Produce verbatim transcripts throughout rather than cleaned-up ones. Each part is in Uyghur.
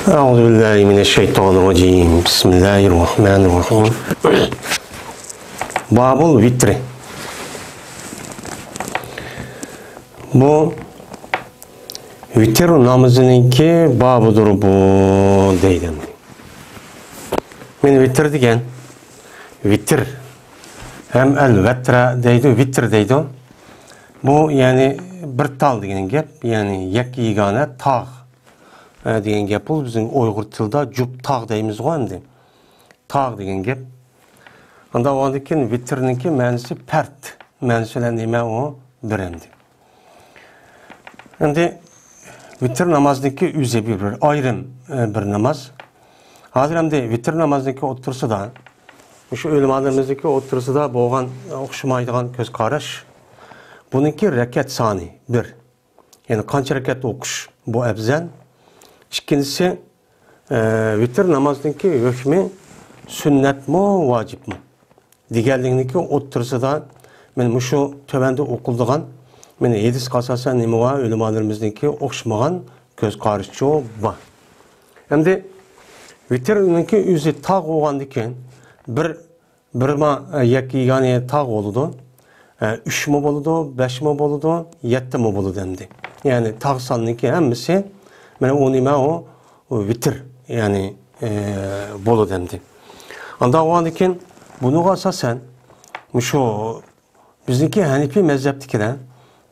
أعوذ بالله من الشيطان الرجيم. بسم الله الرحمن الرحيم. باب الوتر. بۇ ۋىتىر نامىزىنىڭكى بابىدۇر بۇ دەيدۇ. مەن ۋىتىر دېگەن، ۋىتىر ھەم ئەل ۋەترە دەيدۇ، ۋىتىر دەيدۇ. بۇ، يەنى، بىر تال دېگەن گەپ، يەنى يەككە يېگانە تاغ، ئە، دېگەن گەپ بولىدۇ. بىزنىڭ ئۇيغۇر تىلىدا جۈپ تاغ دەيمىزغۇ ئەمدى. تاغ دېگەن گەپ. ئانداق بولغاندىن كېيىن ۋىتىرنىڭكى مەنىسى پەرد. مەنىسى بىلەن نېمە ئۇ؟ بىر ئەمدى. ئەمدى ۋىتىر نامازنىڭكى ئۆزى بىر، بىر ئايرىم، ئە، بىر ناماز. ھازىر ئەمدى ۋىتىر نامازنىڭكى ئوتتۇرىسىدا، مۇشۇ ئۆلىمالىرىمىزنىڭكى ئوتتۇرىسىدا بولغان ئوخشىمايدىغان كۆز قاراش. بۇنىڭكى رەكەت سانى بىر. يەنى قانچە رەكەت ئوقۇش بۇ ئەۋزەل. ئىككىنچىسى، ئە، ۋىتىر نامازنىڭكى ھۆكمى سۈننەتمۇ، ۋاجىپمۇ؟ دېگەنلىكنىڭكى ئوتتۇرىسىدا مەن مۇشۇ تۆۋەندە ئوقۇلىدىغان، مەن ھەدىسكە ئاساسەن نېمە بار، ئۆلىمالىرىمىزنىڭكى ئوخشىمىغان كۆز قارىشىچۇ بار. ئەمدى ۋىتىرنىڭكى ئۆزى تاغ بولغاندىكىن بىر، بىرما، ئە، يەككە يېگانە تاغ بولىدۇ. ئە، ئۈچمۇ بولىدۇ، بەشمۇ بولىدۇ، يەتتىمۇ بولىدۇ ئەمدى. يەنى تاغ ساننىڭكى ھەممىسى، مانا ئۇ نېمە ئۇ؟ ئۇ ۋىتىر، يەنى، ئە، بولىدۇ ئەمدى. ئانداق بولغاندىكىن بۇنىڭغا ئاساسەن مۇشۇ بىزنىڭكى ھەنىپىي مەزھەپتىكىلەر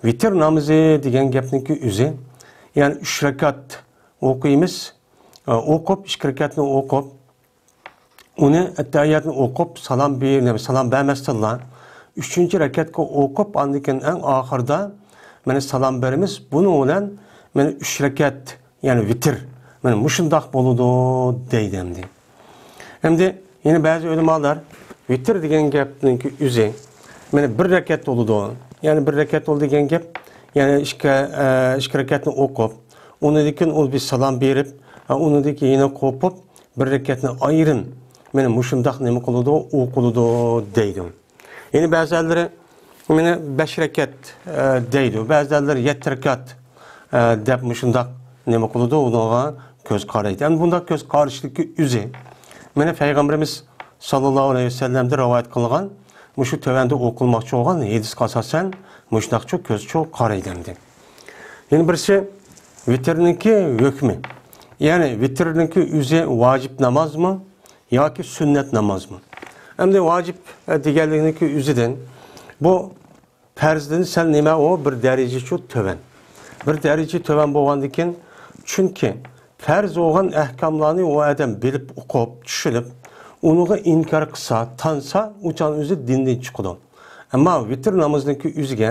ۋىتىر نامىزى دېگەن گەپنىڭكى ئۆزى، يەنى ئۈچ رەكەت ئوقۇيمىز، ئە، ئوقۇپ، ئىككى رەكەتنى ئوقۇپ، ئۇنى ئەتتەھىياتنى ئوقۇپ، سالام بېرىپ، سالام بەرمەستىنلا، ئۈچىنچى رەكەتكە ئوقۇپ، ئاندىن كېيىن ئەڭ ئاخىرىدا، مانا، سالام بېرىمىز. بۇنىڭ بىلەن، مانا، ئۈچ رەكەت، يەنى ۋىتىر، مانا، مۇشۇنداق بولىدۇ، دەيدۇ ئەمدى. ئەمدى يەنە بەزى ئۆلىمالار ۋىتىر دېگەن گەپنىڭكى ئۆزى، مانا، بىر رەكەت بولىدۇ. يەنى بىر رەكەت بولىدۇ دېگەن گەپ، يەنى ئىككى، ئە، ئىككى رەكەتنى ئوقۇپ، ئۇنىڭدىن كېيىن ئۇ بىر سالام بېرىپ، ئە، ئۇنىڭدىن كېيىن يەنە قوپۇپ، بىر رەكەتنى ئايرىم، مانا مۇشۇنداق نېمە قىلىدۇ، ئوقۇلىدۇ دەيدۇ. يەنە بەزىلىرى، مانا، بەش رەكەت، ئە، دەيدۇ، بەزىلىرى يەتتە رەكەت، ئە، دەپ مۇشۇنداق نېمە قىلىدۇ، ئۇنىڭغا كۆز قارايدۇ. ئەمدى بۇنداق كۆز قارىشلىقى ئۆزى، مانا، پەيغەمبىرىمىز ساللاللاھۇ ئەلەيھى ۋەسەللەمدىن رىۋايەت قىلغان مۇشۇ تۆۋەندە ئوقۇلماقچى بولغان ھەدىسكە ئاساسەن مۇشۇنداقچۇ كۆزچۇ قارايدۇ ئەمدى. يەنە بىرسى ۋىتىرنىڭكى ھۆكمى. يەنى ۋىتىرنىڭكى ئۆزى ۋاجىپ نامازمۇ ياكى سۈننەت نامازمۇ؟ ئەمدى ۋاجىپ، ئە، دېگەنلىكنىڭكى ئۆزىدىن بۇ پەرزدىن سەل نېمە ئۇ بىر دەرىجىچۇ تۆۋەن. بىر دەرىجە تۆۋەن بولغاندىكىن، چۈنكى پەرز بولغان ئەھكاملارنى ئۇ ئادەم بىلىپ، ئوقۇپ، چۈشىنىپ، ئۇنىڭغا ئىنكار قىلسا، تانسا، ئۇ چاغنىڭ ئۆزى دىندىن چىقىدۇ. ئەمما ۋىتىر نامىزىنىڭكى ئۆزىگە،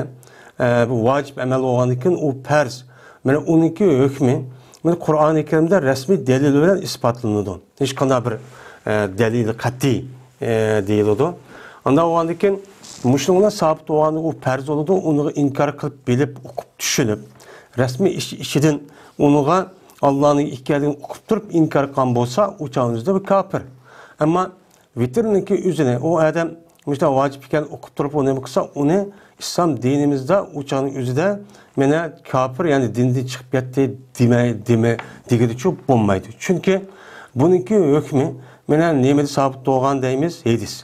ئە، بۇ ۋاجىپ ئەمەل بولغاندىكىن، ئۇ پەرز. مانا ئۇنىڭكى ھۆكمى، مانا قۇرئانى كەرىمدە رەسمىي دەلىل بىلەن ئىسپاتلىنىدۇ. ھېچقانداق بىر، ئە، دەلىل قەتئىي، ئە، دېيىلىدۇ. ئانداق بولغاندىكىن، مۇشۇنىڭ بىلەن سابىت بولغاندا ئۇ پەرز بولىدۇ، ئۇنىڭغا ئىنكار قىلىپ، بىلىپ، ئوقۇپ، چۈشىنىپ، رەسمىي ئىچ-، ئىچىدىن ئۇنىڭغا ئاللانىڭ ئىكەنلىكىنى ئۇقۇپ تۇرۇپ ئىنكار قىلغان بولسا، ئۇ چاغنىڭ ئۆزىدە بۇ كاپىر. ئەمما ۋىتىرنىڭكى ئۆزىنى، ئۇ ئادەم مۇشۇنداق ۋاجىپ ئىكەنلىكىنى ئۇقۇپ تۇرۇپ ئۇ نېمە قىلسا، ئۇنى ئىسلام دىنىمىزدا ئۇ چاغنىڭ ئۆزىدە مانا كاپىر، يەنى دىندىن چىقىپ كەتتى دېمەي، دېمە، دېگىلىچۇ بولمايدۇ. چۈنكى بۇنىڭكى ھۆكمى مانا نېمىدە سابىت بولغان دەيمىز؟ ھەدىس.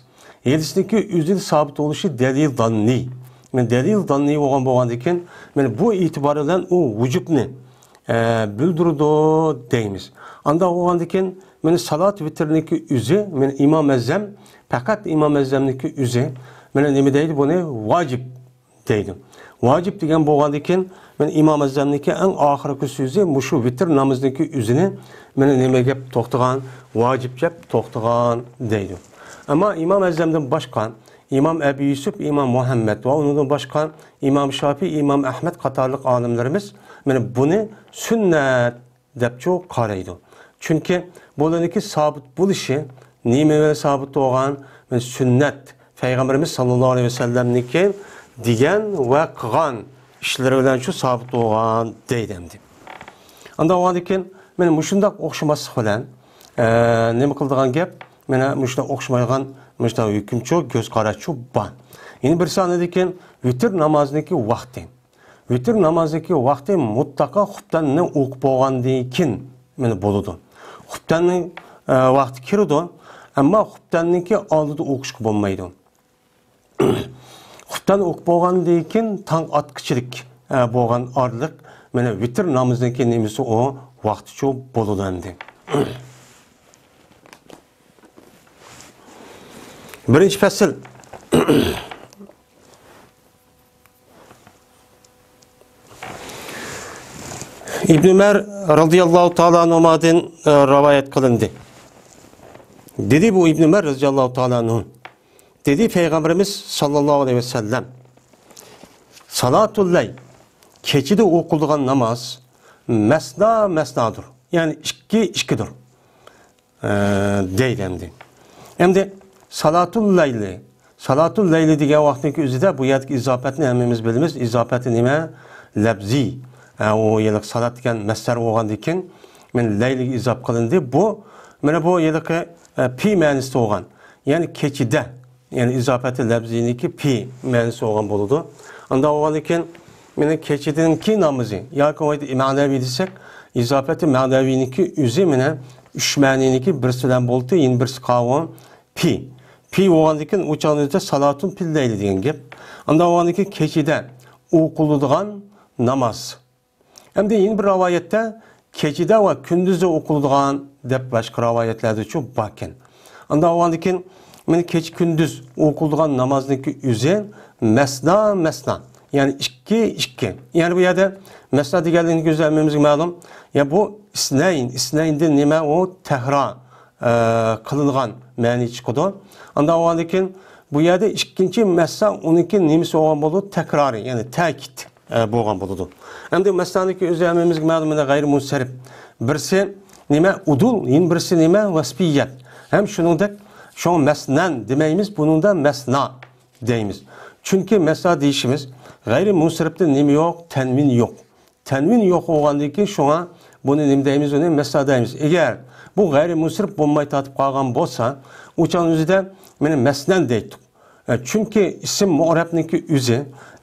ھەدىسنىڭكى ئۆزىدە سابىت بولۇشى دەلىل زاننىي. مانا دەلىل زاننىي بولغان بولغاندىكىن، مانا بۇ ئېتىبار بىلەن ئۇ ۋۇجۇبنى، ئە، بىلدۈرىدۇ دەيمىز. ئانداق بولغاندىكىن، مانا سالات ۋىتىرنىڭكى ئۆزى، مانا ئىمام ئەزەم، پەقەت ئىمام ئەزەمنىڭكى ئۆزى، مانا نېمە دەيدۇ بۇنى؟ ۋاجىپ دەيدۇ. ۋاجىپ دېگەن بولغاندىكىن، مانا ئىمام ئەزەمنىڭكى ئەڭ ئاخىرقى سۆزى مۇشۇ ۋىتىر نامىزىنىڭكى ئۆزىنى، مانا نېمە گەپ توختىغان، ۋاجىپ گەپ توختىغان دەيدۇ. ئەمما ئىمام ئەزەمدىن باشقا، ئىمام ئەبى يۈسۈپ، ئىمام مۇھەممەد ۋە ئۇنىڭدىن باشقا ئىمام شافىي، ئىمام ئەھمەد قاتارلىق ئالىملىرىمىز مانا بۇنى سۈننەت دەپچۇ قارايدۇ. چۈنكى بۇلارنىڭكى سابىت بولۇشى نېمە بىلەن سابىت بولغان؟ مانا سۈننەت، پەيغەمبىرىمىز ساللاللاھۇ ئەلەيھى ۋەسەللەمنىڭكى دېگەن ۋە قىلغان ئىشلىرى بىلەن شۇ سابىت بولغان دەيدۇ ئەمدى. ئانداق بولغاندىكىن، مانا مۇشۇنداق ئوخشىماسلىق بىلەن، ئە، نېمە قىلىدىغان گەپ؟ مانا مۇشۇنداق ئوخشىمايدىغان، مۇشۇنداق ھۆكۈمچۇ، كۆز قاراشچۇ بار. يەنە بىرسى ئاندىن كېيىن ۋىتىر نامازىنىڭكى ۋاقتى. ۋىتىر نامازىنىڭكى ۋاقتى مۇتلەقا خۇپتاننى ئوقۇپ بولغاندىن كېيىن، مانا، بولىدۇ. خۇپتەننىڭ، ئە، ۋاقتى كىرىدۇ، ئەمما خۇپتەننىڭكى ئالدىدا ئوقۇشقا بولمايدۇ. خۇپتەن ئوقۇپ بولغاندىن كېيىن تاڭ ئاتقىچىلىك، ئە، بولغان ئارىلىق، مانا، ۋىتىر نامىزىنىڭكى نېمىسى ئۇ ۋاقتىچۇ بولىدۇ ئەمدى. بىرىنچى پەسىل. ئىبن ئۆمەر رازىياللاھۇ تائالا ئەنھۇمادىن، ئە، رىۋايەت قىلىندى. دېدى بۇ ئىبن ئۆمەر رازىياللاھۇ تائالا ئەنھۇ. دېدى پەيغەمبىرىمىز ساللاللاھۇ ئەلەيھى ۋەسەللەم، سالاتۇل لەيل، كېچىدە ئوقۇلىدىغان ناماز مەسنا مەسنادۇر، يەنى ئىككى ئىككىدۇر، ئە، دەيدۇ ئەمدى. ئەمدى سالاتۇل لەيلى، سالاتۇل لەيلى دېگەن ۋاقىتنىڭكى ئۆزىدە بۇ يەردىكى ئىزاپەتنى ھەممىمىز بىلىمىز. ئىزاپەتى نېمە؟ لەپزىي. ئە، ئۇ ھېلىقى سالات دېگەن مەسدەر بولغاندىن كېيىن، مانا لەيلىگە ئىزاپە قىلىندى. بۇ، مانا بۇ ھېلىقى، ئە، پى مەنىسىدە بولغان. يەنى كېچىدە. يەنى ئىزاپەتى لەپزىينىڭكى پى مەنىسى بولغان بولىدۇ. ئانداق بولغاندىن كېيىن، مانا كېچىدىنكى نامىزى ياكى مەنەۋى دېسەك، ئىزاپەتى مەنەۋىنىڭكى ئۆزى مانا ئۈچ مەنىنىڭكى بىرسى بىلەن بولدى، يەنە بىرسى قالغان پى. پى بولغاندىن كېيىن ئۇ چاغدا سالاتۇن پىللەيلى دېگەن گەپ. ئانداق بولغاندىن كېيىن كېچىدە ئوقۇلىدىغان ناماز. ئەمدى يەنە بىر رىۋايەتتە كېچىدە ۋە كۈندۈزدە ئوقۇلىدىغان دەپ باشقا رىۋايەتلەردىچۇ باركەن. ئانداق بولغاندىن كېيىن، مانا كېچە كۈندۈز ئوقۇلىدىغان نامازنىڭكى ئۆزى مەسنا مەسنا، يەنى ئىككى ئىككى. يەنى بۇ يەردە مەسنا دېگەنلىكنىڭكى ئۆزى ھەممىمىزگە مەلۇم. يا بۇ ئىسنەين، ئىسنەيندىن نېمە ئۇ؟ تەكرار، ئە، قىلىنغان مەنى چىقىدۇ. ئانداق بولغاندىن كېيىن بۇ يەردە ئىككىنچى مەسنا ئۇنىڭكى نېمىسى بولغان بولىدۇ؟ تەكرارى، يەنى تەكىت. ئە، بولغان بولىدۇ. ئەمدى مەسنانىڭكى ئۆزى ھەممىمىزگە مەلۇم، مانا غەيرىي مۇنسەرىپ. بىرسى نېمە؟ ئۇدۇل، يەنە بىرسى نېمە؟ ۋەسپىيەت. ھەم شۇنىڭدەك، شۇڭا مەسنەن دېمەيمىز، بۇنىڭدا مەسنا دەيمىز. چۈنكى مەسنا دېيىشىمىز غەيرىي مۇنسەرىپتە نېمە يوق؟ تەنۋىن يوق. تەنۋىن يوق بولغاندىن كېيىن شۇڭا بۇنى نېمە دەيمىز؟ ئۇنى مەسنا دەيمىز. ئەگەر بۇ غەيرىي مۇنسەرىپ بولماي تارتىپ قالغان بولسا، ئۇ چاغنىڭ ئۆزىدە مانا مەسنەن دەيتتۇق. ئە، چۈنكى ئىسىم مۇئرەبنىڭكى ئۆزى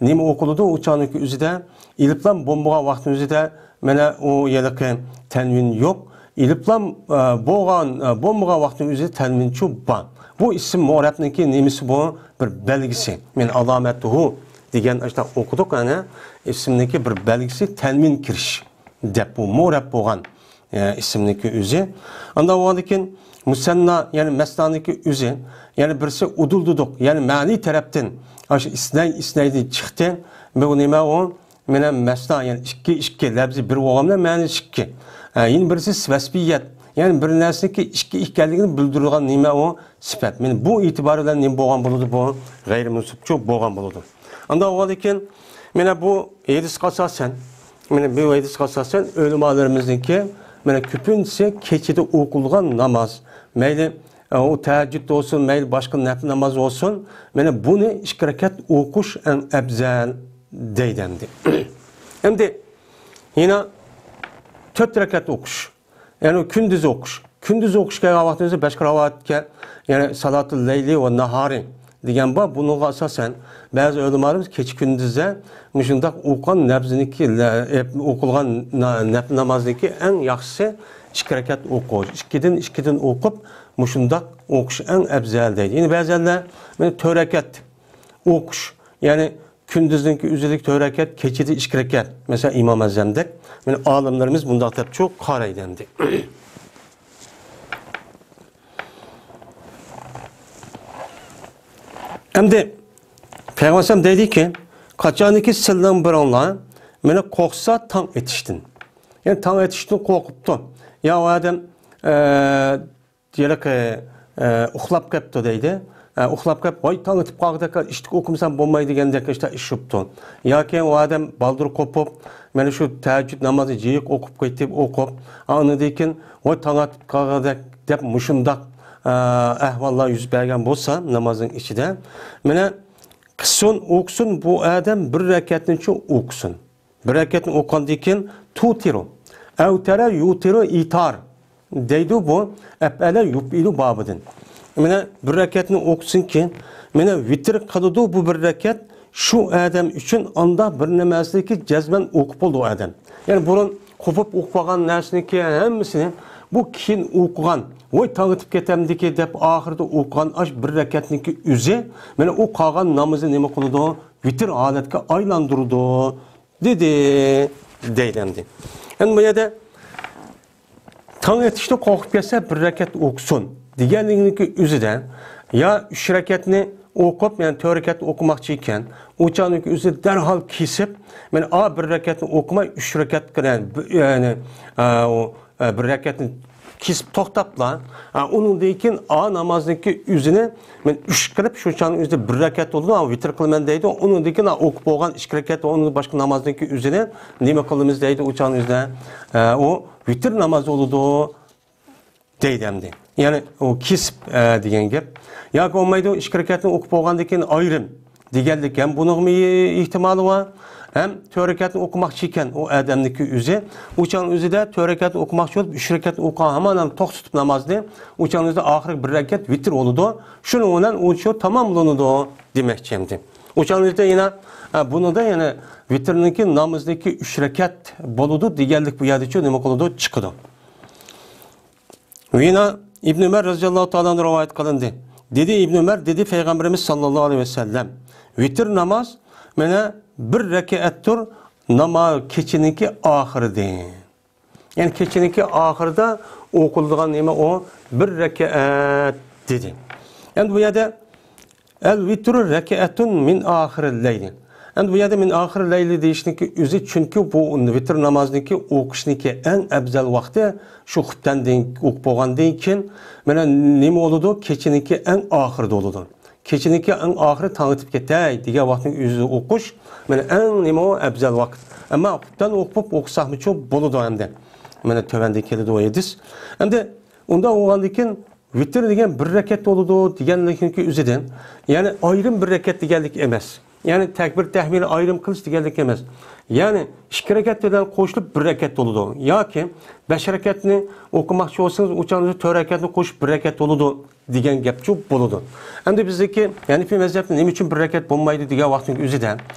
نېمە ئوقۇلىدۇ؟ ئۇ چاغنىڭكى ئۆزىدە ئېلىپلام بولمىغان ۋاقىتنىڭ ئۆزىدە مانا ئۇ ھېلىقى تەنۋىن يوق. ئېلىپلام، ئە، بولغان، ئە، بولمىغان ۋاقىتنىڭ ئۆزىدە تەنۋىنچۇ بار. بۇ ئىسىم مۇئرەبنىڭكى نېمىسى بۇ؟ بىر بەلگىسى. مەن ئالامەتۇھۇ دېگەن ئاشۇنداق ئوقۇدۇق، يەنى ئىسىمنىڭكى بىر بەلگىسى تەنۋىن كىرىش دەپ بۇ مۇئرەب بولغان ئە، ئىسىمنىڭكى ئۆزى. ئانداق بولغاندىن كېيىن مۇسەننا، يەنى مەسنانىڭكى ئۆزى. يەنى بىرسى ئۇدۇل دېدۇق، يەنى مەنىي تەرەپتىن ئاشۇ ئىسنەي، ئىسنەيدىن چىقتى. بۇ نېمە ئۇ؟ مانا مەسنا، يەنى ئىككى، ئىككى، لەپزى بىر بولغان بىلەن مەنىسى ئىككى. ئە، يەنە بىرسى ۋەسپىيەت، يەنى بىر نەرسىنىڭكى ئىككى ئىكەنلىكىنى بىلدۈرىدىغان نېمە ئۇ؟ سۈپەت. مانا بۇ ئېتىبارى بىلەن نېمە بولغان بولىدۇ؟ بۇ غەيرىي مۇنسەپچۇ بولغان بولىدۇ. ئانداق بولغاندىن كېيىن مانا بۇ ھەدىسكە ئاساسەن، مانا بۇ ھەدىسكە ئاساسەن ئۆلىمالىرىمىزنىڭكى مانا كۆپىنچىسى كېچىدە ئوقۇلغان ناماز، مەيلى، ئە، ئۇ تەھەججۇد بولسۇن، مەيلى باشقا نەپلى ناماز بولسۇن، مانا بۇنى ئىككى رەكەت ئوقۇش ئەڭ ئەپزەل دەيدۇ ئەمدى. ئەمدى يەنە تۆت رەكەت ئوقۇش. يەنى كۈندۈز ئوقۇش. كۈندۈز ئوقۇش كەلگەن ۋاقتىمىزدا باشقا رىۋايەتكە، يەنى سالاتۇل لەيلى ۋە ناھارى دېگەن بار. بۇنىڭغا ئاساسەن، بەزى ئۆلىمالىرىمىز كېچە كۈندۈزدە مۇشۇنداق ئوقۇغان نەپزىنىكى، ئوقۇلغان نا-، نەپلى نامازنىكى ئەڭ ياخشىسى ئىككى رەكەت ئوقۇش. ئىككىدىن، ئىككىدىن ئوقۇپ، مۇشۇنداق ئوقۇش ئەڭ ئەپزەل دەيدۇ. يەنى بەزىلەر، مانا تۆت رەكەت ئوقۇش، يەنى كۈندۈزنىڭكى ئۆزىدىكى تۆت رەكەت، كېچىدە ئىككى رەكەت. مەسىلەن، ئىمام ئەزەمدەك. مانا ئالىملىرىمىز بۇنداق دەپچۇ قارايدۇ ئەمدى. ئەمدى پەيغەمبەر ئەلەيھىسسالام دەيدىكى، قاچانكى سىلەرنىڭ بىرىڭلار مانا قورقسا تاڭ ئېتىشتىن. يەنى تاڭ ئېتىشتىن قورقۇپتۇ. يا ئۇ ئادەم، ئە، ھېلىقى، ئە، ئۇخلاپ قېپتۇ دەيدۇ. ئە، ئۇخلاپ قېپ، ۋاي، تاڭ ئېتىپ قالغۇدەك، ئىشتىك ئوقۇمىسام بولمايدۇ دېگەندەك ئىشتا ئىش شۇپتۇ. ياكى ئۇ ئادەم بالدۇر قوپۇپ، مانا شۇ تەھەججۇد نامازى جىق ئوقۇپ قېتىپ ئوقۇپ، ئاندىن كېيىن، ۋاي، تاڭ ئېتىپ قالغۇدەك دەپ مۇشۇنداق، ئە، ئەھۋاللار يۈز بەرگەن بولسا نامازنىڭ ئىچىدە، مانا قىلسۇن، ئوقۇسۇن، بۇ ئادەم بىر رەكەتنىچۇ ئوقۇسۇن. بىر رەكەتنى ئوقۇغاندىن كېيىن، تۇتىرۇ، ئەۋتەرە يۇتىرۇ ئىتار دەيدۇ، بۇ ئەپئەلە يۇپئىلۇ بابىدىن. مانا بىر رەكەتنى ئوقۇسۇنكى، مانا ۋىتىر قىلىدۇ بۇ بىر رەكەت، شۇ ئادەم ئۈچۈن ئاندا بىر نەرسىنىكى جەزمەن ئوقۇپ بولىدۇ ئۇ ئادەم. يەنى بۇرۇن قوپۇپ ئوقۇپ قالغان نەرسىنىكى ھەممىسىنى بۇ كېيىن ئوقۇغان، ۋاي تاڭ ئېتىپ كېتەمدىكى دەپ ئاخىرىدا ئوقۇغان ئاش بىر رەكەتنىڭكى ئۆزى، مانا ئۇ قالغان نامىزى نېمە قىلىدۇ؟ ۋىتىر ھالەتكە ئايلاندۇرىدۇ، دېدى، دەيدۇ ئەمدى. ئەمدى بۇ يەردە تاڭ ئېتىشتىن قورقۇپ كەتسە، بىر رەكەت ئوقۇسۇن دېگەنلىكنىڭكى ئۆزىدە، يا ئۈچ رەكەتنى ئوقۇپ، يەنى تۆت رەكەت ئوقۇماقچى ئىكەن، ئۇ چاغنىڭكى ئۆزىدە دەرھال كېسىپ، مانا ئا بىر رەكەتنى ئوقۇماي، ئۈچ رەكەت قىلىپ، يەنى، يەنى، ئا، ئۇ، ئا، بىر رەكەتنى كېسىپ توختاپلا، ئا، ئۇنىڭدىن كېيىن ئا نامازنىڭكى ئۆزىنى مەن ئۈچ قىلىپ، شۇ چاغنىڭ ئۆزىدە بىر رەكەت بولىدۇ، ئا، ۋىتىر قىلىمەن دەيدۇ. ئۇنىڭدىن كېيىن، ئا، ئوقۇپ بولغان ئىككى رەكەت ۋە ئۇنىڭدىن باشقا نامازنىڭكى ئۆزىنى نېمە قىلىمىز دەيدۇ، ئۇ چاغنىڭ ئۆزىدە، ئا، ئۇ ۋىتىر نامازى بولىدۇ. دەيدۇ ئەمدى. يەنى ئۇ كېسىپ، ئە، دېگەن گەپ. ياكى بولمايدۇ، ئىككى رەكەتنى ئوقۇپ بولغاندىن كېيىن ئايرىم دېگەنلىك ھەم بۇنىڭمۇ ئېھتىمالى بار. ھەم تۆت رەكەتنى ئوقۇماقچى ئىكەن ئۇ ئادەمنىڭكى ئۆزى. ئۇ چاغنىڭ ئۆزىدە تۆت رەكەتنى ئوقۇماقچى بولۇپ، ئۈچ رەكەت ئوقۇغان ھامان ھەم توختىتىپ نامازنى، ئۇ چاغنىڭ ئۆزىدە ئاخىرقى بىر رەكەت ۋىتىر بولىدۇ. شۇنىڭ بىلەن ئۇ شۇ تاماملىنىدۇ دېمەكچى ئەمدى. ئۇ چاغنىڭ ئۆزىدە يەنە، ئە، بۇنىڭدا يەنە ۋىتىرنىڭكى نامىزىنىڭكى ئۈچ رەكەت بولىدۇ دېگەنلىك بۇ يەردىچۇ نېمە قىلىدۇ؟ چىقىدۇ. يەنە ئىبن ئۆمەر رەزىياللاھۇ تائالا ئانھۇدىن رىۋايەت قىلىندى. دېدى ئىبن ئۆمەر، دېدى پەيغەمبىرىمىز ساللاللاھۇ ئەلەيھى ۋەسەللەم، ۋىتىر ناماز مانا بىر رەكەتتۇر ناماز كېچىنىڭكى ئاخىرىدىن. يەنى كېچىنىڭكى ئاخىرىدا ئوقۇلىدىغان نېمە ئۇ؟ بىر رەكەت دېدى. ئەمدى بۇ يەردە ئەل ۋىترۇ رەكەئەتۇن مىن ئاخىرىل لەيلى. ئەمدى بۇ يەردە مىن ئاخىرىل لەيلى دېيىشنىڭكى ئۆزى، چۈنكى بۇ ۋىتر نامازنىڭكى ئوقۇشنىڭكى ئەڭ ئەۋزەل ۋاقتى شۇ خۇپتەندىن ئوقۇپ بولغاندىن كېيىن، مانا نېمە بولىدۇ؟ كېچىنىڭكى ئەڭ ئاخىرىدا بولىدۇ. كېچىنىڭكى ئەڭ ئاخىرى تاڭ ئېتىپ كېتەي دېگەن ۋاقىتنىڭ ئۆزىدە ئوقۇش، مانا ئەڭ نېمە ئۇ ئەۋزەل ۋاقىت. ئەمما خۇپتەن ئوقۇپ ئوقۇساقمۇچۇ بولىدۇ ئەمدى. مانا تۆۋەندە كېلىدۇ ئۇ ھەدىس. ئەمدى ئۇنداق بولغاندىن كېيىن ۋىتىر دېگەن بىر رەكەت بولىدۇ دېگەنلىكنىڭكى ئۆزىدىن، يەنى ئايرىم بىر رەكەت دېگەنلىك ئەمەس. يەنى تەكبىر تەھمىل ئايرىم قىلىش دېگەنلىك ئەمەس. يەنى ئىككى رەكەت بىلەن قوشۇلۇپ بىر رەكەت بولىدۇ. ياكى بەش رەكەتنى ئوقۇماقچى بولسىڭىز، ئۇ چاغدا تۆت رەكەتنى قوشۇپ بىر رەكەت بولىدۇ دېگەن گەپچۇ بولىدۇ. ئەمدى بىزدىكى ھەنىفىي مەزھەپتە نېمە ئۈچۈن بىر رەكەت بولمايدۇ دېگەن ۋاقىتنىڭ ئۆزىدە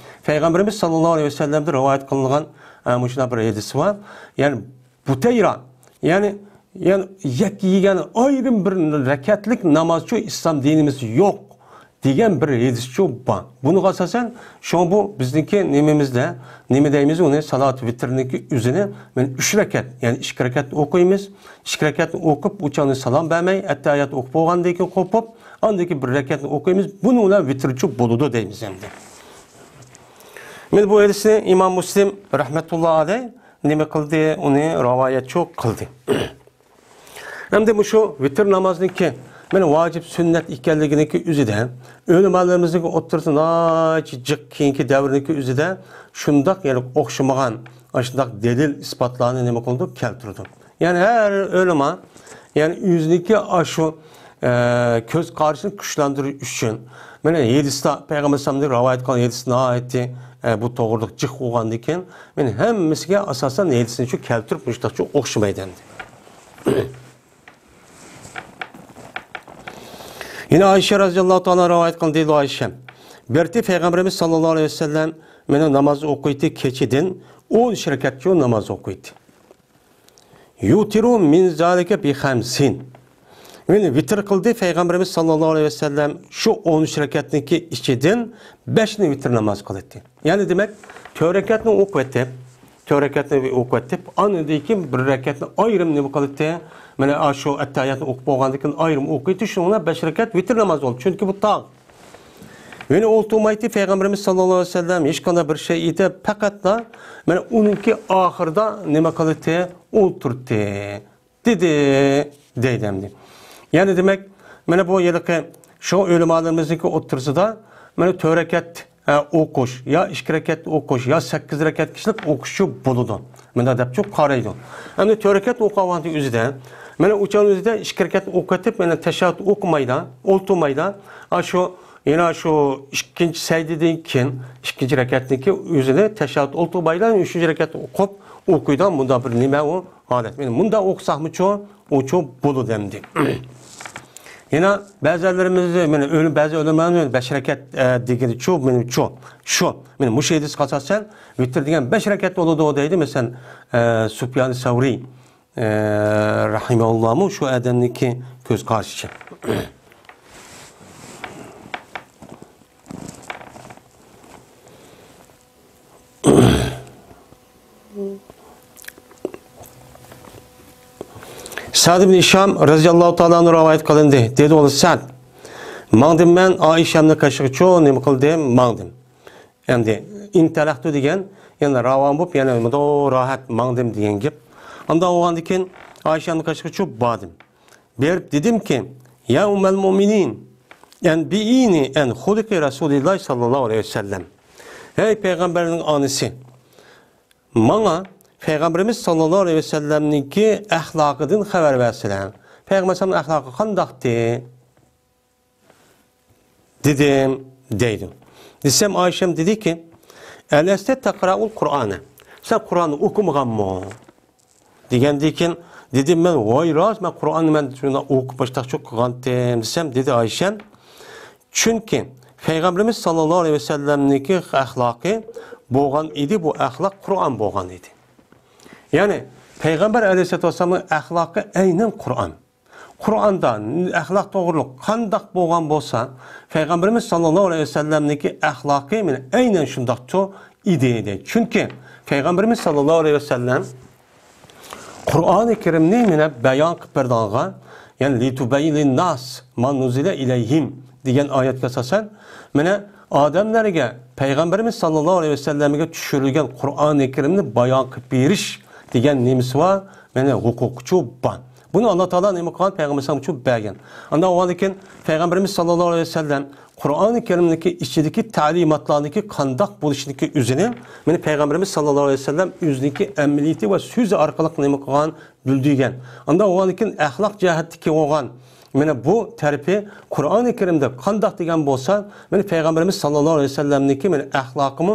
پەيغەمبىرىمىز ساللاللاھۇ ئەلەيھى ۋەسەللەمدىن رىۋايەت قىلىنغان، ئە، مۇشۇنداق بىر ھەدىس بار. يەنى بۇتەيرا، يەنى، يەنى يەككە يېگەن ئايرىم بىر رەكەتلىك نامازچۇ ئىسلام دىنىمىزدا يوق دېگەن بىر ھەدىسچۇ بار. بۇنىڭغا ئاساسەن، شۇڭا بۇ بىزنىڭكى نېمىمىزدە، نېمە دەيمىز ئۇنى، سالات ۋىترنىڭكى ئۆزىنى مانا ئۈچ رەكەت، يەنى ئىككى رەكەت ئوقۇيمىز. ئىككى رەكەتنى ئوقۇپ، ئۇ چاغنى سالام بەرمەي، ئەتتەھىيات ئوقۇپ بولغاندىن كېيىن قوپۇپ، ئاندىن كېيىن بىر رەكەتنى ئوقۇيمىز. بۇنىڭ بىلەن ۋىترچۇ بولىدۇ دەيمىز ئەمدى. مانا بۇ ھەدىسنى ئىمام مۇسلىم رەھمەتۇللا ئەلەيھ نېمە قىلدى؟ ئۇنى رىۋايەتچۇ قىلدى. ئەمدى مۇشۇ ۋىتىر نامازنىڭكى مانا ۋاجىپ سۈننەت ئىكەنلىكىنىڭكى ئۆزىدە ئۆلىمالىرىمىزنىڭ ئوتتۇرىسىدا ناھايىتى جىق كېيىنكى دەۋرنىڭكى ئۆزىدە شۇنداق، يەنى ئوخشىمىغان ئاشۇنداق دەلىل ئىسپاتلارنى نېمە قىلىدۇ؟ كەلتۈرىدۇ. يەنى ھەر ئۆلىما، يەنى ئۆزىنىڭكى ئاشۇ، ئە، كۆز قارىشىنى كۈچلەندۈرۈش ئۈچۈن، مانا ھەدىستا پەيغەمبەر ئەلەيھىسسالامدىن رىۋايەت قىلغان ھەدىس ناھايىتى، ئە، بۇ توغرىلىق جىق بولغاندىن كېيىن، مانا ھەممىسىگە ئاساسەن ھەدىسنى شۇ كەلتۈرۈپ مۇشۇنداقچە ئوخشىمايدۇ ئەمدى. يەنە ئائىشە رەزىياللاھۇ تائالا رىۋايەت قىلدى، دەيدۇ ئائىشە. بىر رېتى پەيغەمبىرىمىز ساللاللاھۇ ئەلەيھى ۋەسەللەم مانا ناماز ئوقۇيتتى، كېچىدىن ئون ئۈچ رەكەتچە ناماز ئوقۇيتتى. يۇتىرۇ مىن زالىكە بىخەمسىن. يەنى ۋىتىر قىلدى پەيغەمبىرىمىز ساللاللاھۇ ئەلەيھى ۋەسەللەم شۇ ئون ئۈچ رەكەتنىڭكى ئىچىدىن بەشنى ۋىتىر ناماز قىلاتتى. يەنى دېمەك، تۆت رەكەتنى ئوقۇۋېتىپ، تۆت رەكەتنى ئوقۇۋېتىپ، ئاندىن كېيىن بىر رەكەتنى ئايرىم نېمە قىلاتتى؟ مانا ئاشۇ ئەتتەھىياتنى ئوقۇپ بولغاندىن كېيىن ئايرىم ئوقۇيتتى، شۇنىڭ بىلەن بەش رەكەت ۋىتىر ناماز بولدى. چۈنكى بۇ تاغ. يەنى ئولتۇرمايتتى پەيغەمبىرىمىز ساللاللاھۇ ئەلەيھى ۋەسەللەم ھېچقانداق بىر شەيئىدە، پەقەتلا مانا ئۇنىڭكى ئاخىرىدا نېمە قىلاتتى؟ ئولتۇرتتى. دېدى، دەيدۇ ئەمدى. يەنى دېمەك، مانا بۇ ھېلىقى شۇ ئۆلىمالىرىمىزنىڭكى ئوتتۇرىسىدا مانا تۆت رەكەت، ھە، ئوقۇش، يا ئىككى رەكەت ئوقۇش، يا سەككىز رەكەت كىشىلىك ئوقۇشچۇ بولىدۇ. مانا دەپچۇ قارايدۇ. ئەمدى تۆت رەكەت ئوقۇغان ۋاقتى ئۆزىدە مانا ئۇچان ئۆزىدە ئىككى رەكەت ئوقۇۋېتىپ، مانا تەشەھھۇد ئوقۇمايدا، ئولتۇرمايدا، ئاشۇ يەنە شۇ ئىككىنچى سەجدىدىن كېيىن، ئىككىنچى رەكەتنىڭكى ئۆزىنى تەشەھھۇد ئولتۇرمايدا، ئۈچىنچى رەكەتنى ئوقۇپ، ئوقۇيدىغان مۇنداق بىر نېمە ئۇ ھالەت. مانا مۇنداق ئوقۇساقمۇچۇ، ئۇچۇ بولىدۇ ئەمدى. يەنە بەزىلىرىمىز، مانا ئۆلۈم، بەزى ئۆلىمالار بەش رەكەت، ئە، دېگىنىچۇ، مېنىڭچۇ، شۇ، مانا مۇشۇ ھەدىسكە ئاساسەن، ۋىتىر دېگەن بەش رەكەت بولىدۇ دەيدۇ، مەسىلەن، ئە، سۇپيان سەۋرىي. ئە، رەھىمەھۇللاھمۇ شۇ ئادەمنىڭكى كۆز قارىشىچە. سەئد ئىبن ھىشام رەزىيەللاھۇ تائالا ئەنھۇ رىۋايەت قىلىندى. دېدى ئۇ، سەئد، ماڭدىم مەن ئائىشەمنىڭ قېشىغىچۇ، نېمە قىلدىم؟ ماڭدىم. ئەمدى ئىنتەلەختۇ دېگەن، يەنى راۋان بولۇپ، يەنە مۇنداق راھەت ماڭدىم دېگەن گەپ. ئاندىن بولغاندىن كېيىن ئائىشەمنىڭ قېشىغىچۇ باردىم. بېرىپ دېدىمكى، يا ئۇممەل مۇئمىنىن، ئەنبىئىنى ئەن خۇلۇقى رەسۇلىللاھ ساللاللاھۇ ئەلەيھى ۋەسەللەم. ھەي پەيغەمبەرنىڭ ئانىسى، ماڭا پەيغەمبىرىمىز ساللاللاھۇ ئەلەيھى ۋەسەللەمنىڭكى ئەخلاقىدىن خەۋەر بەرسىلە. پەيغەمبەر ئەخلاقى قانداقتى؟ دېدىم، دەيدۇ. دېسەم، ئائىشەم دېدىكى، ئەلەستە تەقرەئۇل قۇرئانە؟ سەن قۇرئاننى ئوقۇمىغانمۇ؟ دېگەندىن كېيىن دېدىم مەن، ۋاي راست، مەن قۇرئاننى مەن شۇنداق ئوقۇپ باشلاقچۇ قىلغانتىم دېسەم، دېدى ئائىشەم، چۈنكى پەيغەمبىرىمىز ساللاللاھۇ ئەلەيھى ۋەسەللەمنىڭكى ئەخلاقى بولغان ئىدى، بۇ ئەخلاق قۇرئان بولغان ئىدى. يەنى پەيغەمبەر ئەلەيھىسسالاتۇ ۋەسسالامنىڭ ئەخلاقى ئەينەن قۇرئان. قۇرئاندا ئەخلاق توغرۇلۇق قانداق بولغان بولسا، پەيغەمبىرىمىز ساللاللاھۇ ئەلەيھى ۋەسەللەمنىڭكى ئەخلاقى مانا ئەينەن شۇنداقچۇ ئىدى، دەيدۇ. چۈنكى پەيغەمبىرىمىز ساللاللاھۇ ئەلەيھى ۋەسەللەم قۇرئانى كەرىمنى مانا بايان قىلىپ بەرگەنگە، يەنى لىتۇبەييىنە لىنناس ما نۇززىلە ئىلەيھىم دېگەن ئايەتكە ئاساسەن، مانا ئادەملەرگە پەيغەمبىرىمىز ساللاللاھۇ ئەلەيھى ۋەسەللەمگە چۈشۈرۈلگەن قۇرئانى كەرىمنى بايان قىلىپ بېرىش دېگەن نېمىسى بار؟ مانا ھوقۇقىچۇ بار. بۇنى ئاللا تائالا نېمە قىلغان؟ پەيغەمبىرىمىزگىچۇ بەرگەن. ئاندىن ئاۋۋالدىن كېيىن پەيغەمبىرىمىز ساللاللاھۇ ئەلەيھى ۋەسەللەم قۇرئانى كەرىمنىڭكى ئىچىدىكى تەلىماتلارنىڭكى قانداق بولۇشىنىڭكى ئۆزىنى مانا پەيغەمبىرىمىز ساللاللاھۇ ئەلەيھى ۋەسەللەم ئۆزىنىڭكى ئەمەلىيىتى ۋە سۆزى ئارقىلىق نېمە قىلغان؟ بىلدۈرگەن. ئاندىن ئاۋۋالدىن كېيىن ئەخلاق جەھەتتىكى بولغان مانا بۇ تەرىپى قۇرئانى كەرىمدە قانداق دېگەن بولسا، مانا پەيغەمبىرىمىز ساللاللاھۇ ئەلەيھى ۋەسەللەمنىڭكى مانا ئەخلاقىمۇ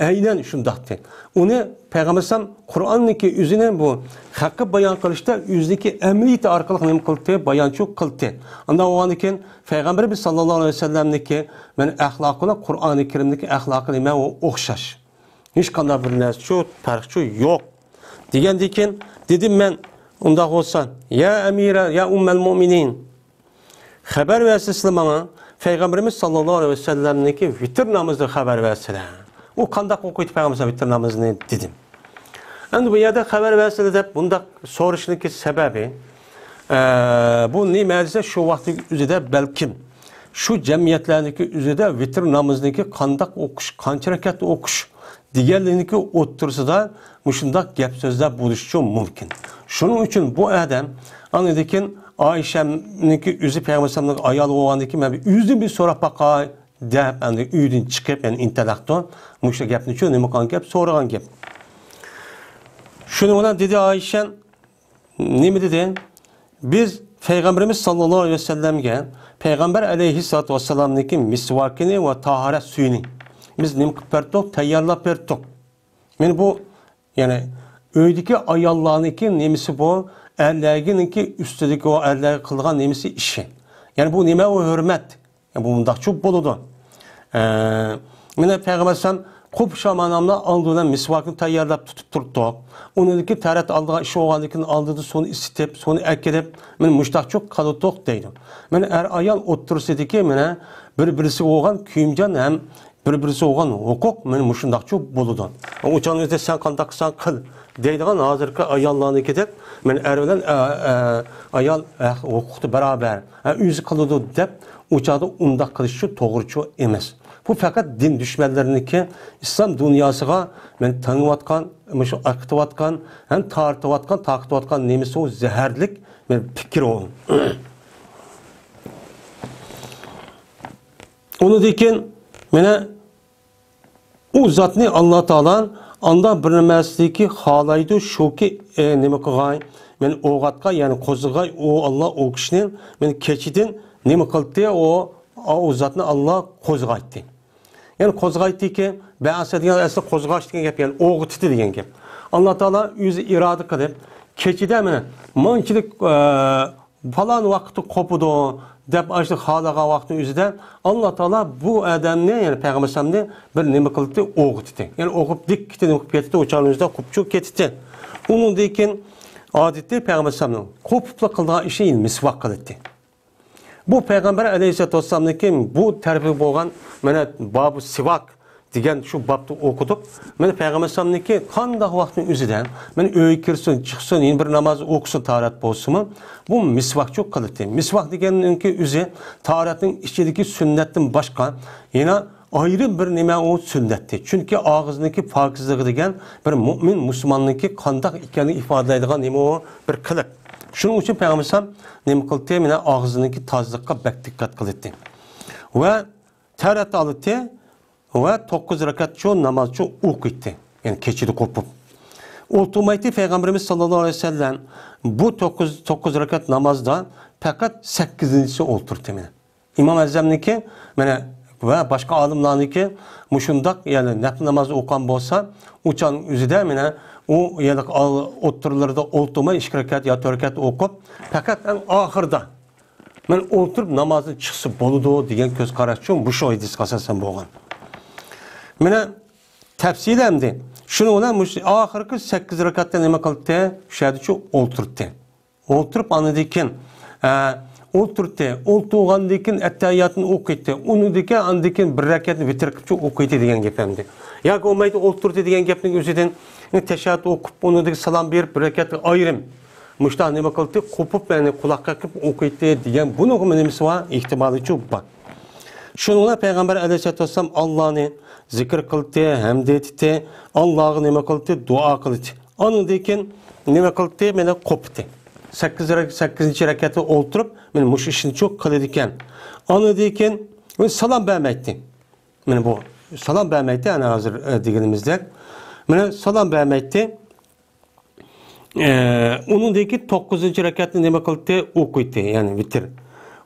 ئەينەن شۇنداقتى. ئۇنى پەيغەمبەر ئەلەيھىسسالام قۇرئاننىڭكى ئۆزىنى بۇ ھەققى بايان قىلىشتا ئۆزىنىڭكى ئەمەلىيىتى ئارقىلىق نېمە قىلدى؟ بايانچۇ قىلدى. ئاندىن بولغاندىن كېيىن پەيغەمبىرىمىز ساللاللاھۇ ئەلەيھى ۋەسەللەمنىڭكى مانا ئەخلاقى بىلەن قۇرئانى كەرىمدىكى ئەخلاقى نېمە؟ ئۇ ئوخشاش. ھېچقانداق بىر نەرسىچۇ پەرقچۇ يوق. دېگەندىن كېيىن دېدىم مەن، ئۇنداق بولسا، يا ئەمىرە، يا ئۇممەل مۇئمىنىن، خەۋەر بەرسىلە ماڭا، پەيغەمبىرىمىز ساللاللاھۇ ئەلەيھى ۋەسەللەمنىڭكى ۋىتىر نامىزىدىن خەۋەر بەرسىلە. ئۇ قانداق ئوقۇيتتى پەيغەمبىرىمىز ۋىتىر نامىزىنى دېدىم. ئەمدى بۇ يەردە خەۋەر بەرسىلە دەپ بۇنداق سورىشىنىڭكى سەۋەبى، ئە، بۇ نېمە دېسە، شۇ ۋاقىتنىڭ ئۆزىدە بەلكىم شۇ جەمئىيەتلەرنىڭكى ئۆزىدە ۋىتىر نامىزىنىڭكى قانداق ئوقۇش، قانچە رەكەتتە ئوقۇش دېگەنلىكنىڭكى ئوتتۇرىسىدا مۇشۇنداق گەپ سۆزلەر بولۇشىچۇ مۇمكىن. شۇنىڭ ئۈچۈن بۇ ئادەم ئاندىن كېيىن ئائىشەمنىڭكى ئۆزى پەيغەمبەر ئەلەيھىسسالامنىڭ ئايالى بولغاندىن كېيىن مەن بىر ئۆزۈم بىر سوراپ باقاي دەپ، ئەمدى ئۆيدىن چىقىپ، يەنى ئىنتەلەختۇ مۇشۇ گەپنىچۇ نېمە قىلغان گەپ، سورىغان گەپ. شۇنىڭ بىلەن دېدى ئائىشەم، نېمە دېدى؟ بىز پەيغەمبىرىمىز ساللاللاھۇ ئەلەيھى ۋەسەللەمگە پەيغەمبەر ئەلەيھىسسالاتۇ ۋەسسالامنىڭكى مىسۋاكىنى ۋە تاھارەت سۈيىنى بىز نېمە قىلىپ بەردۇق؟ تەييارلاپ بەردۇق. مانا بۇ، يەنى ئۆيدىكى ئاياللارنىڭكى نېمىسى بۇ؟ ئەرلەرنىڭكى ئۈستىدىكى ئۇ ئەرلەرگە قىلىدىغان نېمىسى ئىشى. يەنى بۇ نېمە ئۇ ھۆرمەت؟ بۇ مۇنداقچۇ بولىدۇ. ئە، مانا پەيغەمبەر ئەلەيھىسسالام قۇب شامانامنىڭ ئالدىدا مىسۋاكنى تەييارلاپ تۇتۇپ تۇرۇپتۇق. ئۇنىڭدىكى تەرەت ئالدىغان ئىش بولغاندىن كېيىن ئالدىدا سۇنى ئىسسىتىپ، سۇنى ئەكېلىپ، مانا مۇشتاقچۇ قىلىدۇق دەيدۇ. مانا ئەر ئايال ئوتتۇرىسىدىكى مانا بىر-بىرسىگە بولغان كۆيۈمجان ھەم بىر-بىرسىگە بولغان ھوقۇق مانا مۇشۇنداقچۇ بولىدۇ. ئۇ چاغنىڭ ئۆزىدە سەن قانداق قىلساڭ قىل دەيدىغان ھازىرقى ئاياللارنىڭكىدەك مانا ئەر بىلەن، ئە، ئە، ئايال، ئە، ھوقۇقتا باراۋەر، ئە، ئۆزى قىلىدۇ دەپ ئۇ چاغدا ئۇنداق قىلىشچۇ توغرىچۇ ئەمەس. بۇ پەقەت دىن دۈشمەنلىرىنىڭكى ئىسلام دۇنياسىغا مانا تېڭىۋاتقان، مۇشۇ ئاقىتىۋاتقان، ھەم تارتىۋاتقان، تارقىتىۋاتقان نېمىسى ئۇ زەھەرلىك بىر پىكىر ئۇ. ئۇنىڭدىن كېيىن مانا ئۇ زاتنى ئاللا تائالا ئاندا بىر نېمەسىدىكى خالايدۇ، شۇكى، ئە، نېمە قىلغاي؟ مانا ئوغاتقا، يەنى قوزغاي، ئۇ ئاللا ئۇ كىشىنى مانا كېچىدىن نېمە قىلدى؟ ئۇ، ئۇ زاتنى ئاللا قوزغايتتى. يەنى قوزغايتتىكى، بەئەسە دېگەن ئەسلى قوزغاش دېگەن گەپ، يەنى ئوغىتىتى دېگەن گەپ. ئاللا تائالا ئۆزى ئىرادە قىلىپ، كېچىدە مانا مانچىلىك، ئە، پالان ۋاقىتتا قوپىدۇ دەپ، ئاشۇ خالىغان ۋاقىتنىڭ ئۆزىدە ئاللا تائالا بۇ ئادەمنى، يەنى پەيغەمبەر ئەلەيھىسسالامنى بىر نېمە قىلدى؟ ئوغىتتى. يەنى ئوغۇپ دىككىتە نېمە قىلىپ كەتتى؟ ئۇ چاغنىڭ ئۆزىدە قوپچۇ كەتتى. ئۇنىڭدىن كېيىن ئادىتى پەيغەمبەر ئەلەيھىسسالامنىڭ قوپۇپلا قىلىدىغان ئىشى مىسۋاك قىلاتتى. بۇ پەيغەمبەر ئەلەيھىسسالاتۇ ۋەسسالامنىڭكى بۇ تەرىپى بولغان، مانا، بابۇ سىۋاك دېگەن شۇ بابتا ئوقۇدۇق. مانا، پەيغەمبەر ئەلەيھىسسالامنىڭكى قانداق ۋاقىتنىڭ ئۆزىدە، مانا، ئۆيگە كىرسۇن، چىقسۇن، يەنە بىر ناماز ئوقۇسۇن، تاھارەت بولسىمۇ، بۇ مىسۋاكچۇ قىلاتتى. مىسۋاك دېگەننىڭكى ئۆزى تاھارەتنىڭ ئىچىدىكى سۈننەتتىن باشقا يەنە ئايرىم بىر نېمە ئۇ سۈننەتتى. چۈنكى ئاغزىنىڭكى پاكىزلىقى دېگەن بىر مۆمىن مۇسۇلماننىڭكى قانداق ئىكەنلىكىنى ئىپادىلەيدىغان نېمە ئۇ بىر قىلىق. شۇنىڭ ئۈچۈن پەيغەمبەر ئەلەيھىسسالام نېمە قىلدى؟ مانا ئاغزىنىڭكى تازىلىققا بەك دىققەت قىلاتتى. ۋە تەھارەت ئالاتتى ۋە توققۇز رەكەتچۇ نامازچۇ ئوقۇيتتى. يەنى كېچىدە قوپۇپ. ئولتۇرمايتتى پەيغەمبىرىمىز ساللاللاھۇ ئەلەيھى ۋەسەللەم بۇ توققۇز، توققۇز رەكەت نامازدا پەقەت سەككىزىنچىسى ئولتۇرتتى مانا. ئىمام ئەزەمنىڭكى، مانا، ۋە باشقا ئالىملارنىڭكى مۇشۇنداق، يەنى نەپلى ناماز ئوقۇغان بولسا، ئۇ چاغنىڭ ئۆزىدە، مانا، ئۇ يەنى ئال-، ئوتتۇرىلىرىدا ئولتۇرماي، ئىككى رەكەت يا تۆت رەكەت ئوقۇپ، پەقەت ئەڭ ئاخىرىدا، مانا، ئولتۇرۇپ نامازدىن چىقسا بولىدۇ دېگەن كۆز قاراشچۇ مۇشۇ ھەدىسكە ئاساسەن بولغان. مانا، تەپسىلى ئەمدى. شۇنىڭ بىلەن مۇشۇ ئاخىرقى سەككىز رەكەتتە نېمە قىلدى؟ شۇ يەردىچۇ ئولتۇرتتى. ئولتۇرۇپ، ئاندىن كېيىن، ئە، ئولتۇرتتى. ئولتۇرغاندىن كېيىن ئەتتەھىياتنى ئوقۇيتتى. ئۇنىڭدىن كېيىن، ئاندىن كېيىن بىر رەكەتنى ۋىتىر قىلىپچۇ ئوقۇيتتى دېگەن گەپ ئەمدى. ياكى بولمايدۇ، ئولتۇردى دېگەن گەپنىڭ ئۆزىدىن، تەشەھھۇد ئوقۇپ، ئۇنىڭدىن سالام بېرىپ، بىر رەكەت ئايرىم مۇشۇنداق نېمە قىلدى؟ قوپۇپ، يەنى قۇلاق قېقىپ ئوقۇيتتى دېگەن بۇنىڭغىمۇ نېمىسى بار؟ ئېھتىمالىچۇ بار. شۇنىڭ بىلەن پەيغەمبەر ئەلەيھىسسالاتۇ ۋەسسالام ئاللانى زىكىر قىلدى، ھەمد ئېيتتى، ئاللاغا نېمە قىلدى؟ دۇئا قىلدى. ئاندىن كېيىن نېمە قىلدى؟ مانا قوپتى. سەككىز رەك-، سەككىزىنچى رەكەتتە ئولتۇرۇپ، مانا مۇشۇ ئىشنىچۇ قىلىدىكەن. ئاندىن كېيىن سالام بەرمەيتتى. مانا بۇ سالام بەرمەيتتى، ئەنە ھازىر، ئە، دېگىنىمىزدەك. مانا سالام بەرمەيتتى. ئە، ئۇنىڭدىن كېيىن توققۇزىنچى رەكەتنى نېمە قىلدى؟ ئوقۇيتتى، يەنى ۋىتىر.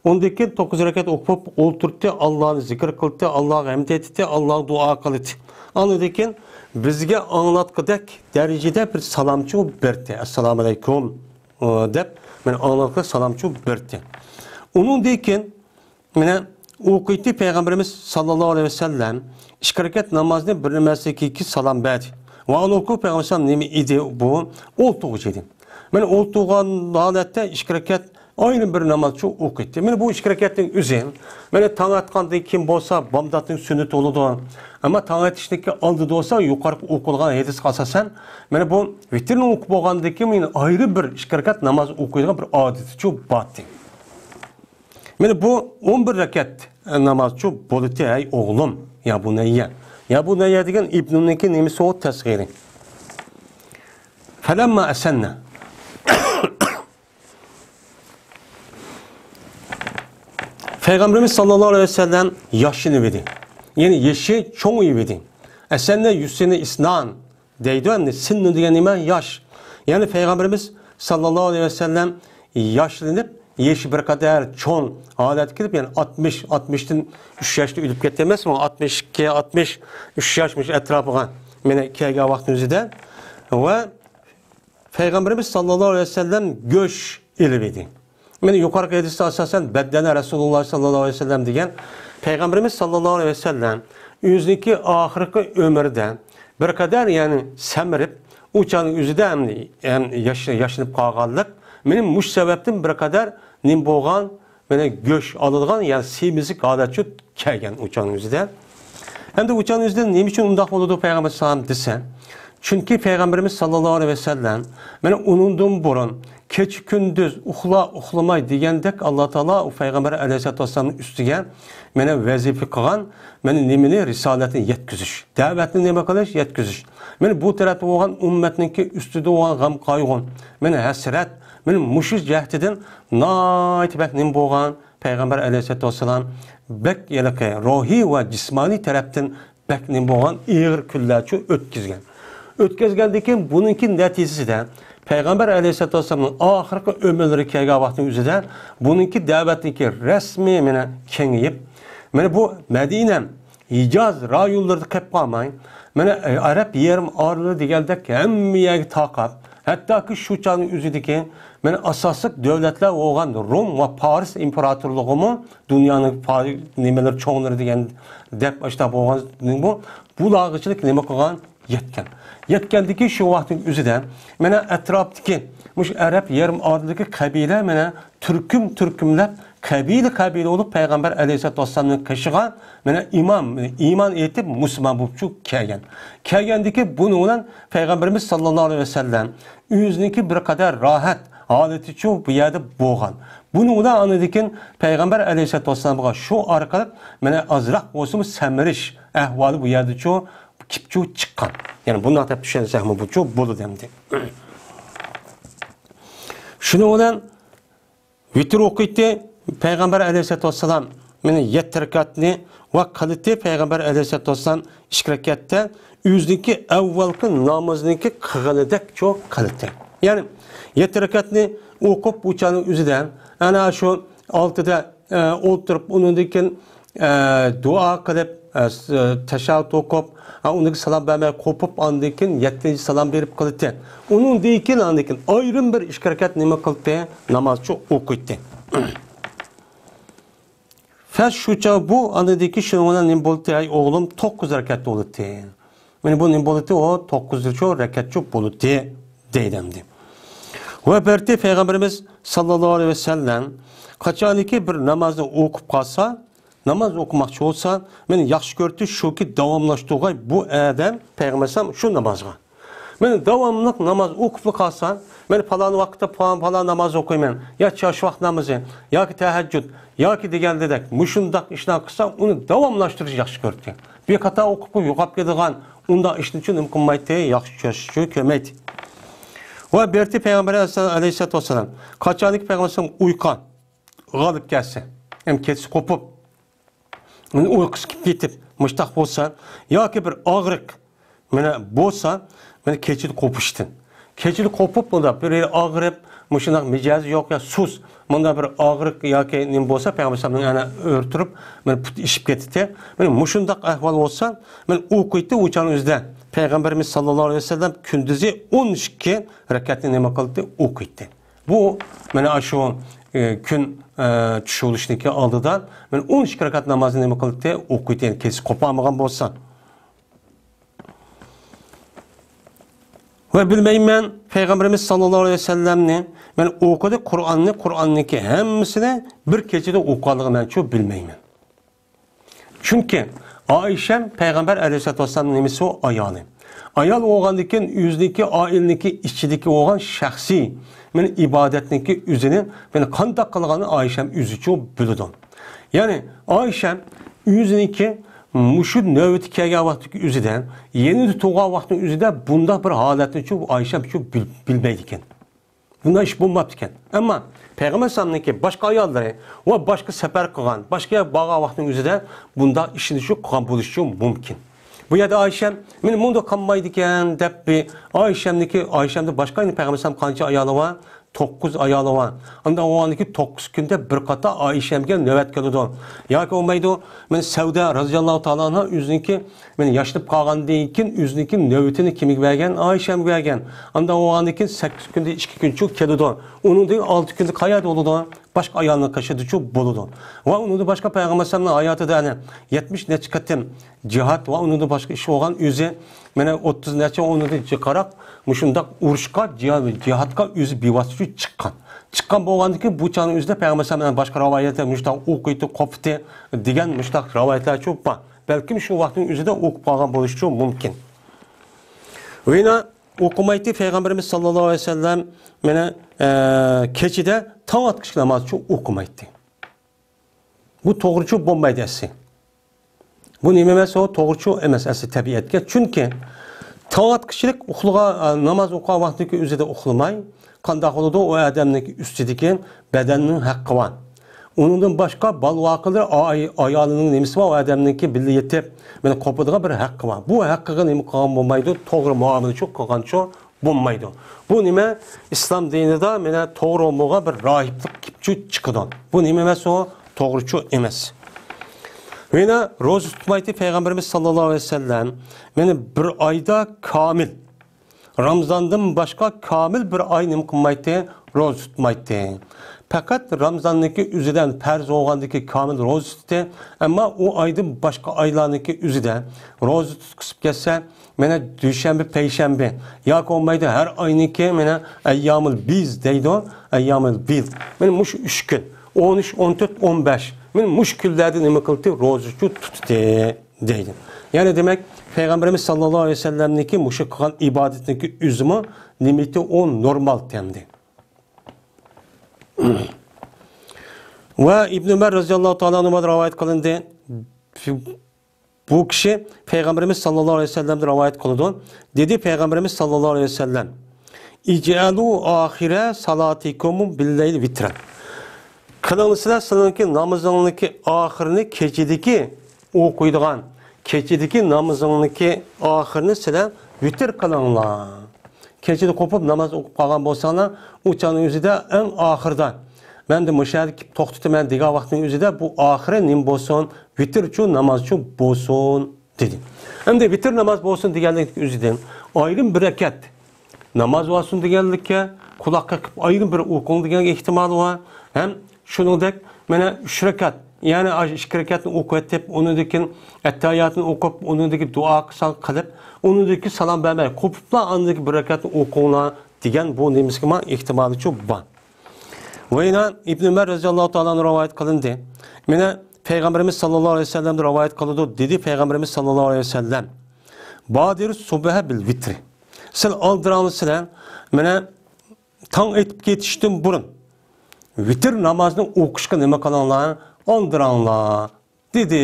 ئۇنىڭدىن كېيىن توققۇز رەكەت ئوقۇپ ئولتۇرتتى، ئاللانى زىكىر قىلدى، ئاللاغا ھەمد ئېيتتى، ئاللاغا دۇئا قىلدى. ئاندىن كېيىن بىزگە ئاڭلاتقۇدەك دەرىجىدە بىر سالامچۇ بەردى. ئەسسالامۇ ئەلەيكۇم، ئە، دەپ، مانا ئاڭلاتقۇدەك سالامچۇ بەردى. ئۇنىڭدىن كېيىن مانا ئوقۇيتتى پەيغەمبىرىمىز ساللاللاھۇ ئەلەيھى ۋەسەللەم ئىككى رەكەت نامازنى بىر نەمەزدىن كېيىن سالام بەردى. ۋە ئانا ئوقۇپ پەيغەمبىرىمىز نېمە ئىدى بۇ؟ ئولتۇرغۇچى ئىدى. مانا ئولتۇرغان ھالەتتە ئىككى رەكەت ئايرىم بىر نامازچۇ ئوقۇيتتى. مانا بۇ ئىككى رەكەتنىڭ ئۆزى، مانا تاڭ ئاتقاندىن كېيىن بولسا بامداتنىڭ سۈننىتى بولىدۇ. ئەمما تاڭ ئېتىشتىكى ئالدىدا بولسا يۇقىرىقى ئوقۇلغان ھەدىسكە ئاساسەن، مانا بۇ ۋىتىرنى ئوقۇپ بولغاندىن كېيىن يەنە ئايرى بىر ئىككى رەكەت ناماز ئوقۇيدىغان بىر ئادىتىچۇ بار ئىدى. مانا بۇ ئون بىر رەكەت نامازچۇ بولىتى، ھەي ئوغلۇم، يا بۇنەييە. يا بۇنەييە دېگەن ئىبنۇنىڭكى نېمىسى ئۇ تەسغىرى. فەلەمما ئەسەننە. پەيغەمبىرىمىز ساللاللاھۇ ئەلەيھى ۋەسەللەم ياشىنىۋىدى. يەنى يېشى چوڭىيىۋىدى. ئەسەننە يۇسىنى ئىسنان. دەيدۇ ئەمدى، سىننى دېگەن نېمە؟ ياش. يەنى پەيغەمبىرىمىز ساللاللاھۇ ئەلەيھى ۋەسەللەم ياشلىنىپ، يېشى بىر قەدەر چوڭ ھالەتكە كېلىپ، يەنى ئاتمىش، ئاتمىشتىن ئۈچ ياشتا ئۆلۈپ كەتتى ئەمەسمۇ؟ ئاتمىش ئىككى، ئاتمىش ئۈچ ياش مۇشۇ ئەتراپىغا مانا كەلگەن ۋاقىتنىڭ ئۆزىدە. ۋە پەيغەمبىرىمىز ساللاللاھۇ ئەلەيھى ۋەسەللەم گۆش ئېلىۋىدى. مانا يۇقىرىقى ھەدىستە ئاساسەن، بەددەنە رەسۇلۇللاھ ساللاللاھۇ ئەلەيھى ۋەسەللەم دېگەن پەيغەمبىرىمىز ساللاللاھۇ ئەلەيھى ۋەسەللەم ئۆزىنىڭكى ئاخىرقى ئۆمرىدە بىر قەدەر، يەنى سەمرىپ، ئۇ چاغنىڭ ئۆزىدە ھەم، ھەم ياش-، ياشىنىپ قالغانلىق، مانا مۇشۇ سەۋەبتىن بىر قەدەر نېمە بولغان، مانا گۆش ئالىدىغان، يەنى سېمىزلىك ھالەتچۇ كەلگەن ئۇ چاغنىڭ ئۆزىدە. ئەمدى ئۇ چاغنىڭ ئۆزىدە نېمە ئۈچۈن ئۇنداق بولىدۇ پەيغەمبەر ئەلەيھىسسالام دېسە، چۈنكى پەيغەمبىرىمىز ساللاللاھۇ ئەلەيھى ۋەسەللەم مانا ئۇنىڭدىن بۇرۇن كېچە-كۈندۈز ئۇخلا-، ئۇخلىماي دېگەندەك ئاللا تائالا ئۇ پەيغەمبەر ئەلەيھىسسالاتۇ ۋەسسالامنىڭ ئۈستىگە مانا ۋەزىپە قىلغان، مانا نېمىنى؟ رىسالەتنى يەتكۈزۈش. دەۋەتنى نېمە قىلىش؟ يەتكۈزۈش. مانا بۇ تەرەپتە بولغان ئۈممەتنىڭكى ئۈستىدە بولغان غەم-قايغۇ، مانا ھەسرەت، مانا مۇشۇ جەھەتتىن ناھايىتى بەك نېمە بولغان؟ پەيغەمبەر ئەلەيھىسسالاتۇ ۋەسسالام بەك ھېلىقى روھىي ۋە جىسمانىي تەرەپتىن بەك نېمە بولغان؟ ئېغىر كۈنلەرچۇ ئۆتكۈزگەن. ئۆتكۈزگەندىن كېيىن بۇنىڭكى نەتىجىسىدە پەيغەمبەر ئەلەيھىسسالاتۇ ۋەسسالامنىڭ ئاخىرقى ئۆمۈرلىرى كەلگەن ۋاقىتنىڭ ئۆزىدە بۇنىڭكى دەۋەتنىڭكى رەسمىي مانا كېڭىيىپ، مانا بۇ مەدىنە، ھىجاز رايونلىرىدا قېلىپ قالماي، مانا ئەرەب يېرىم ئارىلى دېگەندەك ھەممە يەرگە تارقاپ، ھەتتاكى شۇ چاغنىڭ ئۆزىدىكى مانا ئاساسلىق دۆلەتلەر بولغان روم ۋە پارس ئىمپېراتورلۇقىمۇ دۇنيانىڭ پا-، نېمىلىرى، چوڭلىرى دېگەن دەپ ئاشۇنداق بولغان، بۇ، بۇلارغىچىلىك نېمە قىلغان؟ يەتكەن. يەتكەندىكى شۇ ۋاقىتنىڭ ئۆزىدە مانا ئەتراپتىكى مۇشۇ ئەرەب يېرىم ئادىلىدىكى قەبىلە مانا تۈركۈم تۈركۈملەپ، قەبىلە قەبىلە بولۇپ پەيغەمبەر ئەلەيھىسسالاتۇ ۋەسسالامنىڭ قېشىغا مانا ئىمام، ئىمان ئېيتىپ مۇسۇلمان بولۇپچۇ كەلگەن. كەلگەندىكى بۇنىڭ بىلەن پەيغەمبىرىمىز ساللاللاھۇ ئەلەيھى ۋەسەللەم ئۆزىنىڭكى بىر قەدەر راھەت ھالىتىچۇ بۇ يەردە بولغان. بۇنىڭ بىلەن ئاندىن كېيىن پەيغەمبەر ئەلەيھىسسالاتۇ ۋەسسالامغا شۇ ئارقىلىق مانا ئازراق بولسىمۇ سەمرىش ئەھۋالى بۇ يەردىچۇ كېلىپچۇ چىققان. يەنى بۇنداق دەپ چۈشەنسەكمۇ بۇچۇ بولىدۇ ئەمدى. شۇنىڭ بىلەن ۋىتىر ئوقۇيتتى پەيغەمبەر ئەلەيھىسسالاتۇ ۋەسسالام. مانا يەتتە رەكەتنى ۋە قىلىتى پەيغەمبەر ئەلەيھىسسالاتۇ ۋەسسالام ئىككى رەكەتتە ئۆزىنىڭكى ئەۋۋەلقى نامىزىنىڭكى قىلغىنىدەكچۇ قىلىتى. يەنى يەتتە رەكەتنى ئوقۇپ ئۇچانىڭ ئۆزىدە ئەنە شۇ ئالتىدا ئە، ئولتۇرۇپ، ئۇنىڭدىن كېيىن، ئە، دۇئا قىلىپ، ئە، س-، ئە، تەشەھھۇد ئوقۇپ، ئە، ئۇنىڭدىن سالام بەرمەي قوپۇپ، ئاندىن كېيىن يەتتىنچى سالام بېرىپ قىلىتتى. ئۇنىڭدىن كېيىن، ئاندىن كېيىن ئايرىم بىر ئىككى رەكەت نېمە قىلتى؟ نامازچۇ ئوقۇيتتى. فەس شۇ چاغ بۇ، ئاندىن كېيىن شۇنىڭ بىلەن نېمە بولتى؟ ئەي ئوغلۇم، توققۇز رەكەت بولتى. مانا بۇ نېمە بولتى؟ ئۇ توققۇزچۇ رەكەتچۇ بولتى، دەيدۇ ئەمدى. ۋە بەلكى پەيغەمبىرىمىز ساللاللاھۇ ئەلەيھى ۋەسەللەم قاچانكى بىر نامازنى ئوقۇپ قالسا، ناماز ئوقۇماقچى بولسا، مانا ياخشى كۆرتى شۇكى، داۋاملاشتۇرغاي بۇ ئادەم پەيغەمبەر ئەلەيھىسسالام شۇ نامازغا. مانا داۋاملىق ناماز ئوقۇپلا قالسا، مانا پالان ۋاقىتتا پالان، پالان ناماز ئوقۇيمەن، يا چارشۇ ۋاقىت نامىزى، ياكى تەھەججۇد، ياكى دېگەندەك مۇشۇنداق ئىشلار قىلسا، ئۇنى داۋاملاشتۇرۇش ياخشى كۆرتى. بىر قاتار ئوقۇپ يوقاپ كېتىدىغان ئۇنداق ئىشنىچۇ نېمە قىلمايتتى، ياخشى كۆرمەيتتى. ۋە بەلكى پەيغەمبەر ئەلەيھىسسالام قاچانكى پەيغەمبەر ئەلەيھىسسالام ئۇيقۇ غالىب كەلسە، ھەم كېچىسى قوپۇپ، ئۇنى ئۇيقۇسى كېلىپ كېتىپ، مۇشتاق بولسا، ياكى بىر ئاغرىق مانا بولسا، مانا كېچىدە قوپۇشتىن. كېچىدە قوپۇپ، بۇنداق بىر ئاغرىپ، مۇشۇنداق مىجەزى يوق يا سۇس، مۇنداق بىر ئاغرىق ياكى نېمە بولسا، پەيغەمبەر ئەلەيھىسسالامنىڭ ئەنە ئۆرتۈرۈپ، مانا پۇتى ئىششىپ كېتىتتى. مانا مۇشۇنداق ئەھۋال بولسا، مانا ئوقۇيتتى ئۇ چاغنىڭ ئۆزىدە. پەيغەمبىرىمىز ساللاللاھۇ ئەلەيھى ۋەسەللەم كۈندۈزى ئون ئىككى رەكەتنى نېمە قىلدى؟ ئوقۇيتتى. بۇ مانا شۇ، ئە، كۈن، ئە، چۈش بولۇشنىڭكى ئالدىدا مانا ئون ئىككى رەكەت نامازنى نېمە قىلدى؟ ئوقۇيتتى، يەنى كېچىسى قوپالمىغان بولسا. ۋە بىلمەيمەن، پەيغەمبىرىمىز ساللاللاھۇ ئەلەيھى ۋەسەللەمنى مەن ئوقۇدى قۇرئاننى، قۇرئاننىڭكى ھەممىسىنى بىر كېچىدە ئوقۇغانلىقىنى مەنچۇ بىلمەيمەن. چۈنكى ئائىشەم پەيغەمبەر ئەلەيھىسسالاتۇ ۋەسسالامنىڭ نېمىسى ئۇ؟ ئايالى. ئايال بولغاندىن كېيىن ئۆزىنىڭكى ئائىلىنىڭكى ئىچىدىكى بولغان شەخسىي، مەن ئىبادەتنىڭكى ئۆزىنى، مەن قانداق قىلغاننى ئائىشەم ئۆزىچۇ بىلىدۇ. يەنى ئائىشەم ئۆزىنىڭكى مۇشۇ نۆۋىتى كەلگەن ۋاقتىدىكى ئۆزىدە، يېنىدا تۇرغان ۋاقتىنىڭ ئۆزىدە بۇنداق بىر ھالەتنىچۇ ئائىشەمچۇ بىل-، بىلمەيدىكەن. بۇنداق ئىش بولماپتىكەن. ئەمما پەيغەمبەر ئەلەيھىسسالامنىڭكى باشقا ئاياللىرى ۋە باشقا سەپەر قىلغان، باشقا يەرگە بارغان ۋاقتىنىڭ ئۆزىدە بۇنداق ئىشنى شۇ قىلغان بولۇشى مۇمكىن. بۇ يەردە ئائىشەم، مېنى مۇنداق قىلمايدىكەن دەپ بىر ئائىشەمنىڭكى، ئائىشەمدە باشقا يەنە پەيغەمبەر ئەلەيھىسسالام قانچە ئايالى بار؟ توققۇز ئايالى بار. ئانداق بولغاندىكى توققۇز كۈندە بىر قاتار ئائىشەمگە نۆۋەت كېلىدۇ. ياكى بولمايدۇ، مەن سەۋدە رازىياللاھۇ تائالا ئانھا ئۆزىنىڭكى مەن ياشىنىپ قالغاندىن كېيىن ئۆزىنىڭكى نۆۋىتىنى كىمگە بەرگەن؟ ئائىشەمگە بەرگەن. ئانداق بولغاندىن كېيىن سەككىز كۈندە ئىككى كۈنچۇ كېلىدۇ. ئۇنىڭدىن ئالتە كۈندە قايەردە بولىدۇ؟ باشقا ئايالنىڭ قېشىدىچۇ بولىدۇ. ۋە ئۇنىڭدىن باشقا پەيغەمبەر ئەلەيھىسسالامنىڭ ھاياتىدا ئەنە يەتمىش نەچچە قېتىم جىھاد ۋە ئۇنىڭدىن باشقا ئىش بولغان ئۆزى. مانا ئوتتۇز نەچچە ئۇنىڭدىن جىقراق مۇشۇنداق ئۇرۇشقا، جىھاد، جىھادقا ئۆزى بىۋاسىتە چىققان. چىققان بولغاندىن كېيىن بۇ چاغنىڭ ئۆزىدە پەيغەمبەر ئەلەيھىسسالام باشقا رىۋايەتتە مۇشۇنداق ئوقۇيتتى، قوپتى دېگەن مۇشۇنداق رىۋايەتلەرچۇ بار. بەلكىم شۇ ۋاقىتنىڭ ئۆزىدە ئوقۇپ قالغان بولۇشىچۇ مۇمكىن. ۋىنا ئوقۇمايتتى پەيغەمبىرىمىز ساللاللاھۇ ئەلەيھى ۋەسەللەم، مانا، ئە، كېچىدە تاڭ ئاتقۇچ نامازچۇ ئوقۇمايتتى. بۇ توغرىچۇ بولمايدۇ ئەسلى. بۇ نېمە ئەمەس، ئۇ توغرىچۇ ئەمەس ئەسلى تەبىئەتكە. چۈنكى تاڭ ئاتقۇچىلىق ئۇخلىغان، ناماز ئوقۇغان ۋاقتىدىكى ئۆزىدە ئۇخلىماي، قانداق بولىدۇ؟ ئۇ ئادەمنىڭكى ئۈستىدىكى بەدەننىڭ ھەققى بار. ئۇنىڭدىن باشقا بالا-ۋاقىلىرى، ئاي-، ئايالىنىڭ نېمىسى بار، ئۇ ئادەمنىڭكى بىللە يېتىپ، مانا قوپىدىغان بىر ھەققى بار. بۇ ھەققىگە نېمە قىلغان بولمايدۇ؟ توغرا مۇئامىلىچۇ قىلغانچۇ بولمايدۇ. بۇ نېمە؟ ئىسلام دىنىدا مانا توغرا بولمىغان بىر راھىبلىق كېلىپ چىقىدۇ. بۇ نېمە ئەمەس ئۇ؟ توغرىچۇ ئەمەس. مانا روزا تۇتمايتتى پەيغەمبىرىمىز ساللاللاھۇ ئەلەيھى ۋەسەللەم. مانا بىر ئايدا كامىل، رامزاندىن باشقا كامىل بىر ئاي نېمە قىلمايتتى؟ روزا تۇتمايتتى. پەقەت رامزاننىڭكى ئۆزىدە پەرز بولغاندىكى كامىل روزا تۇتتى. ئەمما ئۇ ئايدىن باشقا ئايلارنىڭكى ئۆزىدە روزا تۇتقۇزۇپ كەتسە، مانا دۈشەنبە، پەيشەنبە ياكى بولمايدۇ، ھەر ئاينىڭكى مانا ئەييامۇل بىز دەيدۇ، ئەييامۇل بىز. مانا مۇشۇ ئۈچ كۈن، ئون ئۈچ، ئون تۆت، ئون بەش. مانا مۇشۇ كۈنلەردە نېمە قىلدى؟ روزىچۇ تۇتتى دەيدۇ. يەنى دېمەك، پەيغەمبىرىمىز ساللاللاھۇ ئەلەيھى ۋەسەللەمنىڭكى مۇشۇ قىلغان ئىبادىتىنىڭكى ئۆزىمۇ نېمىتى ئۇ نورمال ئىكەن. ۋە ئىبن ئۆمەر رەزىياللاھۇ تائالا ئەنھۇمدىن رىۋايەت قىلىندى. بۇ كىشى پەيغەمبىرىمىز ساللاللاھۇ ئەلەيھى ۋەسەللەمدىن رىۋايەت قىلىدۇ. دېدى پەيغەمبىرىمىز ساللاللاھۇ ئەلەيھى ۋەسەللەم، «ئىجئەلۇ ئاخىرە سالاتىكۇم بىللەيل ۋىترەن.» قىلىڭلار سىلەر، سىلەرنىڭكى نامىزىڭنىڭكى ئاخىرىنى، كېچىدىكى ئوقۇيدىغان، كېچىدىكى نامىزىڭنىڭكى ئاخىرىنى سىلەر ۋىتىر قىلىڭلار. كېچىدە قوپۇپ ناماز ئوقۇپ قالغان بولساڭلار، ئۇ چاغنىڭ ئۆزىدە ئەڭ ئاخىرىدا، مەن دە مۇشۇ يەردە كېلىپ توختىتىمەن دېگەن ۋاقىتنىڭ ئۆزىدە بۇ ئاخىرى نېمە بولسۇن؟ ۋىتىرچۇ نامازچۇ بولسۇن، دېدى. ئەمدى ۋىتىر ناماز بولسۇن دېگەنلىكنىڭ ئۆزىدىن ئايرىم بىر رەكەت ناماز بولسۇن دېگەنلىككە، قۇلاق قېقىپ ئايرىم بىر ئوقۇڭ دېگەن ئېھتىمالى بار. ھەم شۇنىڭدەك مانا ئۈچ رەكەت، يەنى ئاشۇ ئىككى رەكەتنى ئوقۇۋېتىپ، ئۇنىڭدىن كېيىن ئەتتەھىياتنى ئوقۇپ، ئۇنىڭدىن كېيىن دۇئا قىلساڭ قىلىپ، ئۇنىڭدىن كېيىن سالام بەرمەي قوپۇپلا ئاندىن كېيىن بىر رەكەتنى ئوقۇڭلار دېگەن بۇ نېمىسىگىمۇ ئېھتىمالىچۇ بار. ۋە يەنە ئىبن ئۆمەر رەزىياللاھۇ تائالا ئەنھۇ رىۋايەت قىلىندى. مانا پەيغەمبىرىمىز ساللاللاھۇ ئەلەيھى ۋەسەللەمدىن رىۋايەت قىلىدۇ، دېدى پەيغەمبىرىمىز ساللاللاھۇ ئەلەيھى ۋەسەللەم، «بادىرۇ سۇبھە بىل ۋىترى.» سىلەر ئالدىراڭلار سىلەر، مانا تاڭ ئېتىپ كېتىشتىن بۇرۇن ۋىتىر نامازنى ئوقۇشقا نېمە قىلىڭلار؟ ئالدىراڭلار، دېدى،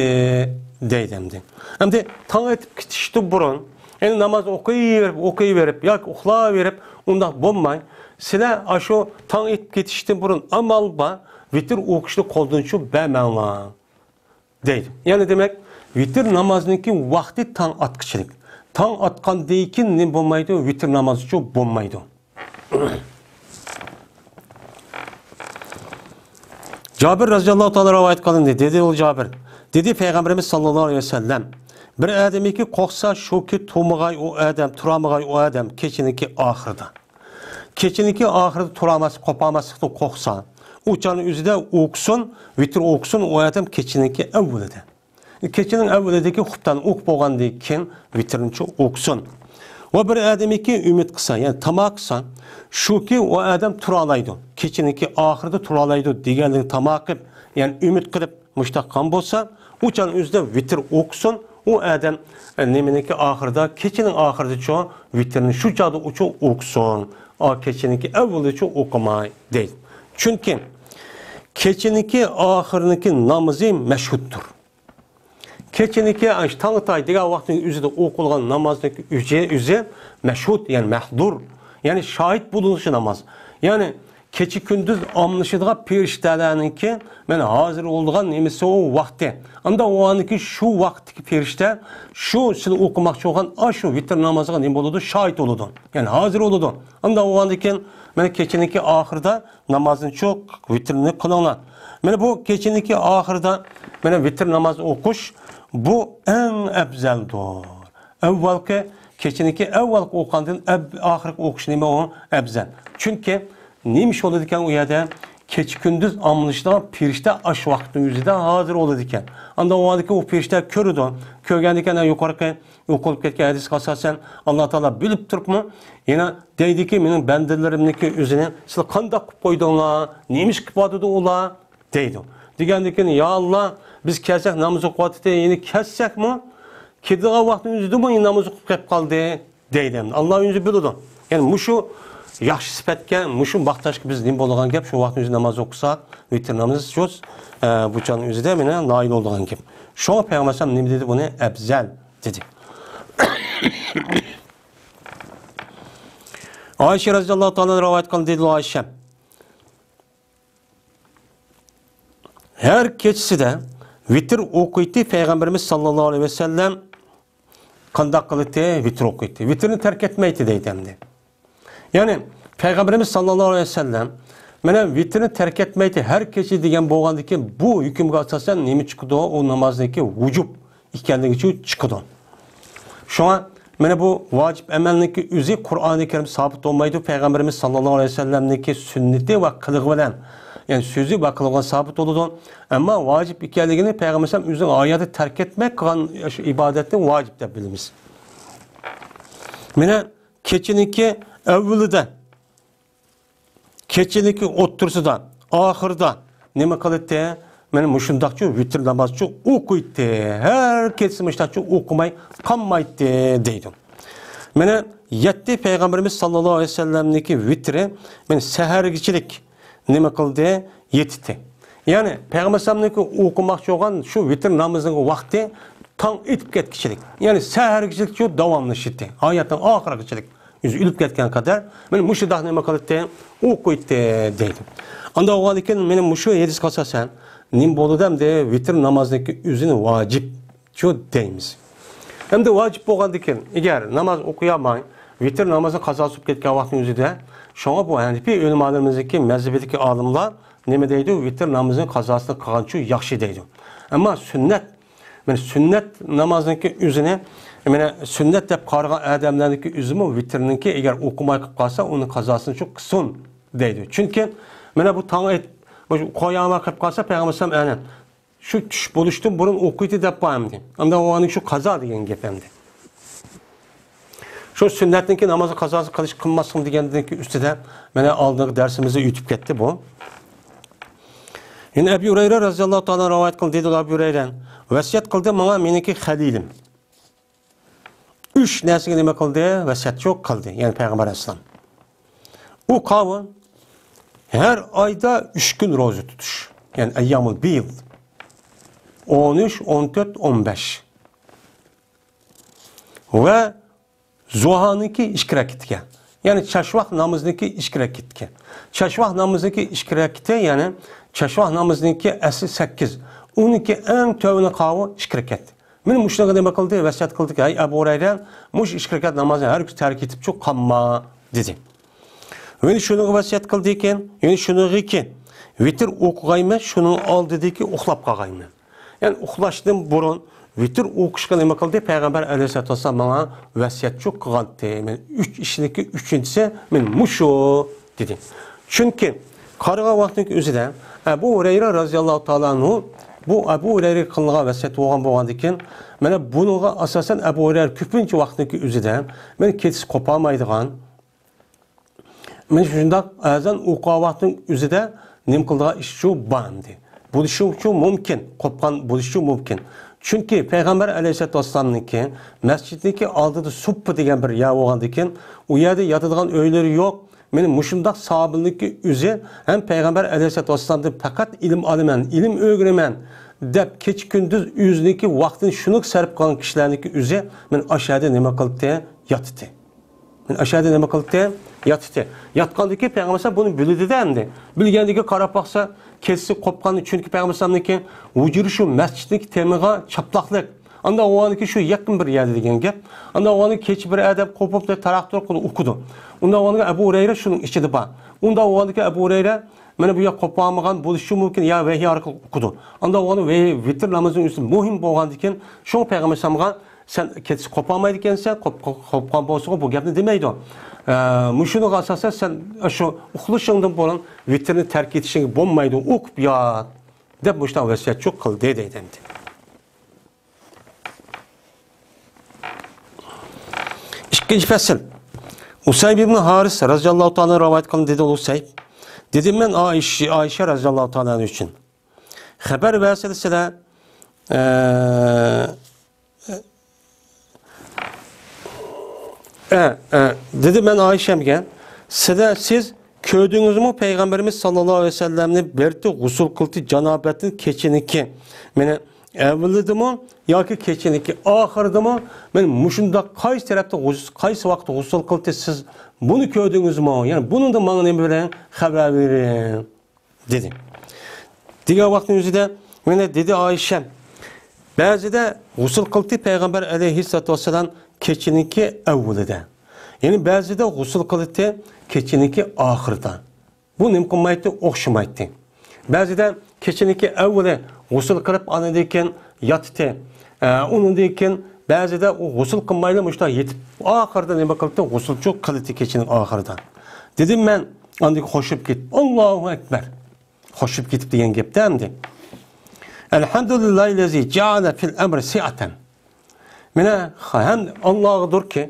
دەيدۇ ئەمدى. ئەمدى تاڭ ئېتىپ كېتىشتىن بۇرۇن، يەنى ناماز ئوقۇيۋېرىپ، ئوقۇيۋېرىپ ياكى ئۇخلاۋېرىپ، ئۇنداق بولماي، سىلەر ئاشۇ تاڭ ئېتىپ كېتىشتىن بۇرۇن ئامال بار ۋىتىر ئوقۇشنى قولدىن چۈشۈرۈپ بەرمەڭلار، دەيدۇ. يەنى دېمەك، ۋىتىر نامازنىڭكى ۋاقتى تاڭ ئاتقۇچىلىك. تاڭ ئاتقاندىن كېيىن نېمە بولمايدۇ؟ ۋىتىر نامازچۇ بولمايدۇ. جابىر رەزىياللاھۇ تائالا رىۋايەت قىلىندى. دېدى ئۇ جابىر، دېدى پەيغەمبىرىمىز ساللاللاھۇ ئەلەيھى ۋەسەللەم، بىر ئادەمكى قورقسا، شۇكى تۇرمىغاي ئۇ ئادەم، تۇرالمىغاي ئۇ ئادەم كېچىنىڭكى ئاخىرىدا. كېچىنىڭكى ئاخىرىدا تۇرالماسلىق، قوپالماسلىقتىن قورقسا، ئۇ چاغنىڭ ئۆزىدە ئوقۇسۇن، ۋىتىر ئوقۇسۇن ئۇ ئادەم كېچىنىڭكى ئەۋۋىلىدە. كېچىنىڭ ئەۋۋىلىدىكى خۇپتانى ئوقۇپ بولغاندىن كېيىن ۋىترىنى ئوقۇسۇن. ۋە بىر ئادەمكى ئۈمىد قىلسا، يەنى تاما قىلسا، شۇكى ئۇ ئادەم تۇرالايدۇ، كېچىنىڭكى ئاخىرىدا تۇرالايدۇ دېگەنلىكىنى تاما قىلىپ، يەنى ئۈمىد قىلىپ مۇشۇنداق قىلغان بولسا، ئۇ چاغنىڭ ئۆزىدە ۋىتىر ئوقۇسۇن. ئۇ ئادەم، ئە، نېمىنىڭكى ئاخىرىدا، كېچىنىڭ ئاخىرىدىچۇ ۋىترىنى شۇ چاغدا ئۇچۇ ئوقۇسۇن. ئا، كېچىنىڭكى ئەۋۋىلىچۇ ئوقۇماي، دەيدۇ. چۈنكى كېچىنىڭكى ئاخىرىنىڭكى نامىزى مەشھۇدتۇر. كېچىنىڭكى، ئاشۇ تاڭ ئاتاي دېگەن ۋاقىتنىڭ ئۆزىدە ئوقۇلغان نامازنىڭ ئۆزى، ئۆزى مەشھۇد، يەنى مەھدۇر، يەنى شاھىت بولۇنۇشى ناماز. يەنى كېچە كۈندۈز ئالمىشىدىغان پېرىشتەلەرنىڭكى مانا ھازىر بولىدىغان نېمىسى ئۇ ۋاقتى. ئانداق بولغاندىكىن شۇ ۋاقىتتىكى پېرىشتە شۇ سىلەر ئوقۇماقچى بولغان ئاشۇ ۋىتىر نامازىغا نېمە بولىدۇ؟ شاھىت بولىدۇ. يەنى ھازىر بولىدۇ. ئانداق بولغاندىكىن مانا كېچىنىڭكى ئاخىرىدا نامازنىچۇ ۋىتىرنى قىلىڭلار. مانا بۇ كېچىنىڭكى ئاخىرىدا مانا ۋىتىر ناماز ئوقۇش، بۇ ئەڭ ئەپزەلدۇر. ئەۋۋەلقى، كېچىنىڭكى ئەۋۋەلقى ئوقۇغاندىن ئەب-، ئاخىرقى ئوقۇش نېمە ئۇ؟ ئەپزەل. چۈنكى نېمە ئىش بولىدىكەن ئۇ يەردە؟ كېچە كۈندۈز ئالمىشىدىغان پېرىشتە ئاشۇ ۋاقىتنىڭ ئۆزىدە ھازىر بولىدىكەن. ئانداق بولغاندىكىن ئۇ پېرىشتە كۆرىدۇ. كۆرگەندىكىن يۇقىرىقى ئوقۇلۇپ كەتكەن ھەدىسكە ئاساسەن، ئاللا تائالا بىلىپ تۇرۇپمۇ يەنە دەيدىكى، مېنىڭ بەندىلىرىمنىڭكى ئۆزىنى سىلەر قانداق قىلىپ قويدۇڭلار، نېمە ئىش قىلىۋاتىدۇ ئۇلار؟ دەيدۇ. دېگەندىكىن، يا ئاللا، بىز كەلسەك ناماز ئوقۇۋاتىدۇ، يەنە كەتسەكمۇ، كېتىدىغان ۋاقىتنىڭ ئۆزىدىمۇ يەنە ناماز ئوقۇپ قېلىپ قالدى، دەيدۇ. ئاللا ئۆزى بىلىدۇ. يەنى مۇشۇ ياخشى سۈپەتكە، مۇشۇ ماختاشقا بىز نېمە بولىدىغان گەپ، شۇ ۋاقىتنىڭ ئۆزىدە ناماز ئوقۇساق، ۋىتىر نامىزى شۇ، ئە، بۇ چاغنىڭ ئۆزىدە مانا نائىل بولىدىغان گەپ. شۇڭا پەيغەمبەر ئەلەيھىسسالام نېمە دېدى؟ بۇنى ئەپزەل دېدى. ئائىشە رەزىياللاھۇ تائالا رىۋايەت قىلدى، دېدى ئائىشە. ھەر كېچىسىدە ۋىتىر ئوقۇيتتى پەيغەمبىرىمىز ساللاللاھۇ ئەلەيھى ۋەسەللەم. قانداق قىلىتتى؟ ۋىتىر ئوقۇيتتى. ۋىتىرنى تەرك ئەتمەيتتى دەيدۇ ئەمدى. يەنى پەيغەمبىرىمىز ساللاللاھۇ ئەلەيھى ۋەسەللەم مانا ۋىتىرنى تەرك ئەتمەيتتى ھەر كېچە دېگەن بولغاندىكىن، بۇ ھۆكۈمگە ئاساسەن نېمە چىقىدۇ؟ ئۇ نامازنىڭكى ۋۇجۇب ئىكەنلىكى چىقىدۇ. شۇڭا مانا بۇ ۋاجىپ ئەمەلنىڭكى ئۆزى قۇرئانى كەرىم سابىت بولمايدۇ، پەيغەمبىرىمىز ساللاللاھۇ ئەلەيھى ۋەسەللەمنىڭكى سۈننىتى ۋە قىلىقى بىلەن يەنى سۆزى ۋە قىلغان سابىت بولىدۇ. ئەمما ۋاجىپ ئىكەنلىكىنى پەيغەمبەر ئەلەيھىسسالام ئۆزىنىڭ ھاياتىدا تەرك ئەتمەي قىلغان شۇ ئىبادەتنى ۋاجىپ دەپ بىلىمىز. مانا كېچىنىڭكى ئەۋۋىلىدە، كېچىنىڭكى ئوتتۇرىسىدا، ئاخىرىدا نېمە قىلاتتى؟ مانا مۇشۇنداقچۇ ۋىتىر نامازچۇ ئوقۇيتتى. ھەر كېچىسى مۇشۇنداقچۇ ئوقۇماي قالمايتتى دەيدۇ. مانا يەتتە پەيغەمبىرىمىز ساللاللاھۇ ئەلەيھى ۋەسەللەمنىڭكى ۋىتىرى مانا سەھەرگىچىلىك نېمە قىلدى؟ يېتىتتى. يەنى پەيغەمبەر ئەلەيھىسسالامنىڭكى ئوقۇماقچى بولغان شۇ ۋىتىر نامىزىنىڭ ۋاقتى تاڭ ئېتىپ كەتكۈچىلىك، يەنى سەھەرگىچىلىكچۇ داۋاملىشىتتى. ھاياتنىڭ ئاخىرىغىچىلىك، ئۆزى ئۆلۈپ كەتكەن قەدەر مانا مۇشۇنداق نېمە قىلاتتى؟ ئوقۇيتتى دەيدۇ. ئانداق بولغاندىكىن مانا مۇشۇ ھەدىسكە ئاساسەن نېمە بولىدۇ ئەمدى؟ ۋىتىر نامازنىڭكى ئۆزىنى ۋاجىپ شۇ دەيمىز. ئەمدى ۋاجىپ بولغاندىكىن، ئەگەر ناماز ئوقۇيالماي، ۋىتىر نامازى قازاسى بولۇپ كەتكەن ۋاقىتنىڭ ئۆزىدە، شۇڭا بۇ ھەنىپىي ئۆلىمالىرىمىزنىڭكى مەزھىپىدىكى ئالىملار نېمە دەيدۇ؟ ۋىتىر نامىزىنىڭ قازاسىنى قىلغانچۇ ياخشى دەيدۇ. ئەمما سۈننەت، مانا سۈننەت نامازنىڭكى ئۆزىنى، مانا سۈننەت دەپ قارىغان ئادەملەرنىڭكى ئۆزىمۇ ۋىتىرنىڭكى ئەگەر ئوقۇماي قىلىپ قالسا، ئۇنىڭ قازاسىنى شۇ قىلسۇن دەيدۇ. چۈنكى مانا بۇ تاڭ ئېت-، مۇشۇ قوياماي قىلىپ قالسا، پەيغەمبەر ئەلەيھىسسالام ئەنە شۇ چۈش بولۇشتىن بۇرۇن ئوقۇيتتى دەپ قويامدى. ئانداق بولغاندىكىن شۇ قازا دېگەن گەپ ئەمدى. شۇ سۈننەتنىڭكى نامازنى قازاسى قىلىش قىلماسلىق دېگەندىكى ئۈستىدە مانا ئالدىنقى دەرسىمىزدە ئۆتۈپ كەتتى بۇ. يەنە ئەبۇ ھۇرەيرە رەزىياللاھۇ تائالا رىۋايەت قىلدى، دېدى ئەبۇ ھۇرەيرە، ۋەسىيەت قىلدى ماڭا مېنىڭكى خەلىلىم. ئۈچ نەرسىگە نېمە قىلدى؟ ۋەسىيەتچۇ قىلدى، يەنى پەيغەمبەر ئەلەيھىسسالام. ئۇ قاۋۇل ھەر ئايدا ئۈچ كۈن روزا تۇتۇش، يەنى ئەييامۇل بىض، ئون ئۈچ، ئون تۆت، ئون بەش ۋە زۇھانىڭكى ئىككى رەكىتىگە، يەنى چاشۋاق نامىزىنىڭكى ئىككى رەكىتىگە. چاشۋاق نامىزىنىڭكى ئىككى رەكىتى، يەنى چاشۋاق نامىزىنىڭكى ئەسلى سەككىز، ئۇنىڭكى ئەڭ تۆۋىنى قاۋۇ ئىككى رەكەت. مانا مۇشۇنىڭغا نېمە قىلدى؟ ۋەسىيەت قىلدىكى، ھەي ئەبۇ ھۇرەيرە، مۇشۇ ئىككى رەكەت نامازنى ھەرگىز تەرك ئېتىپچۇ قالما، دېدى. يەنە شۇنىڭغا ۋەسىيەت قىلدىكەن، يەنە شۇنىڭغىكى، ۋىتىر ئوقۇغايمەن، شۇنىڭ ئالدىدىكى ئۇخلاپ قالغايمەن. يەنى ئۇخلاشتىن بۇرۇن ۋىتىر ئوقۇشقا نېمە قىلدى؟ پەيغەمبەر ئەلەيھىسسالاتۇ ۋەسسالام ماڭا ۋەسىيەتچۇ قىلغانتى. مەن ئۈچ ئىشنىڭكى ئۈچىنچىسى مەن مۇشۇ، دېدى. چۈنكى قارىغان ۋاقىتنىڭكى ئۆزىدە ئەبۇ ھۇرەيرە رازىياللاھۇ تائالا ئەنھۇ، بۇ ئەبۇ ھۇرەيرىگە قىلىنغان ۋەسىيەت بولغان بولغاندىكىن، مانا بۇنىڭغا ئاساسەن ئەبۇ ھۇرەيرە كۆپىنچە ۋاقىتنىڭكى ئۆزىدە مەن كېچىسى قوپالمايدىغان، مانا شۇنداق ئەزان ئوقۇغان ۋاقىتنىڭ ئۆزىدە نېمە قىلىدىغان ئىشچۇ بار ئەمدى. بولۇشىچۇ مۇمكىن، قوپقان بولۇشىچۇ مۇمكىن. چۈنكى پەيغەمبەر ئەلەيھىسسالاتۇ ۋەسسالامنىڭكى مەسچىتنىڭكى ئالدىدا سۇپپا دېگەن بىر يەر بولغاندىكىن، ئۇ يەردە ياتىدىغان ئۆيلىرى يوق. مانا مۇشۇنداق سابىتلىكى ئۆزى ھەم پەيغەمبەر ئەلەيھىسسالاتۇ ۋەسسالامدىن پەقەت ئىلىم ئالىمەن، ئىلىم ئۆگىنىمەن دەپ كېچە-كۈندۈز ئۆزىنىڭكى ۋاقتىنى شۇنىڭغا سەرپ قىلغان كىشىلەرنىڭكى ئۆزى مانا ئاشۇ يەردە نېمە قىلدى؟ ياتتى. مانا ئاشۇ يەردە نېمە قىلدى؟ ياتتى. ياتقاندىكى پەيغەمبەر ئەلەيھىسسالام بۇنى بىلدى-دە ئەمدى. بىلگەندىكى قاراپ باقسا، كېچىسى قوپقان، چۈنكى پەيغەمبەر ئەلەيھىسسالامنىڭكى ھۇجرىسى شۇ مەسچىتنىڭكى تېمىغا چاپلاقلىق. ئانداق بولغاندىكى شۇ يېقىن بىر يەردە دېگەن گەپ. ئانداق بولغاندا كېچە بىر ئادەم قوپۇپ تاراق-تۇرۇق قىلىپ ئوقۇدى. ئۇنداق بولغاندا ئەبۇ ھۇرەيرە شۇنىڭ ئىچىدە بار. ئۇنداق بولغاندىكى ئەبۇ ھۇرەيرە مانا بۇ يەر قوپالمىغان بولۇشى مۇمكىن، يا ۋەھىي ئارقىلىق ئوقۇدى. ئانداق بولغاندا ۋەھىي ۋىتىر نامىزىنىڭ ئۈستىدە مۇھىم بولغاندىكىن شۇڭا پەيغەمبەر ئەلەيھىسسالامغا سەن كېچىسى قوپالمايدىكەنسەن، قوپ-، قوپ-، قوپقان بولسىغۇ بۇ گەپنى دېمەيدۇ. ئە، مۇشۇنىڭغا ئاساسەن سەن شۇ ئۇخلىشىڭدىن بۇرۇن ۋىتىرنى تەرك ئېتىشىڭ بولمايدۇ، ئوقۇپ يات، دەپ مۇشۇنداق ۋەسىيەتچۇ قىلدى دەيدۇ ئەمدى. ئىككىنچى پەسىل. ئۇسەيب ئىبن ھارىس رەزىياللاھۇ تائالا رىۋايەت قىلىندى، دېدى ئۇسەيب. دېدىم مەن ئائىشە، ئائىشە رەزىياللاھۇ تائالا ئەنھا ئۈچۈن. خەۋەر بەرسىلە سىلەر، ئە، ئە، ئە، دېدى مەن ئائىشەمگە، سىلەر، سىز كۆردىڭىزمۇ پەيغەمبىرىمىز ساللاللاھۇ ئەلەيھى ۋەسەللەمنى بىرتى غۇسۇل قىلدى جانابەتتىن كېچىنىكى، مانا ئەۋۋىلىدىمۇ ياكى كېچىنىكى ئاخىرىدىمۇ، مانا مۇشۇنداق قايسى تەرەپتە غۇس-، قايسى ۋاقىتتا غۇسۇل قىلدى، سىز بۇنى كۆردىڭىزمۇ؟ يەنى بۇنىڭدا ماڭا نېمە بىلەن خەۋەر بېرىڭ. دېدى. دېگەن ۋاقىتنىڭ ئۆزىدە مانا دېدى ئائىشە، بەزىدە غۇسۇل قىلدى پەيغەمبەر ئەلەيھىسسالاتۇ ۋەسسالام كېچىنىڭكى ئەۋۋىلىدە. يەنى بەزىدە غۇسۇل قىلدى كېچىنىڭكى ئاخىرىدا. بۇ نېمە قىلمايتتى؟ ئوخشىمايتتى. بەزىدە كېچىنىڭكى ئەۋۋىلى غۇسۇل قىلىپ ئاندىن كېيىن ياتتى. ئە، ئۇنىڭدىن كېيىن بەزىدە ئۇ غۇسۇل قىلمايلا مۇشۇنداق يېتىپ ئاخىرىدا نېمە قىلدى؟ غۇسۇلچۇ قىلدى كېچىنىڭ ئاخىرىدا. دېدىم مەن، ئاندىن كېيىن قوشۇپ كېتىپ، ئاللاھۇ ئەكبەر. قوشۇپ كېتىپ دېگەن گەپتە ئەمدى. ئەلھەمدۇلىللاھىللەزى جەئەلە فىل ئەمرى سىئەتەن. مانا ھەم ئاللاغىدۇركى،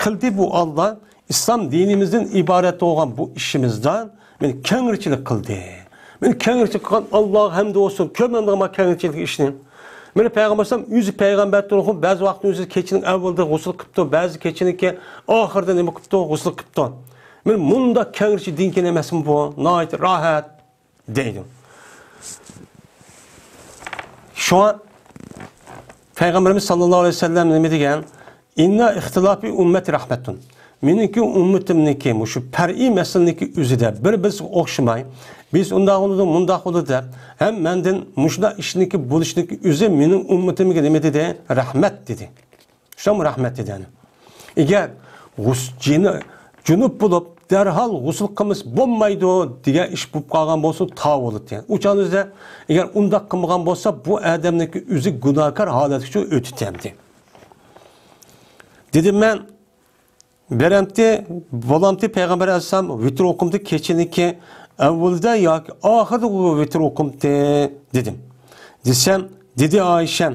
قىلدى بۇ ئاللا ئىسلام دىنىمىزدىن ئىبارەت بولغان بۇ ئىشىمىزدا مانا كەڭرىچىلىك قىلدى. مانا كەڭرىچىلىك قىلغان ئاللاغا ھەمدۇ بولسۇن، كۆرمەمدىغان كەڭرىچىلىك ئىشنى. مانا پەيغەمبەر ئەلەيھىسسالام ئۆزى پەيغەمبەر تۇرغۇن، بەزى ۋاقىتتا ئۆزى كېچىنىڭ ئەۋۋىلىدە غۇسۇل قىپتۇ، بەزى كېچىنىڭكى ئاخىرىدا نېمە قىپتۇ، غۇسۇل قىپتۇ. مانا مۇنداق كەڭرىچە دىنكەن ئەمەسمۇ بۇ؟ ناھايىتى راھەت. دەيدۇ. شۇڭا پەيغەمبىرىمىز ساللاللاھۇ ئەلەيھى ۋەسەللەم نېمە دېگەن؟ «ئىننا ئىختىلافى ئۈممەتى رەھمەتۇن.» مېنىڭكى ئۈممىتىمنىڭكى مۇشۇ پەرئىي مەسىلىنىڭكى ئۆزىدە بىر-بىرسىگە ئوخشىماي، بىز ئۇنداق بولىدۇ، مۇنداق بولىدۇ دەپ، ھەم مەندىن مۇشۇنداق ئىشنىڭكى بولۇشنىڭكى ئۆزى مېنىڭ ئۈممىتىمگە نېمە دېدى؟ رەھمەت دېدى. شۇڭا رەھمەت دېدى. ئەگەر غۇس-، جېنى جۇنۇپ بولۇپ، دەرھال غۇسۇل قىلمىسا بولمايدۇ دېگەن ئىش بولۇپ قالغان بولسا، تاۋۇ بولىدۇ. ئۇ چاغنىڭ ئۆزىدە، ئەگەر ئۇنداق قىلمىغان بولسا، بۇ ئادەمنىڭكى ئۆزى گۇناھكار ھالەتكە ئۆتۈتەمدى. دېدىم مەن، بېرەمتى، بولامتى پەيغەمبەر ئەلەيھىسسالام ۋىتىر ئوقۇمتى كېچىنىڭكى ئەۋۋىلىدە ياكى ئاخىرىدا ۋىتىر ئوقۇمتى دېدىم. دېسەم، دېدى ئائىشەم،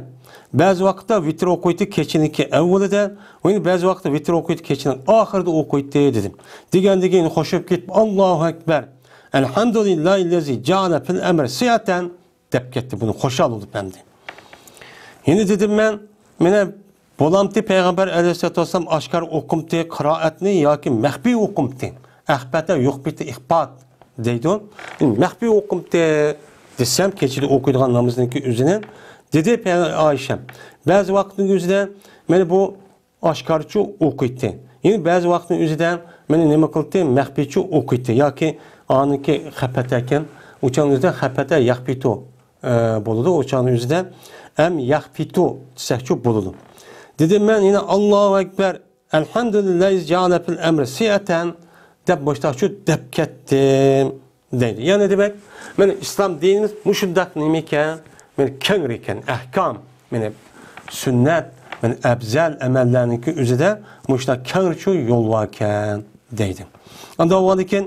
بەزى ۋاقىتتا ۋىتىر ئوقۇيتتى كېچىنىڭكى ئەۋۋىلىدە، يەنە بەزى ۋاقىتتا ۋىتىر ئوقۇيتتى كېچىنىڭ ئاخىرىدا ئوقۇيتتى دېدىم. دېگەندىن كېيىن قوشۇپ كېتىپ، ئاللاھۇ ئەكبەر، ئەلھەمدۇلىللاھىللەزى جەئەلە فىل ئەمرى سىئەتەن، دەپ كەتتى. بۇنى خۇشال بولۇپ ئەمدى. يەنە دېدىم مەن، مانا بولامتى پەيغەمبەر ئەلەيھىسسالاتۇ ۋەسسالام ئاشكارا ئوقۇمتى قىرائەتنى ياكى مەخپىي ئوقۇمتى؟ ئەخپەتە يۇخبىتى ئىخپات دەيدۇ. مەخپىي ئوقۇمتى دېسەم، كېچىدە ئوقۇيدىغان نامىزنىڭكى ئۆزىنى. دېدى پەيغەمبەر ئائىشەم، بەزى ۋاقىتنىڭ ئۆزىدە مانا بۇ ئاشكارىچۇ ئوقۇيتتى. يەنە بەزى ۋاقىتنىڭ ئۆزىدە مانا نېمە قىلتى؟ مەخپىيچۇ ئوقۇيتتى. ياكى ئانىڭكى خەپەتە ئىكەن، ئۇ چاغنىڭ ئۆزىدە خەپەتە يەخپىتۇ، ئە، بولىدۇ. ئۇ چاغنىڭ ئۆزىدە ئەم يەخپىتۇ دېسەكچۇ بولىدۇ. دېدىم مەن يەنە، ئاللاھۇ ئەكبەر، ئەلھەمدۇلىللاھى جەئەلە فىل ئەمرى سىئەتەن، دەپ مۇشتاقچۇ دەپ كەتتىم. دەيدۇ. يەنى دېمەك، مانا ئىسلام دىنىمىز مۇشۇنداق نېمە ئىكەن؟ مانا كەڭرى ئىكەن، ئەھكام، مانا سۈننەت، مانا ئەپزەل ئەمەللەرنىڭكى ئۆزىدە مۇشۇنداق كەڭرىچۇ يول باركەن دەيدۇ. ئاندىن بولغاندىن كېيىن،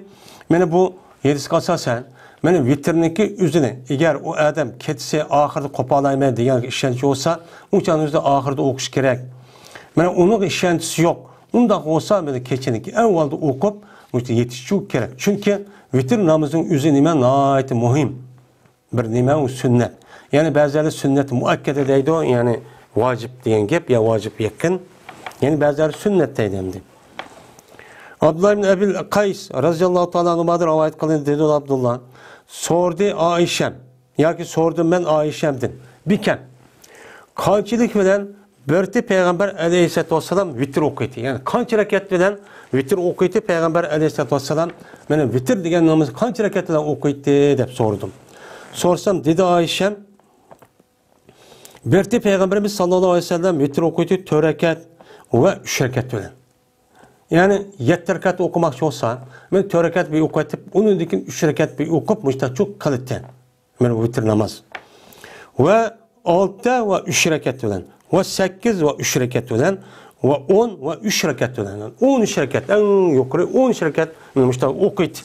مانا بۇ ھەدىسكە ئاساسەن، مانا ۋىتىرنىڭكى ئۆزىنى، ئەگەر ئۇ ئادەم كېچىسى ئاخىرىدا قوپالايمەن دېگەن ئىشەنچى بولسا، ئۇ چاغنىڭ ئۆزىدە ئاخىردا ئوقۇش كېرەك. مانا ئۇنىڭ ئىشەنچىسى يوق. ئۇنداق بولسا، مانا كېچىنىڭكى ئەۋۋالدا ئوقۇپ، مۇشۇ يېتىشچۇ كېرەك. چۈنكى ۋىتىر نامىزىنىڭ ئۆزى نېمە؟ ناھايىتى مۇھىم. بىر نېمە ئۇ سۈننەت. يەنى بەزىلەر سۈننەت مۇئەككەدە دەيدۇ، يەنى ۋاجىپ دېگەن گەپ، يا ۋاجىپ يېقىن. يەنى بەزىلەر سۈننەت دەيدۇ ئەمدى. ئابدۇللا ئىبن ئەبىل قەيس رەزىياللاھۇ تائالا ئەنھۇدىن رىۋايەت قىلىندى، دېدى ئابدۇللا. سورىدى ئائىشەم، ياكى سورىدىم مەن ئائىشەمدىن. بىكەم، قانچىلىك بىلەن بىرتى پەيغەمبەر ئەلەيھىسسالاتۇ ۋەسسالام ۋىتىر ئوقۇيتتى. يەنى قانچە رەكەت بىلەن ۋىتىر ئوقۇيتتى پەيغەمبەر ئەلەيھىسسالاتۇ ۋەسسالام؟ مانا ۋىتىر دېگەن نامىزنى قانچە رەكەت بىلەن ئوقۇيتتى دەپ سورىدىم. سورىسام، دېدى ئائىشەم، بىرتى پەيغەمبىرىمىز ساللاللاھۇ ئەلەيھى ۋەسەللەم ۋىتىر ئوقۇيتتى تۆت رەكەت ۋە ئۈچ رەكەت بىلەن. يەنى يەتتە رەكەت ئوقۇماقچى بولسا، مەن تۆت رەكەت بىر ئوقۇۋېتىپ، ئۇنىڭدىن كېيىن ئۈچ رەكەت بىر ئوقۇپ، مۇشتاقچۇ قىلىتتى. مانا ۋىتىر ناماز. ۋە ئالتە ۋە ئۈچ رەكەت بىلەن، ۋە سەككىز ۋە ئۈچ رەكەت بىلەن، ۋە ئون ۋە ئۈچ رەكەت بىلەن. ئون ئۈچ رەكەت، ئەڭ يۇقىرى ئون ئۈچ رەكەت مۇشتا ئوقۇيتتى.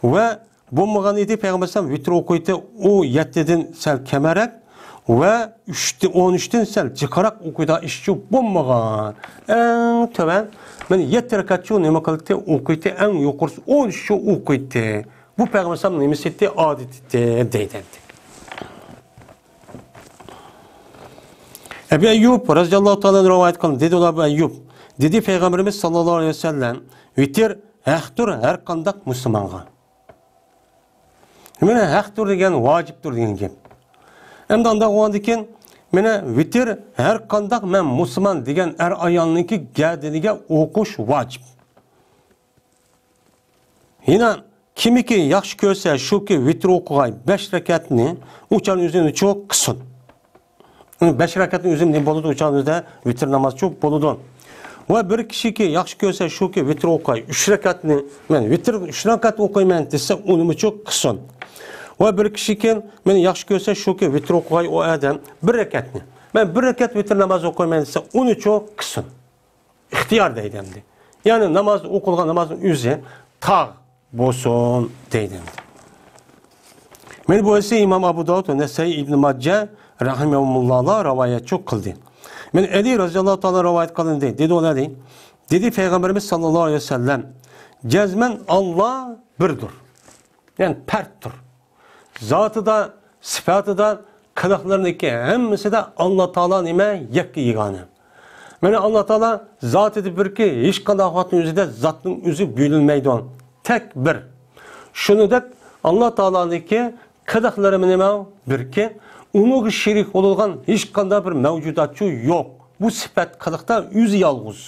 ۋە بولمىغان ئىدى، پەيغەمبەر ئەلەيھىسسالام ۋىتىر ئوقۇيتتى، ئۇ يەتتىدىن سەل كەمرەك ۋە ئۈچتە، ئون ئۈچتىن سەل جىقراق ئوقۇيدىغان ئىشچۇ بولمىغان. ئەڭ تۆۋەن، مانا يەتتە رەكەتچۇ نېمە قىلتتى؟ ئوقۇيتتى، ئەڭ يۇقىرىسى ئون ئۈچچۇ ئوقۇيتتى. بۇ پەيغەمبەر ئەلەيھىسسالام نېمىسى ئىدى؟ ئادىتى ئىدى، دەيدۇ ئەمدى. ئەبۇ ئەييۇب رەزىياللاھۇ تائالا ئەنھۇ رىۋايەت قىلدى. دېدى ئۇلار، ئەبۇ ئەييۇب، دېدى پەيغەمبىرىمىز ساللاللاھۇ ئەلەيھى ۋەسەللەم، ۋىتىر ھەقتۇر ھەر قانداق مۇسۇلمانغا. مانا ھەقتۇر دېگەن ۋاجىپتۇر دېگەن گەپ. ئەمدى ئانداق بولغاندىكىن، مانا ۋىتىر ھەر قانداق مەن مۇسۇلمان دېگەن ئەر ئايالنىڭكى گەدىنىگە ئوقۇش ۋاجىپ. يەنە كىمكى ياخشى كۆرسە، شۇكى ۋىتىر ئوقۇغاي بەش رەكەتنى، ئۇ چاغنى ئۆزىنى چوق قىلسۇن. بەش رەكەتنى ئۆزى نېمە بولىدۇ، ئۇ چاغدا ئۆزىدە ۋىتىر ناماز چوق بولىدۇ. ۋە بىر كىشىكى ياخشى كۆرسە، شۇكى ۋىتىر ئوقۇغاي ئۈچ رەكەتنى، مەن ۋىتىر ئۈچ رەكەت ئوقۇيمەن دېسە، ئۇنىمۇ چوق قىلسۇن. ۋە بىر كىشىكى مەن ياخشى كۆرسە، شۇكى ۋىتىر ئوقۇغاي ئۇ ئادەم بىر رەكەتنى، مەن بىر رەكەت ۋىتىر ناماز ئوقۇيمەن دېسە، ئۇنى چوق قىلسۇن. ئىختىيار دەيدۇ ئەمدى. يەنى ناماز ئوقۇلغان نامازنىڭ ئۆزى تاغ بولسۇن دەيدۇ ئەمدى. مانا بۇ ھەدىسنى ئىمام ئەبۇ داۋۇد ۋە نەسائىي، ئىبن ماجە رەھىمەھۇمۇللاھلار رىۋايەتچۇ قىلدى. مانا ئەلى رازىياللاھۇ تائالا رىۋايەت قىلىندى، دېدى ئۇلار، دېدى پەيغەمبىرىمىز ساللاللاھۇ ئەلەيھى ۋەسەللەم، جەزمەن ئاللا بىردۇر. يەنى پەردتۇر. زاتىدا، سۈپەتىدا، قىلىقلىرىنىڭكى ھەممىسىدە ئاللا تائالا نېمە؟ يەككە يېگانە. مانا ئاللا تائالا زاتىدا بىركى، ھېچقانداق ۋاقىتنىڭ ئۆزىدە زاتنىڭ ئۆزى بۆلۈنمەيدۇ. تەك بىر. شۇنىڭدەك ئاللا تائالانىڭكى قىلىقلىرىمۇ نېمە؟ بىركى. ئۇنىڭغا شېرىك بولىدىغان ھېچقانداق بىر مەۋجۇداتچۇ يوق. بۇ سۈپەت قىلىقتا ئۆزى يالغۇز.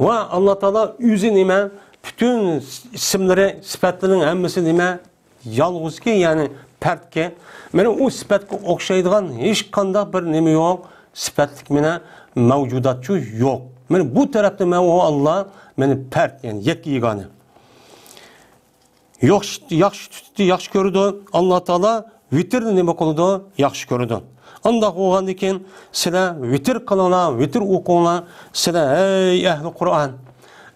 ۋە ئاللا تائالا ئۆزى نېمە؟ پۈتۈن ئىسىملىرى، سۈپەتلىرىنىڭ ھەممىسى نېمە؟ يالغۇزكى، يەنى پەردكى. مانا ئۇ سۈپەتكە ئوخشايدىغان ھېچقانداق بىر نېمە يوق، سۈپەتلىك مانا مەۋجۇداتچۇ يوق. مانا بۇ تەرەپتە مانا ئۇ ئاللا، مانا پەرد، يەنى يەككە يېگانە. ياخشى، ياخشى تۇتتى، ياخشى كۆرىدۇ. ئاللا تائالا ۋىتىرنى نېمە قىلىدۇ؟ ياخشى كۆرىدۇ. ئانداق بولغاندىن كېيىن سىلەر ۋىتىر قىلىڭلار، ۋىتىر ئوقۇڭلار. سىلەر، ھەي ئەھلى قۇرئان،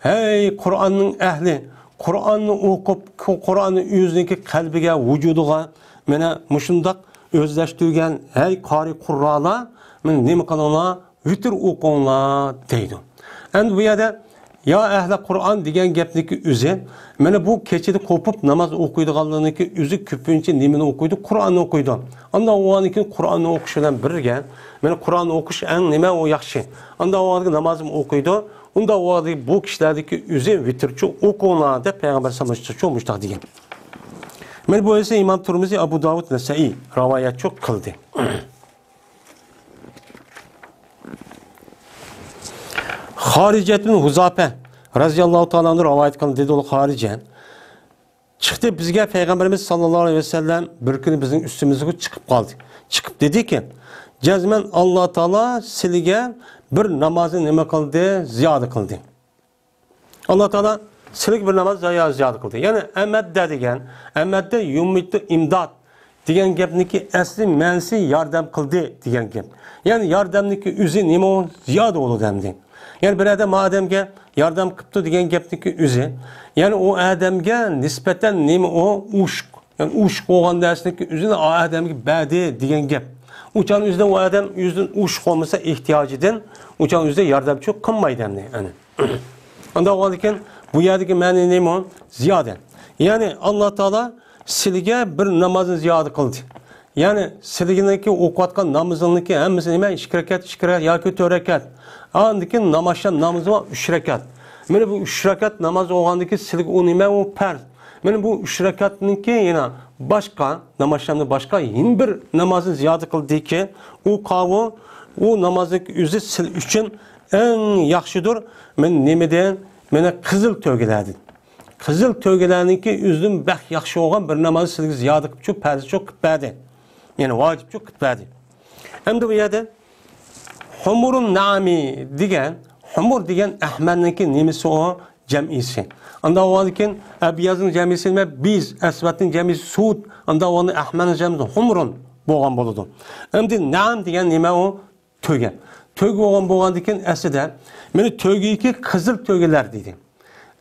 ھەي قۇرئاننىڭ ئەھلى، قۇرئاننى ئوقۇپ، قۇرئاننى ئۆزىنىڭكى قەلبىگە، ۋۇجۇدىغا مانا مۇشۇنداق ئۆزلەشتۈرگەن، ھەي قارىي قۇررالار، مانا نېمە قىلىڭلار؟ ۋىتىر ئوقۇڭلار دەيدۇ. ئەمدى بۇ يەردە يا ئەھلى قۇرئان دېگەن گەپنىڭكى ئۆزى، مانا بۇ كېچىدە قوپۇپ ناماز ئوقۇيدىغانلارنىڭكى ئۆزى كۆپىنچە نېمىنى ئوقۇيدۇ؟ قۇرئاننى ئوقۇيدۇ. ئانداق بولغاندىن كېيىن قۇرئاننى ئوقۇش بىلەن بىرگە، مانا قۇرئاننى ئوقۇش ئەڭ نېمە ئۇ ياخشى. ئانداق بولغاندىن كېيىن نامازمۇ ئوقۇيدۇ. ئۇنداق بولغاندىن كېيىن بۇ كىشىلەردىكى ئۆزى ۋىتىرچۇ ئوقۇڭلار دەپ پەيغەمبەر ساللاللاھۇ ئەلەيھى ۋەسەللەم مۇشۇنداق دېگەن. مانا بۇ ھەدىسنى ئىمام تۇرمۇزى، ئەبۇ داۋۇد، نەسائىي رىۋايەتچۇ قىلدى. خارىجەتتىن ھۇزاپە رەزىياللاھۇ تائالا ئەنھۇ رىۋايەت قىلدى، دېدى ئۇ خارىجە. چىقتى بىزگە پەيغەمبىرىمىز ساللاللاھۇ ئەلەيھى ۋەسەللەم بىر كۈنى بىزنىڭ ئۈستىمىزگە چىقىپ قالدى. چىقىپ دېدىكى، جەزمەن ئاللا تائالا سىلىگە بىر نامازنى نېمە قىلدى؟ زىيادە قىلدى. ئاللا تائالا سىلىگە بىر ناماز زىيا-، زىيادە قىلدى. يەنى ئەمەددە دېگەن، ئەمەددە يۇمىتتۇ ئىمداد دېگەن گەپنىڭكى ئەسلى مەنىسى ياردەم قىلدى دېگەن گەپ. يەنى ياردەمنىڭكى ئۆزى نېمە ئۇ؟ زىيادە بولىدۇ ئەمدى. يەنى بىر ئادەم ما ئادەمگە ياردەم قىپتۇ دېگەن گەپنىڭكى ئۆزى، يەنى ئۇ ئادەمگە نىسبەتەن نېمە ئۇ؟ ئوشۇق. يەنى ئوشۇق بولغان نەرسىنىڭكى ئۆزىنى ئۇ ئادەمگە بەردى دېگەن گەپ. ئۇ چاغنىڭ ئۆزىدە ئۇ ئادەم ئۆزىدىن ئوشۇق بولمىسا ئېھتىياجىدىن، ئۇ چاغنىڭ ئۆزىدە ياردەمچى قىلمايدۇ ئەمدى. ئەنە. ئانداق بولغاندىكىن بۇ يەردىكى مەنە نېمە؟ زىيادە. يەنى ئاللا تائالا سىلىگە بىر نامازنى زىيادە قىلدى. يەنى سىلىگىنىڭكى ئوقۇۋاتقان نامىزىڭنىڭكى ھەممىسى نېمە؟ ئىككى رەكەت، ئىككى رەكەت ياكى تۆت رەكەت. ئاندىن كېيىن نامازشام نامىزى بار، ئۈچ رەكەت. مانا بۇ ئۈچ رەكەت ناماز بولغاندىن كېيىن سىلىگە ئۇ نېمە؟ ئۇ پەرز. مانا بۇ ئۈچ رەكەتنىڭكى يەنە باشقا، نامازشامدىن باشقا يەنە بىر نامازنى زىيادە قىلدىكى، ئۇ قاۋۇ، ئۇ نامازنىڭ ئۆزى سىل ئۈچۈن ئەڭ ياخشىدۇر. مانا نېمىدىن؟ مانا قىزىل تۆگىلەردىن. قىزىل تۆگىلەرنىڭكى ئۆزىدىن بەك ياخشى بولغان بىر نامازنى سىلىگە زىيادە قىلىپچۇ، پەرزچۇ قىلىپ بەردى. يەنى ۋاجىپچۇ قىلىپ بەردى. ئەمدى بۇ يەردە ھۇمۇرۇن نەئەمى دېگەن، ھۇمۇر دېگەن ئەھمەرنىڭكى نېمىسى ئۇ؟ جەمئىسى. ئانداق بولغاندىكىن ئەبيازنىڭ جەمئىسى نېمە؟ بىز. ئەسۋەدنىڭ جەمئىسى سۇد. ئانداق بولغاندا ئەھمەرنىڭ جەمئىسى ھۇمۇرۇن بولغان بولىدۇ. ئەمدى نەئەم دېگەن نېمە ئۇ؟ تۆگە. تۆگە بولغان بولغاندىكىن ئەسلىدە مانا تۆگىكى قىزىل تۆگىلەر دېدى.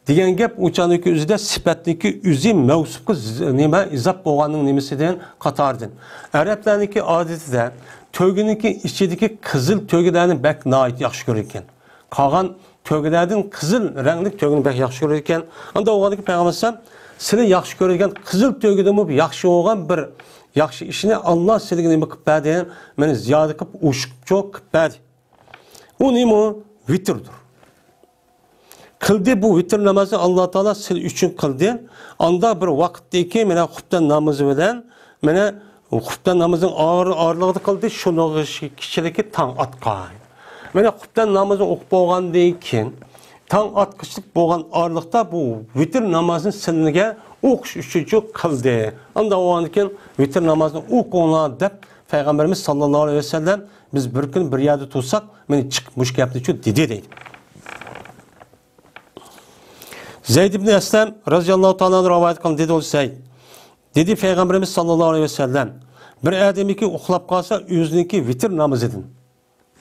دېگەن گەپ ئۇ چاغنىڭكى ئۆزىدە سۈپەتنىڭكى ئۆزى مەۋسۇپقا ز-، نېمە، ئىزاپ بولغاننىڭ نېمىسىدىن، قاتارىدىن. ئەرەبلەرنىڭكى ئادىتىدە تۆگىنىڭكى ئىچىدىكى قىزىل تۆگىلەرنى بەك ناھايىتى ياخشى كۆرىدىكەن. قالغان تۆگىلەردىن قىزىل رەڭلىك تۆگىنى بەك ياخشى كۆرىدىكەن. ئانداق بولغاندىكىن پەيغەمبەر ئەلەيھىسسالام سىلى ياخشى كۆرىدىغان قىزىل تۆگىدىنمۇ ياخشى بولغان بىر ياخشى ئىشنى ئاللا سىلىگە نېمە قىلىپ بەردى؟ مانا زىيادە قىلىپ، ئوشۇقچۇ قىلىپ بەردى. ئۇ نېمە؟ ۋىتىردۇر. قىلدى، بۇ ۋىتىر نامازنى ئاللا تائالا سىل ئۈچۈن قىلدى. ئاندا بىر ۋاقىتتىكى مانا خۇپتەن نامىزى بىلەن، مانا خۇپتەن نامىزىنىڭ ئار-، ئارىلىقىدا قىلدى، شۇنىڭ كىچىلىكى تاڭ ئاتقان. مانا خۇپتەن نامىزىنى ئوقۇپ بولغاندىن كېيىن، تاڭ ئاتقۇچىلىق بولغان ئارىلىقتا بۇ ۋىتىر نامازىنى سىلىگە ئوقۇش ئۈچۈنچۇ قىلدى. ئاندا بولغاندىن كېيىن ۋىتىر نامازىنى ئوقۇڭلار دەپ پەيغەمبىرىمىز ساللاللاھۇ ئەلەيھى ۋەسەللەم، بىز بىر كۈنى بىر يەردە تۇرساق، مانا چىقىپ مۇشۇ گەپنىچۇ دېدى دەيدۇ. زەيد ئىبن ئەسلەم رەزىياللاھۇ تائالا ئەنھۇ رىۋايەت قىلدى، دېدى ئۇ زەيد. دېدى پەيغەمبىرىمىز ساللاللاھۇ ئەلەيھى ۋەسەللەم، بىر ئادەمكى ئۇخلاپ قالسا ئۆزىنىڭكى ۋىتىر نامىزىدىن،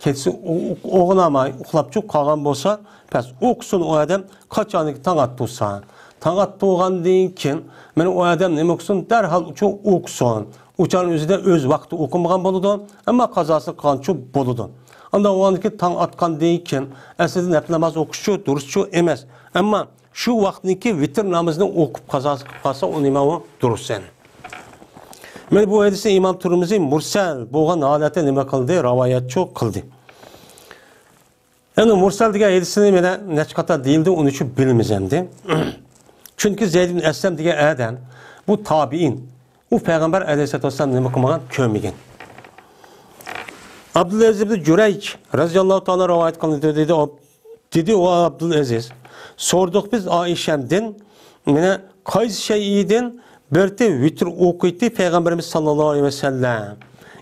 كېچىسى ئو-، ئو-، ئويغىنالماي ئۇخلاپچۇ قالغان بولسا، بەس ئوقۇسۇن ئۇ ئادەم قاچانكى تاڭ ئاتقۇچە. تاڭ ئاتتۇرغاندىن كېيىن، مانا ئۇ ئادەم نېمە قىلسۇن؟ دەرھال شۇ ئوقۇسۇن. ئۇ چاغنىڭ ئۆزىدە ئۆز ۋاقتى ئوقۇمىغان بولىدۇ، ئەمما قازاسىنى قىلغانچۇ بولىدۇ. ئاندىن ئۇنىڭدىن كېيىن تاڭ ئاتقاندىن كېيىن، ئەسلىدە نەپلى ناماز ئوقۇشچۇ، دۇرۇسچۇ ئەمەس. ئەمما شۇ ۋاقىتنىكى ۋىتىر نامىزىنى ئوقۇپ قازاسى قىلىپ قالسا، ئۇ نېمە ئۇ؟ دۇرۇس يەنى. مانا بۇ ھەدىسنى ئىمام تۇرمۇزى مۇرسەل بولغان ھالەتتە نېمە قىلدى؟ راۋايەتچۇ قىلدى. يەنى مۇرسەل دېگەن ھەدىسنى مانا نەچچە قېتىم دېيىلدى، ئۇنى شۇ بىلىمىز ئەمدى. چۈنكى زەيد ئىبن ئەسلەم دېگەن ئادەم، بۇ تابىئىن. ئۇ پەيغەمبەر ئەلەيھىسسالاتۇ ۋەسسالام نېمە قىلمىغان؟ كۆرمىگەن. ئابدۇلئەزىز ئىبن جۇرەيج رەزىياللاھۇ تائالا رىۋايەت قىلىندى، دېدى، ئابدۇلئەزىز، سوردۇق بىز ئائىشەمدىن، مانا قايسى شەيئىدىن بىرتى ۋىتر ئوقۇيتتى پەيغەمبىرىمىز ساللاللاھۇ ئەلەيھى ۋەسەللەم.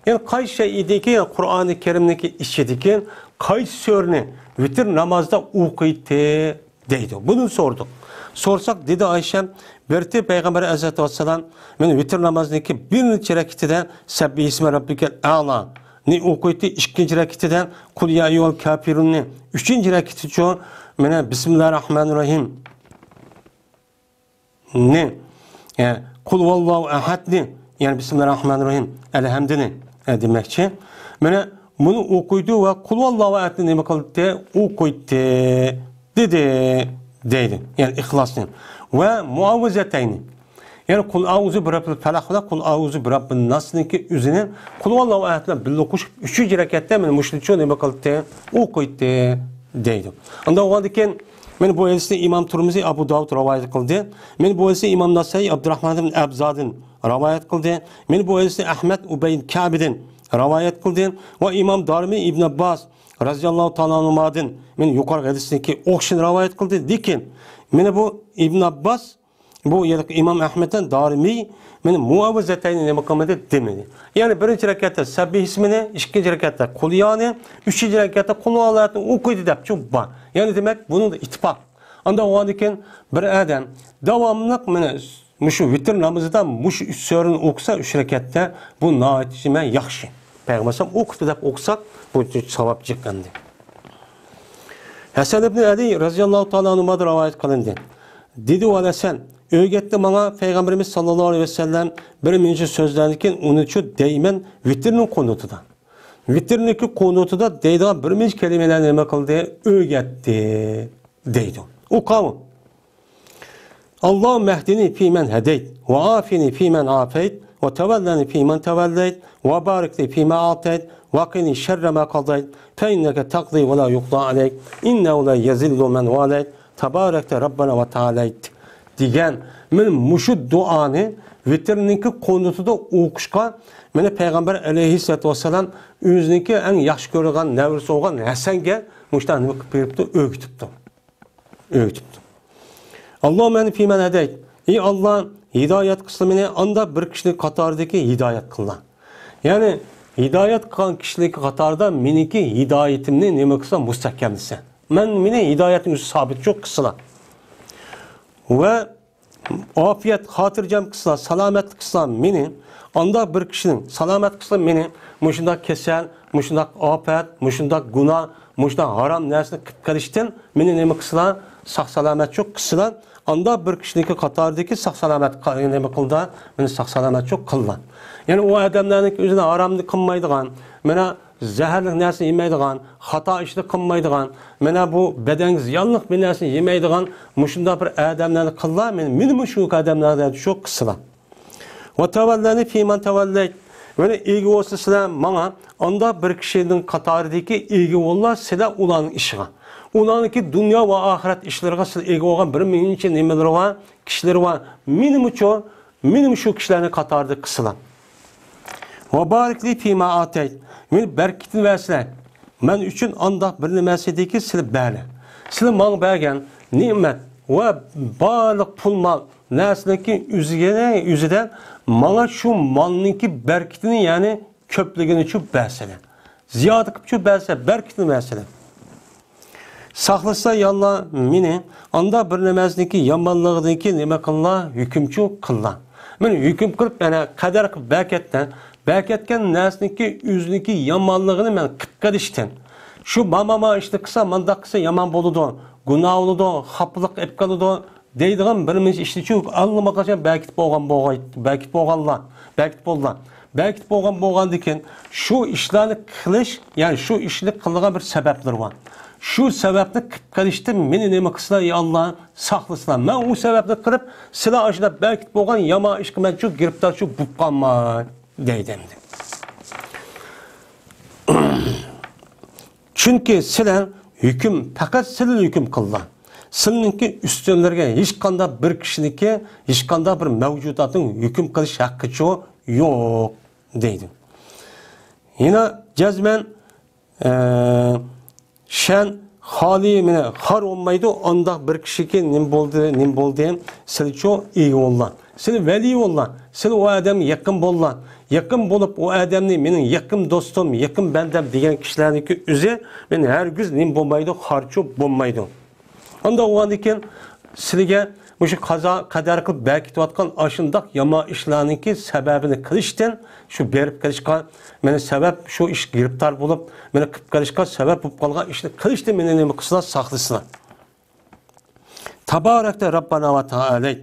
يەنى قايسى شەيئىدىكى، يەنى قۇرئانى كەرىمنىڭكى ئىچىدىكى قايسى سۈرىنى ۋىتر نامازدا ئوقۇيتتى دەيدۇ. بۇنى سوردۇق. سورىساق، دېدى ئائىشەم، بىرتى پەيغەمبەر ئەلەيھىسسالاتۇ ۋەسسالام، مانا ۋىتر نامازنىڭكى بىرىنچى رەكىتىدە سەببىھىسمە رەببىكەل ئەلا نى ئوقۇيتتى، ئىككىنچى رەكىتىدە قۇل يا ئەييۇھەل كافىرۇننى، ئۈچىنچى رەكىتىچۇ، مانا بىسمىللاھىر راھمانىر راھىم نى، يەنى قۇل ھۇۋاللاھۇ ئەھەدنى، يەنى بىسمىللاھىر راھمانىر راھىم، ئەلھەمدىنى، ئە، دېمەكچى. مانا بۇنى ئوقۇيدۇ ۋە قۇل ھۇۋاللاھۇ ئەھەدنى نېمە قىلدى؟ ئوقۇيتتى، دېدى، دەيدۇ. يەنى ئىخلاسنى. ۋە مۇئەۋۋىزەتەينى. يەنى قۇل ئەئۇزۇ بىرەببىل پەلەق بىلەن قۇل ئەئۇزۇ بىرەببىن ناسنىڭكى ئۆزىنى قۇل ھۇۋاللاھۇ ئەھەد بىلەن بىللە قوشۇپ، ئۈچىنچى رەكەتتە مانا مۇشۇنىچۇ نېمە قىلدى؟ ئوقۇيتتى، دەيدۇ. ئانداق بولغاندىكىن، مانا بۇ ھەدىسنى ئىمام تۇرمۇزى، ئەبۇ داۋۇد رىۋايەت قىلدى. مانا بۇ ھەدىسنى ئىمام ناسائىي ئابدۇراھمان ئىبن ئەبزادىن رىۋايەت قىلدى. مانا بۇ ھەدىسنى ئەھمەد ئۇبەي كەبىدىن رىۋايەت قىلدى. ۋە ئىمام دارىمى ئىبن ئابباس رەزىياللاھۇ تائالا ئانھۇمادىن، مانا يۇقىرىقى ھەدىسنىڭكى ئوخشىشىنى رىۋايەت قىلدى. لېكىن، مانا بۇ ئىبن ئابباس، بۇ يەنى ئىمام ئەھمەدتىن دارىمىي، مانا مۇئەۋۋىزەتەينى نېمە قىلمىدى؟ دېمىدى. يەنى بىرىنچى رەكەتتە سەببىھىسمىنى، ئىككىنچى رەكەتتە قۇليانى، ئۈچىنچى رەكەتتە قۇل ھۇۋاللاھۇنى ئوقۇيدۇ دەپچۇ بار. يەنى دېمەك، بۇنىڭدا ئىتتىپاق. ئانداق بولغاندىكىن بىر ئادەم داۋاملىق مانا مۇشۇ ۋىتر نامىزىدا مۇشۇ ئۈچ سۈرىنى ئوقۇسا، ئۈچ رەكەتتە، بۇ ناھايىتى نېمە؟ ياخشى. پەيغەمبەر ئەلەيھىسسالام ئوقۇتتى دەپ ئوقۇساق، بۇ ثاۋاب جىق ئەمدى. ھەسەن ئىبن ئەلى رەزىياللاھۇ تائالا ئانھۇمادىن رىۋايەت قىلىندى. دېدى ئۇ ھەسەن، ئۆگەتتى ماڭا پەيغەمبىرىمىز ساللاللاھۇ ئەلەيھى ۋەسەللەم بىر مۇنچە سۆزلەرنى، كېيىن ئۇنىچۇ دەيمەن ۋىترنىڭ قۇنۇتىدا. ۋىترنىڭكى قۇنۇتىدا دەيدىغان بىر مۇنچە كەلىمىلەرنى نېمە قىلدى؟ ئۆگەتتى، دەيدۇ. ئوقۇڭ. اللهم اهدني فيمن هديت، وعافني فيمن عافيت، وتولني فيمن توليت، وبارك لي فيما أعطيت، وقني شر ما قضيت، فإنك تقضي ولا يقضى عليك، إنه لا يذل من واليت، تباركت ربنا وتعاليت دېگەن مانا مۇشۇ دۇئانى ۋىترنىڭكى قۇنۇتىدا ئوقۇشقا، مانا پەيغەمبەر ئەلەيھىسسالاتۇ ۋەسسالام ئۆزىنىڭكى ئەڭ ياخشى كۆرىدىغان نەۋرىسى بولغان ھەسەنگە مۇشۇنداق نېمە قىلىپ بېرىپتۇ؟ ئۆگىتىپتۇ. ئۆگىتىپتۇ. اللهم اهدني فيمن هديت. ئى ئاللا، ھىدايەت قىلسىلا مېنى ئانداق بىر كىشىنىڭ قاتارىدىكى ھىدايەت قىللا. يەنى ھىدايەت قىلغان كىشىنىڭكى قاتارىدا مېنىڭكى ھىدايىتىمنى نېمە قىلسا؟ مۇستەھكەملىسە. مەن، مېنى ھىدايەتنىڭ ئۈستىدە سابىت قىلسىلا. ۋە ئافىيەت، خاتىرجەم قىلسا، سالامەتلىك قىلسا مېنى، ئانداق بىر كىشىنىڭ سالامەت قىلسا مېنى مۇشۇنداق كېسەل، مۇشۇنداق ئاپەت، مۇشۇنداق گۇناھ، مۇشۇنداق ھارام نەرسىنى قىلىپ قېلىشتىن مېنى نېمە قىلسىلا، ساق سالامەتچۇ قىلسىلا، ئانداق بىر كىشىنىڭكى قاتارىدىكى ساق سالامەت قا-، نېمە قىلدا، مېنى ساق سالامەتچۇ قىللا. يەنى ئۇ ئادەملەرنىڭكى ئۆزىنى ھارامنى قىلمايدىغان، مانا زەھەرلىك نەرسىنى يېمەيدىغان، خاتا ئىشنى قىلمايدىغان، مانا بۇ بەدەنگە زىيانلىق بىر نەرسىنى يېمەيدىغان مۇشۇنداق بىر ئادەملەرنى قىللا، مېنى، مېنىمۇ شۇ ئادەملەردىن شۇ قىلسىلا. ۋە تەۋەللەنى فىمەن تەۋەللەيت. مانا ئىگە بولسا سىلەر ماڭا، ئانداق بىر كىشىنىڭ قاتارىدىكى ئىگە بوللا سىلەر ئۇلارنىڭ ئىشىغا. ئۇلارنىڭكى دۇنيا ۋە ئاخىرەت ئىشلىرىغا سىلەر ئىگە بولغان بىر مۇنچە نېمىلىرى بار، كىشىلىرى بار. مېنىمۇچۇ مېنىمۇ شۇ كىشىلەرنى قاتارىدا قىلسىلا. ۋە بارىك لى فىما ئاتەيت. مېنى بەرىكىتىنى بەرسىلە. مەن ئۈچۈن ئانداق بىر نېمە سىلىدىكى سىلى بەرلە. سىلى ماڭا بەرگەن نېمەت ۋە بارلىق پۇل مال نەرسىلىكى ئۆزىگە، ئۆزىدە ماڭا شۇ مالنىڭكى بەرىكىتىنى، يەنى كۆپلۈكىنى چۈ بەرسىلە. زىيادە قىلىپ چۈ بەرسە، بەرىكىتىنى بەرسىلە. ساقلىسا يا ئاللا مېنى، ئانداق بىر نېمەسىنىڭكى يامانلىقىدىكى نېمە قىللا، ھۆكۈمچۇ قىللا. مېنى ھۆكۈم قىلىپ، يەنە قەدەر قىلىپ بەركەتتە، بەركەتكەن نەرسىنىڭكى ئۆزىنىڭكى يامانلىقىنى مەن قىلىپ قېلىشتىن. شۇ ماما ما ئىشنى قىلسا، مانداق قىلسا يامان بولىدۇ، گۇناھ بولىدۇ، خاپىلىق ئېلىپ قالىدۇ، دەيدىغان بىر مىنچە ئىشنىچۇ ئاللىماقاچان بەركىتىپ بولغان بولغاي، بەركىتىپ بولغانلار، بەركىتىپ بولغان. بەركىتىپ بولغان بولغاندىكىن شۇ ئىشلارنى قىلىش، يەنى شۇ ئىشنى قىلىدىغان بىر سەۋەبلىرى بار. شۇ سەۋەبنى قىلىپ قېلىشتىن مېنى نېمە قىلسىلا، يا ئاللا، ساقلىسىلا. مەن ئۇ سەۋەبنى قىلىپ، سىلەر ئاشۇنداق بەركىتىپ بولغان يامان ئىشقا مەنچۇ گىرىپتارچۇ بولۇپ قالماي، دەيدۇ ئەمدى. چۈنكى سىلەر ھۆكۈم، پەقەت سىلەر ھۆكۈم قىلىلا. سىلىنىڭكى ئۈستۈنلىرىگە ھېچقانداق بىر كىشىنىڭكى، ھېچقانداق بىر مەۋجۇداتنىڭ ھۆكۈم قىلىش ھەققىچۇ يوق، دەيدۇ. يەنە جەزمەن، ئە، شەن خالىي، مېنى خار بولمايدۇ، ئانداق بىر كىشىكى نېمە بولدى، نېمە بولدى، سىلىچۇ ئىگە بوللا. سىلى ۋەلىي بوللا، سىلى ئۇ ئادەمگە يېقىن بوللا. يېقىن بولۇپ، ئۇ ئادەمنى مېنىڭ يېقىن دوستۇم، يېقىن بەندەم دېگەن كىشىلەرنىڭكى ئۆزى مېنى ھەرگىز نېمە بولمايدۇ، خارچۇ بولمايدۇ. ئانداق بولغاندىن كېيىن سىلىگە مۇشۇ قازا قەدەر قىلىپ بەركىتىۋاتقان ئاشۇنداق يامان ئىشلارنىڭكى سەۋەبىنى قىلىشتىن، شۇ بېرىپ قېلىشقا مېنى سەۋەب، شۇ ئىش گىرىپتار بولۇپ، مېنى قىلىپ قېلىشقا سەۋەب بولۇپ قالغان ئىشنى قىلىشتىن مېنى نېمە قىلسىلا، ساقلىسىلا. تابارەكتە رەببانا ۋە تائالەيت.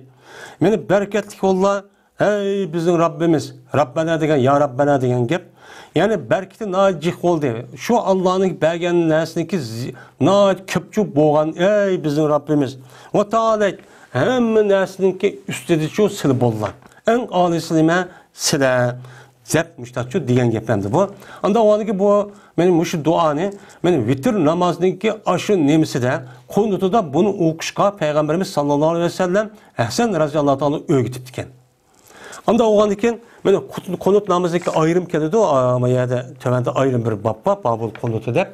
مېنى بەرىكەتلىك بوللا، ئەي بىزنىڭ رەببىمىز. رەببەنا دېگەن، يا رەببەنا دېگەن گەپ. يەنى بەرىكىتى ناھايىتى جىق بولدى. شۇ ئاللانىڭ بەرگەن نەرسىنىڭكى زى-، ناھايىتى كۆپچۇ بولغان، ئەي بىزنىڭ رەببىمىز. ۋە تائالەيت، ھەممە نەرسىنىڭكى ئۈستىدىچۇ سىلى بوللا. ئەڭ ئالىيسى نېمە؟ سىلە. دەپ مۇشتاقچۇ دېگەن گەپ ئەمدى بۇ. ئاندا ئۇنىڭكى بۇ، مېنى مۇشۇ دۇئانى، مېنى ۋىتىر نامازنىڭكى ئاشۇ نېمىسىدە، قۇنۇتىدا بۇنى ئوقۇشقا پەيغەمبىرىمىز ساللاللاھۇ ئەلەيھى ۋەسەللەم ھەسەن رەزىياللاھۇ تائالا ئۆگىتىپتىكەن. ئاندا ئوقۇغاندىن كېيىن، مېنى قۇت-، قۇنۇت نامىزىدىكى ئايرىم كېلىدۇ، ئا، ما يەردە تۆۋەندە ئايرىم بىر باب بار، بابۇل قۇنۇتى دەپ.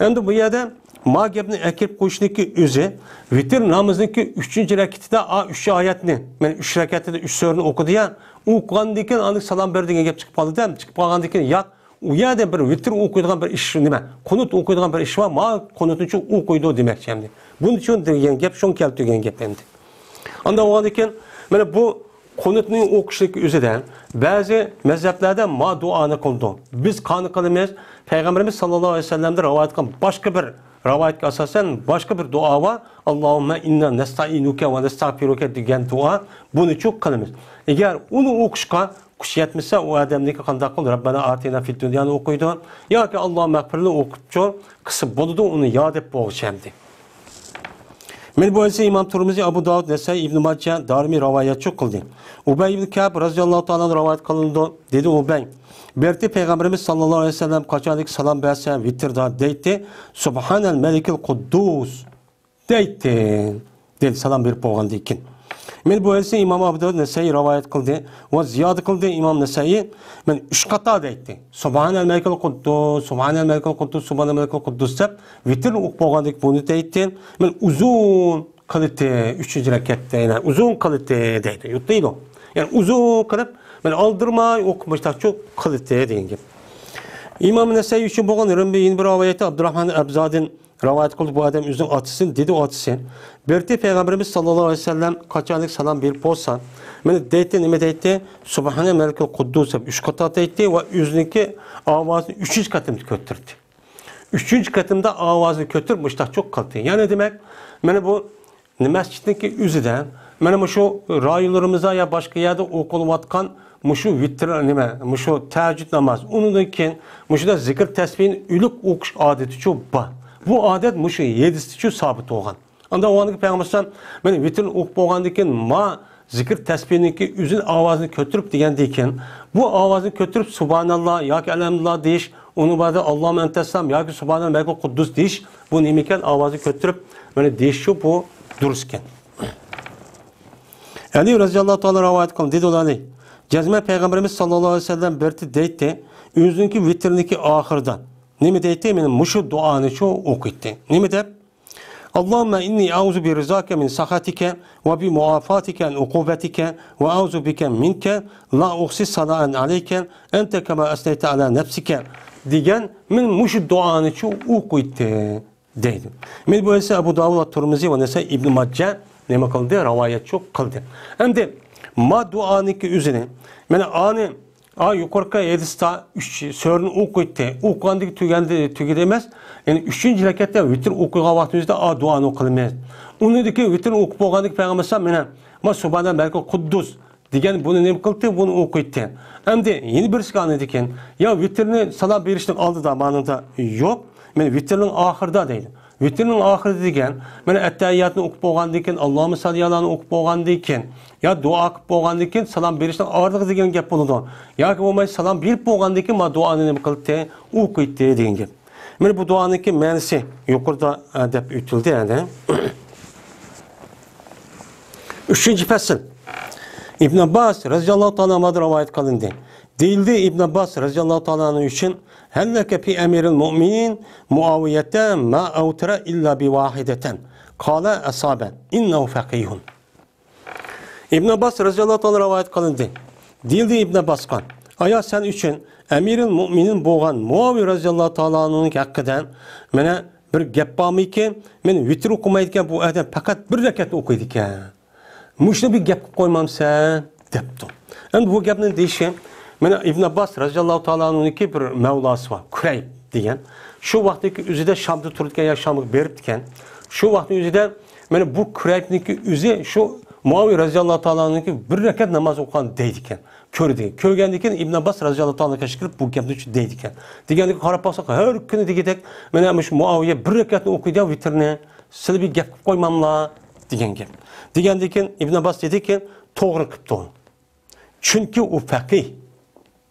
ئەمدى بۇ يەردە ما گەپنى ئەكىرىپ قويۇشنىڭكى ئۆزى، ۋىتىر نامىزىنىڭكى ئۈچىنچى رەكىتىدە، ئا، ئۈچ ئايەتنى، مېنى ئۈچ رەكەتتە ئۈچ سۈرىنى ئوقۇدى يا، ئوقۇغاندىن كېيىن ئاندىن سالام بېرىدۇ دېگەن گەپ چىقىپ قالدى دە، چىقىپ قالغاندىن كېيىن ياق، ئۇ يەردە بىر ۋىتىر ئوقۇيدىغان بىر ئىش نېمە؟ قۇنۇت ئوقۇيدىغان بىر ئىش بار، ما قۇنۇتنىچۇ ئوقۇيدۇ دېمەكچى ئەمدى. بۇنىچۇ دېگەن گەپ، شۇنى كەلتۈرگەن گەپ ئەمدى. ئاندا بولغاندىن كېيىن، مانا بۇ قۇنۇتنى ئوقۇشلۇق ئۆزىدە بەزى مەزھەپلەردە ما دۇئانى قىلىدۇ. بىز قانى قىلىمىز، پەيغەمبىرىمىز ساللاللاھۇ ئەلەيھى ۋەسەللەمدىن رىۋايەت قىلغان باشقا بىر رىۋايەتكە ئاساسەن باشقا بىر دۇئا بار. ئاللاھۇممە ئىننا نەستەئىنۇكە ۋە نەستەغپىرۇكە دېگەن دۇئا، بۇنىچۇ قىلىمىز. ئەگەر ئۇنى ئوقۇشقا كۈچ يەتمىسە، ئۇ ئادەمنىڭكى قانداق قىلىدۇ؟ رەببەنا ئاتىنا فىد دۇنيانى ئوقۇيدۇ. ياكى ئاللاھۇممەغفىرلى ئوقۇپچۇ قىلسا بولىدۇ، ئۇنى يا دەپ بولغۇچە ئەمدى. مانا بۇ ھەدىسنى ئىمام تۇرمۇزى، ئەبۇ داۋۇد، نەسائىي، ئىبنى ماجە، دارىمى رىۋايەتچۇ قىلدى. ئۇبەي ئىبنى كەئب رەزىياللاھۇ تائالا ئەنھۇ رىۋايەت قىلىنىدۇ. دېدى ئۇبەي، بىر رېتى پەيغەمبىرىمىز ساللاللاھۇ ئەلەيھى ۋەسەللەم قاچانكى سالام بەرسە ۋىتىردە دەيتتى، سۇبھانەل مەلىكىل قۇددۇس دەيتتى. دېدى، سالام بېرىپ بولغاندىن كېيىن. مانا بۇ ھەدىسنى ئىمام ئەبۇ داۋۇد، نەسائىي رىۋايەت قىلدى ۋە زىيادە قىلدى ئىمام نەسائىي، مانا ئۈچ قاتا دەيتتى. سۇبھانەل مەلىكىل قۇددۇس، سۇبھانەل مەلىكىل قۇددۇس، سۇبھانەل مەلىكىل قۇددۇس دەپ ۋىتىرنى ئوقۇپ بولغاندىن كېيىن بۇنى دەيتتى. مانا ئۇزۇن قىلىتى، ئۈچىنچى رەكەتتە يەنە ئۇزۇن قىلىتى دەيدۇ، يۇتىدۇ. يەنى ئۇزۇن قىلىپ، مانا ئالدىرىماي ئوقۇپ مۇشتاقچۇ قىلىتى دېگەن گەپ. ئىمام نەسائىي ئۈچۈن بولغان رىمبى يەنە بىر رىۋايەتتە ئابدۇراھمان ئەبزادىن رىۋايەت قىلدى، بۇ ئادەم ئۆزىنىڭ ئاتىسىدىن دېدى، ئۇ ئاتىسى بىر رېتى پەيغەمبىرىمىز ساللاللاھۇ ئەلەيھى ۋەسەللەم قاچانلىك سالام بېرىپ بولسا، مانا دەيتتى، نېمە دەيتتى؟ سۇبھانە مەلىكىل قۇددۇس دەپ ئۈچ قاتا دەيتتى ۋە ئۆزىنىڭكى ئاۋازىنى ئۈچىنچى قېتىمدا كۆتۈردى. ئۈچىنچى قېتىمدا ئاۋازىنى كۆتۈرۈپ مۇشتاقچۇ قىلدى. يەنى دېمەك، مانا بۇ مەسچىتنىڭكى ئۆزىدە، مانا مۇشۇ رايونلىرىمىزدا يا باشقا يەردە ئوقۇلۇۋاتقان مۇشۇ ۋىتىر نېمە، مۇشۇ تەھەججۇد ناماز، ئۇنىڭدىن كېيىن مۇشۇنداق زىكىر تەسبىھنى ئۆلۈك ئوقۇش ئادىتىچۇ بار. بۇ ئادەت مۇشۇ ھەدىستىچۇ سابىت بولغان. ئاندا ئۇنىڭدىكى پەيغەمبەر ئەلەيھىسسالام، مانا ۋىتىرنى ئوقۇپ بولغاندىن كېيىن ما زىكىر تەسبىھنىڭكى ئۆزىنى ئاۋازىنى كۆتۈرۈپ دېگەندىن كېيىن، بۇ ئاۋازنى كۆتۈرۈپ سۇبھاناللا ياكى ئەلھەمدۇلىللا دېيىش، ئۇنىڭ باردا ئاللاھۇممە ئەنتەسسالام ياكى سۇبھانەل مەلىكىل قۇددۇس دېيىش، بۇ نېمە ئىكەن؟ ئاۋازنى كۆتۈرۈپ مانا دېيىشچۇ، بۇ دۇرۇس ئىكەن. ئەلى رەزىياللاھۇ تائالا رىۋايەت قىلدى، دېدى ئۇلار ئەلى. جەزمەن پەيغەمبىرىمىز ساللاللاھۇ ئەلەيھى ۋەسەللەم بىر رېتى دەيتتى، ئۆزىنىڭكى ۋىتىرنىڭكى ئاخىرىدا. نېمە دەيتتى؟ مانا مۇشۇ دۇئانىچۇ ئوقۇيتتى. نېمە دەپ؟ اللهم إني أعوذ برضاك من سخطك وبمعافاتك عن عقوبتك وأعوذ بك منك لا أحصي ثناء عليك أنت كما أثنيت على نفسك دېگەن مانا مۇشۇ دۇئانىچۇ ئوقۇيتتى دەيدۇ. مانا بۇ ھەدىسنى ئەبۇ داۋۇد ۋە تۇرمۇزى ۋە نەسائىي، ئىبنى ماجە نېمە قىلدى؟ رىۋايەتچۇ قىلدى. ئەمدى ما دۇئانىڭكى ئۆزىنى، مانا ئانى ئا، يۇقىرىقى ھەدىستە ئۈچ سۈرىنى ئوقۇيتتى. ئوقۇغاندىكى تۈگەندى، تۈگىدى ئەمەس. يەنى ئۈچىنچى رەكەتتە ۋىتىر ئوقۇيغان ۋاقتىمىزدا، ئا، دۇئانى قىلىمىز. ئۇنىڭدىكى ۋىتىرنى ئوقۇپ بولغاندىكى پەيغەمبەر مانا، ما سۇبھانەل مەلىكىل قۇددۇس دېگەن بۇنى نېمە قىلدى؟ بۇنى ئوقۇيتتى. ئەمدى يەنە بىرسىگە ئاندىن كېيىن، يا ۋىتىرنى سالام بېرىشنىڭ ئالدىدا مانىدا يوق. مەن ۋىتىرنىڭ ئاخىرىدا دەيدۇ. ۋىتىرنىڭ ئاخىرىدا دېگەن، مانا ئەتتەھىياتنى ئوقۇپ بولغاندىن كېيىن، ئاللاھۇممە ساللى ئالانى ئوقۇپ بولغاندىن كېيىن، يا دۇئا قىلىپ بولغاندىن كېيىن سالام بېرىشنىڭ ئارىلىقى دېگەن گەپ بولىدۇ. ياكى بولمايدۇ سالام بېرىپ بولغاندىن كېيىن ما دۇئانى نېمە قىلدى؟ ئوقۇيتتى دېگەن گەپ. مانا بۇ دۇئانىڭكى مەنىسى يۇقىرىدا، ئە، دەپ ئۆتۈلدى، يەنى. ئۈچىنچى پەسىل. ئىبن ئابباس رەزىياللاھۇ تائالا ئەنھۇدىن رىۋايەت قىلىندى. دېيىلدى ئىبن ئابباس رەزىياللاھۇ تائالا ئەنھۇ ئۈچۈن، ھەللەكە پى ئەمىرىل مۇئمىنىن مۇئاۋىيەتە ما ئەۋتىرە ئىللا بىۋاھىدەتەن. قالە ئەسابە. ئىننەھۇ فەقىھۇن. ئىبن ئابباس رەزىياللاھۇ تائالا رىۋايەت قىلىندى. دېيىلدى ئىبن ئابباسقا، ئايا سەن ئۈچۈن ئەمىرىل مۇئمىنىن بولغان مۇئاۋىيە رەزىياللاھۇ تائالا ئەنھۇنىڭ ھەققىدە مانا بىر گەپ بارمىكىن؟ مانا ۋىتىر ئوقۇمايدىكەن، بۇ ئادەم پەقەت بىر رەكەتنى ئوقۇيدىكەن. مۇشۇنى بىر گەپ قىلىپ قويمامسەن؟ دەپتۇ. ئەمدى بۇ گەپنى دېيىشى، مانا ئىبن ئابباس رەزىياللاھۇ تائالا ئەنھۇنىڭكى بىر مەۋلاسى بار، كۇرەيب دېگەن. شۇ ۋاقىتتىكى ئۆزىدە شامدا تۇرىدىكەن يا شامغا بېرىپتىكەن. شۇ ۋاقىتنىڭ ئۆزىدە مانا بۇ كۇرەيبنىڭكى ئۆزى شۇ مۇئاۋىيە رەزىياللاھۇ تائالا ئەنھۇنىڭكى بىر رەكەت ناماز ئوقۇغان دەيدىكەن. كۆردى. كۆرگەندىن كېيىن ئىبن ئابباس رەزىياللاھۇ تائالا ئەنھۇ كىرىپ بۇ گەپنى دەيدىكەن. دېگەندىكىن قاراپ باقساق، ھەر كۈنى دېگۈدەك، مانا مۇشۇ مۇئاۋىيە بىر رەكەتنى ئوقۇيدۇ ۋىتىرنى. سىلى بىر گەپ قىلىپ قويماملا دېگەن گەپ. دېگەندىن كېيىن ئىبن ئابباس دېدىكى، توغرا قىپتۇ. چۈنكى ئۇ فەقىھ.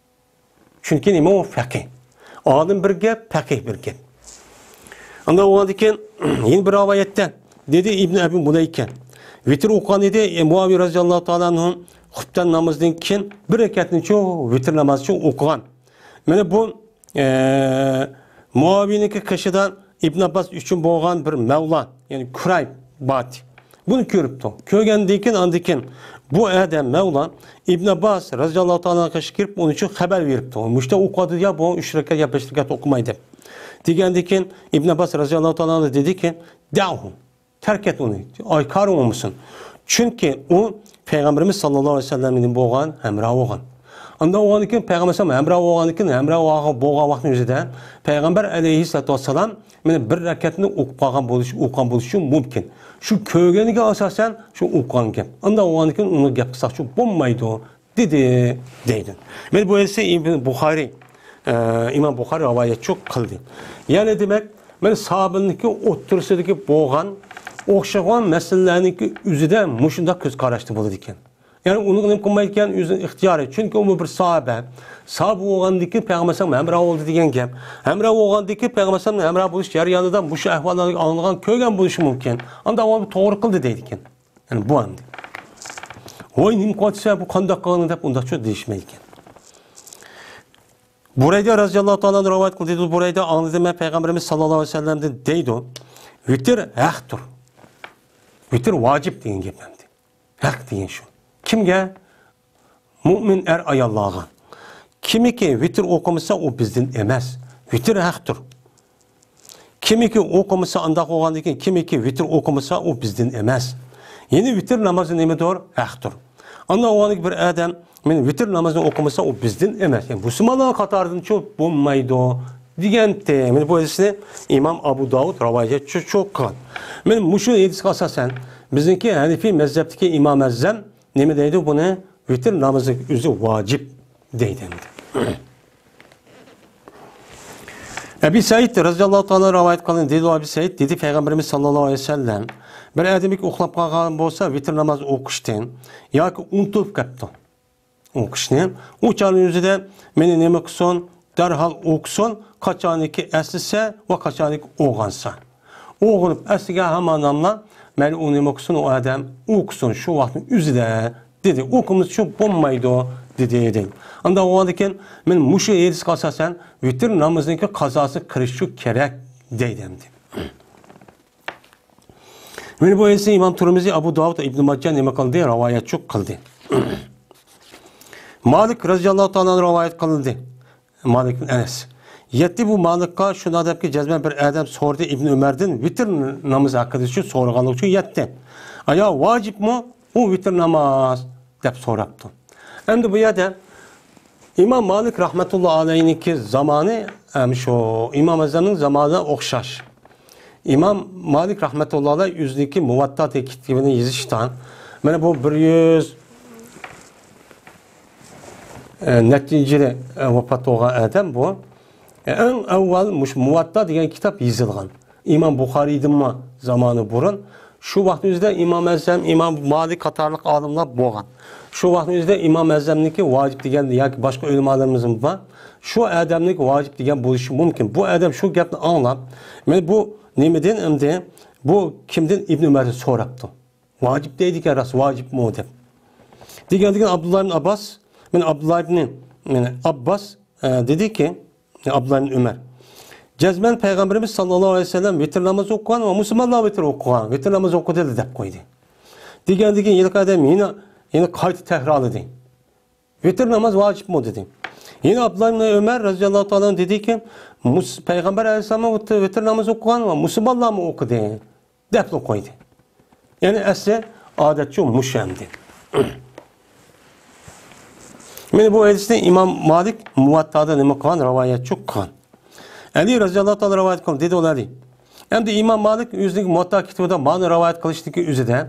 چۈنكى نېمە ئۇ؟ فەقىھ. ئالىم بىر گەپ، پەقىھ بىر گەپ. ئاندىن بولغاندىن كېيىن يەنە بىر رىۋايەتتە دېدى ئىبن ئەبى مۇلەيكە. ۋىتىر ئوقۇغان ئىدى، ئە، مۇئاۋىيە رەزىياللاھۇ تائالا ئەنھۇ خۇپتەن نامىزىدىن كېيىن بىر رەكەتنىچۇ ۋىتىر نامازىچۇ ئوقۇغان. مانا بۇ، ئە، مۇئاۋىيەنىڭكى قېشىدا ئىبن ئابباس ئۈچۈن بولغان بىر مەۋلا، يەنى كۇرەيب باتى. بۇنى كۆرۈپتۇ. كۆرگەندىن كېيىن، ئاندىن كېيىن بۇ ئادەم مەۋلا ئىبن ئابباس رەزىياللاھۇ تائالا ئەنھۇغا قېشىپ كىرىپ، ئۇنىڭ ئۈچۈن خەۋەر بېرىپتۇ. مۇشۇنداق ئوقۇۋاتىدۇ يا، بۇ ئۈچ رەكەت يا بەش رەكەت ئوقۇماي دەپ. دېگەندىن كېيىن ئىبن ئابباس رەزىياللاھۇ تائالا ئەنھۇ دېدىكى، دەئۇھۇ. تەرك ئەت ئۇنى، ئاي، كارىڭ بولمىسۇن. چۈنكى ئۇ پەيغەمبىرىمىز ساللاللاھۇ ئەلەيھى ۋەسەللەمنىڭ بولغان ھەمراھى بولغان. ئاندىن بولغاندىن كېيىن پەيغەمبەر ئەلەيھىسسالام ھەمراھى بولغان، ھەمراھى بولغان ۋاقتىنىڭ ئۆزىدە پەيغەمبەر ئەلەيھىسسالاتۇ ۋەسسالام مانا بىر رەكەتنى ئوقۇپ قالغان بولۇشى، ئوقۇغان بولۇشى مۇمكىن. شۇ كۆرگىنىگە ئاساسەن شۇ ئوقۇغان گەپ. ئاندىن بولغاندىن كېيىن ئۇنى گەپ قىلساقچۇ بولمايدۇ دېدى، دەيدۇ. مانا بۇ ھەدىسنى ئىبن بۇخارى، ئە، ئىمام بۇخارى رىۋايەتچۇ قىلدى. يەنى دېمەك، مانا ساھابىنىڭكى ئوتتۇرىسىدىكى بولغان ئوخشىغان مەسىلىلەرنىڭكى ئۆزىدە مۇشۇنداق كۆز قاراشتا بولىدىكەن. يەنى ئۇنى نېمە قىلمايدىكەن، ئۆزىنىڭ ئىختىيارى. چۈنكى ئۇمۇ بىر ساھابە. ساھابە بولغاندىكى پەيغەمبەر ئەلەيھىسسالام ھەمراھ بولدى دېگەن گەپ. ھەمراھ بولغاندىكى پەيغەمبەر ئەلەيھىسسالام ھەمراھ بولۇش جەريانىدا مۇشۇ ئەھۋاللارنى ئاڭلىغان، كۆرگەن بولۇشى مۇمكىن. ئاندىن ئۇ توغرا قىلدى دەيدىكەن. يەنى بۇ ئەمدى. ۋاي، نېمە قىلىۋاتىسەن، بۇ قانداق قىلغىنىڭ دەپ ئۇنداقچۇ دېيىشمەيدىكەن. بۇرەيدە رەزىياللاھۇ تائالا ئەنھۇ رىۋايەت قىلدى. دېدى، بۇرەيدە ئاڭلىدىم مەن پەيغەمبىرىمىز ساللاللاھۇ ئەلەيھى ۋەسەللەمدىن دەيدۇ، ۋىتىر ھەقتۇر. ۋىتىر ۋاجىپ دېگەن گەپ ئەمدى. ھەق دېگەن شۇ. كىمگە؟ مۇئمىن ئەر ئاياللارغا. كىمكى ۋىتىر ئوقۇمىسا، ئۇ بىزدىن ئەمەس. ۋىتىر ھەقتۇر. كىمكى ئوقۇمىسا، ئانداق بولغاندىن كېيىن، كىمكى ۋىتىر ئوقۇمىسا، ئۇ بىزدىن ئەمەس. يەنى ۋىتىر نامازى نېمىدۇر؟ ھەقتۇر. ئانداق بولغاندىن كېيىن بىر ئادەم، مانا ۋىتىر نامازىنى ئوقۇمىسا، ئۇ بىزدىن ئەمەس. يەنى مۇسۇلمانلارنىڭ قاتارىدىنچۇ بولمايدۇ دېگەنتى. مانا بۇ ھەدىسنى ئىمام ئابۇ داۋۇد رىۋايەتچۇ قىلغان. مانا مۇشۇ ھەدىسكە ئاساسەن، بىزنىڭكى ھەنىفىي مەزھەپتىكى ئىمام ئەزەم نېمە دەيدۇ؟ بۇنى ۋىتىر نامىزى ئۆزى ۋاجىپ دەيدۇ ئەمدى. ئەبى سەئىد رەزىياللاھۇ تائالا رىۋايەت قىلىندى. دېدى ئەبى سەئىد، دېدى، پەيغەمبىرىمىز ساللاللاھۇ ئەلەيھى ۋەسەللەم، بىر ئادەمگە ئۇخلاپ قالغان بولسا، ۋىتىر ناماز ئوقۇشتىن ياكى ئۇنتۇلۇپ قاپتۇ ئوقۇشنى، ئۇ چاغنىڭ ئۆزىدە مانا نېمە قىلسۇن؟ دەرھال ئوقۇسۇن، قاچانكى ئەسلىسە ۋە قاچانكى ئويغانسا. ئويغىنىپ ئەسلىگە ھاماناملا، مەيلى ئۇ نېمە قىلسۇن، ئۇ ئادەم ئوقۇسۇن شۇ ۋاقىتنىڭ ئۆزىدە، دېدى. ئوقۇمىسىچۇ بولمايدۇ، دېدى، دېدى. ئاندىن ئۇنىڭدىن كېيىن، مانا مۇشۇ ھەدىسكە ئاساسەن، ۋىتىر نامىزىنىڭكى قازاسى قىلىشچۇ كېرەك، دەيدۇ ئەمدى. مانا بۇ ھەدىسنى ئىمام تۇرمىزى، ئەبۇ داۋۇد ۋە ئىبنى ماجە نېمە قىلدى؟ رىۋايەتچۇ قىلدى. مالىك رەزىياللاھۇ تائالا ئەنھۇ رىۋايەت قىلىندى. مالىك بىن ئەنەس. يەتتى بۇ مالىكقا شۇ ئادەمگە جەزمەن بىر ئادەم سورىدى ئىبن ئۆمەردىن ۋىتىر نامىزى ھەققىدە شۇ سورىغانلىقى ئۈچۈن يەتتى. ئايا ۋاجىپمۇ ئۇ ۋىتىر ناماز؟ دەپ سوراپتۇ. ئەمدى بۇ يەردە ئىمام مالىك رەھمەتۇللا ئەلەيھنىڭكى زامانى ھەم شۇ ئىمام ئەزەمنىڭ زامانىغا ئوخشاش. ئىمام مالىك رەھمەتۇللا ئەلەيھ ئۆزىنىڭكى مۇۋەتتا دېگەن كىتابىنى يېزىشتا، مانا بۇ بىر يۈز، ئە، نەچچىنچى يىلى، ئە، ۋاپات بولغان ئادەم بۇ. ئە، ئەڭ ئاۋۋال مۇشۇ مۇۋەتتا دېگەن كىتاب يېزىلغان. ئىمام بۇخارىيدىنمۇ زامانى بۇرۇن. شۇ ۋاقىتنىڭ ئۆزىدە ئىمام ئەزەم، ئىمام مالىك قاتارلىق ئالىملار بولغان. شۇ ۋاقىتنىڭ ئۆزىدە ئىمام ئەزەمنىڭكى ۋاجىپ دېگەن ياكى باشقا ئۆلىمالىرىمىزمۇ بار. شۇ ئادەمنىڭكى ۋاجىپ دېگەن بولۇشى مۇمكىن. بۇ ئادەم شۇ گەپنى ئاڭلاپ، مانا بۇ نېمىدىن ئەمدى، بۇ كىمدىن؟ ئىبن ئۆمەردىن سوراپتۇ. ۋاجىپ دەيدىكەن، راست ۋاجىپمۇ دەپ. دېگەندىكىن ئابدۇللا ئىبن ئابباس، مانا ئابدۇللا ئىبن، مانا ئابباس، ئە، دېدىكى، ئابدۇللا ئىبن ئۆمەر، جەزمەن پەيغەمبىرىمىز ساللاللاھۇ ئەلەيھى ۋەسەللەم ۋىتىر نامىزى ئوقۇغان ۋە مۇسۇلمانلار ۋىتىر ئوقۇغان، ۋىتىر نامىزى ئوقۇدى دەپ قويدى. دېگەندىكىن ھېلىقى ئادەم يەنە، يەنە قايتا تەكرارلىدى. ۋىتىر ناماز ۋاجىپمۇ دېدى. يەنە ئابدۇللا ئىبن ئۆمەر رەزىياللاھۇ تائالا ئەنھۇ دېدىكى، مۇس-، پەيغەمبەر ئەلەيھىسسالام ۋىتىر، ۋىتىر نامىزى ئوقۇغان ۋە مۇسۇلمانلارمۇ ئوقۇدى. دەپلا قويدى. يەنى ئەسلى ئادەتچۇ مۇشۇ ئەمدى. مانا بۇ ھەدىسنى ئىمام مالىك مۇۋەتتادا نېمە قىلغان؟ رىۋايەتچۇ قىلغان. ئەلى رەزىياللاھۇ تائالا رىۋايەت قىلدى، دېدى ئۇلار. ئەمدى ئىمام مالىك ئۆزىنىڭ مۇۋەتتا كىتابىدا مانى رىۋايەت قىلىشتىكى ئۆزىدە،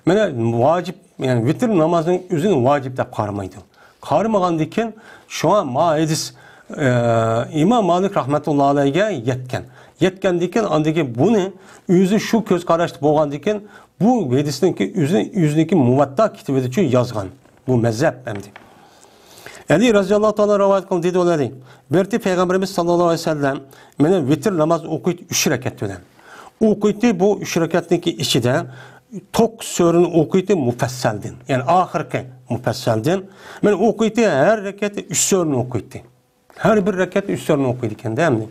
مانا ۋاجىپ، يەنى ۋىتىر نامازىنىڭ ئۆزىنى ۋاجىپ دەپ قارىمايدۇ. قارىمىغاندىكىن، شۇڭا ما ھەدىس، ئە، ئىمام مالىك رەھمەتۇللا ئەلەيگە يەتكەن. يەتكەندىكىن، ئاندىكىن بۇنى ئۆزى شۇ كۆز قاراشتا بولغاندىكىن، بۇ ھەدىسنىڭكى ئۆزىنى، ئۆزىنىڭكى مۇۋەتتا كىتابىدىچۇ يازغان. بۇ مەزھەپ ئەمدى. ئەلى رەزىياللاھۇ تائالا رىۋايەت قىلدى، دېدى ئۇلار. بىر قېتى پەيغەمبىرىمىز ساللاللاھۇ ئەلەيھى ۋەسەللەم مانا ۋىتىر ناماز ئوقۇيتتى ئۈچ رەكەت بىلەن. ئوقۇيتتى، بۇ ئۈچ رەكەتنىڭكى ئىچىدە توققۇز سۈرىنى ئوقۇيتتى مۇپەسسەلدىن. يەنى ئاخىرقى مۇپەسسەلدىن. مانا ئوقۇيتتى، ھەر رەكەتتە ئۈچ سۈرىنى ئوقۇيتتى. ھەر بىر رەكەتتە ئۈچ سۈرىنى ئوقۇيدىكەن-دە ئەمدى.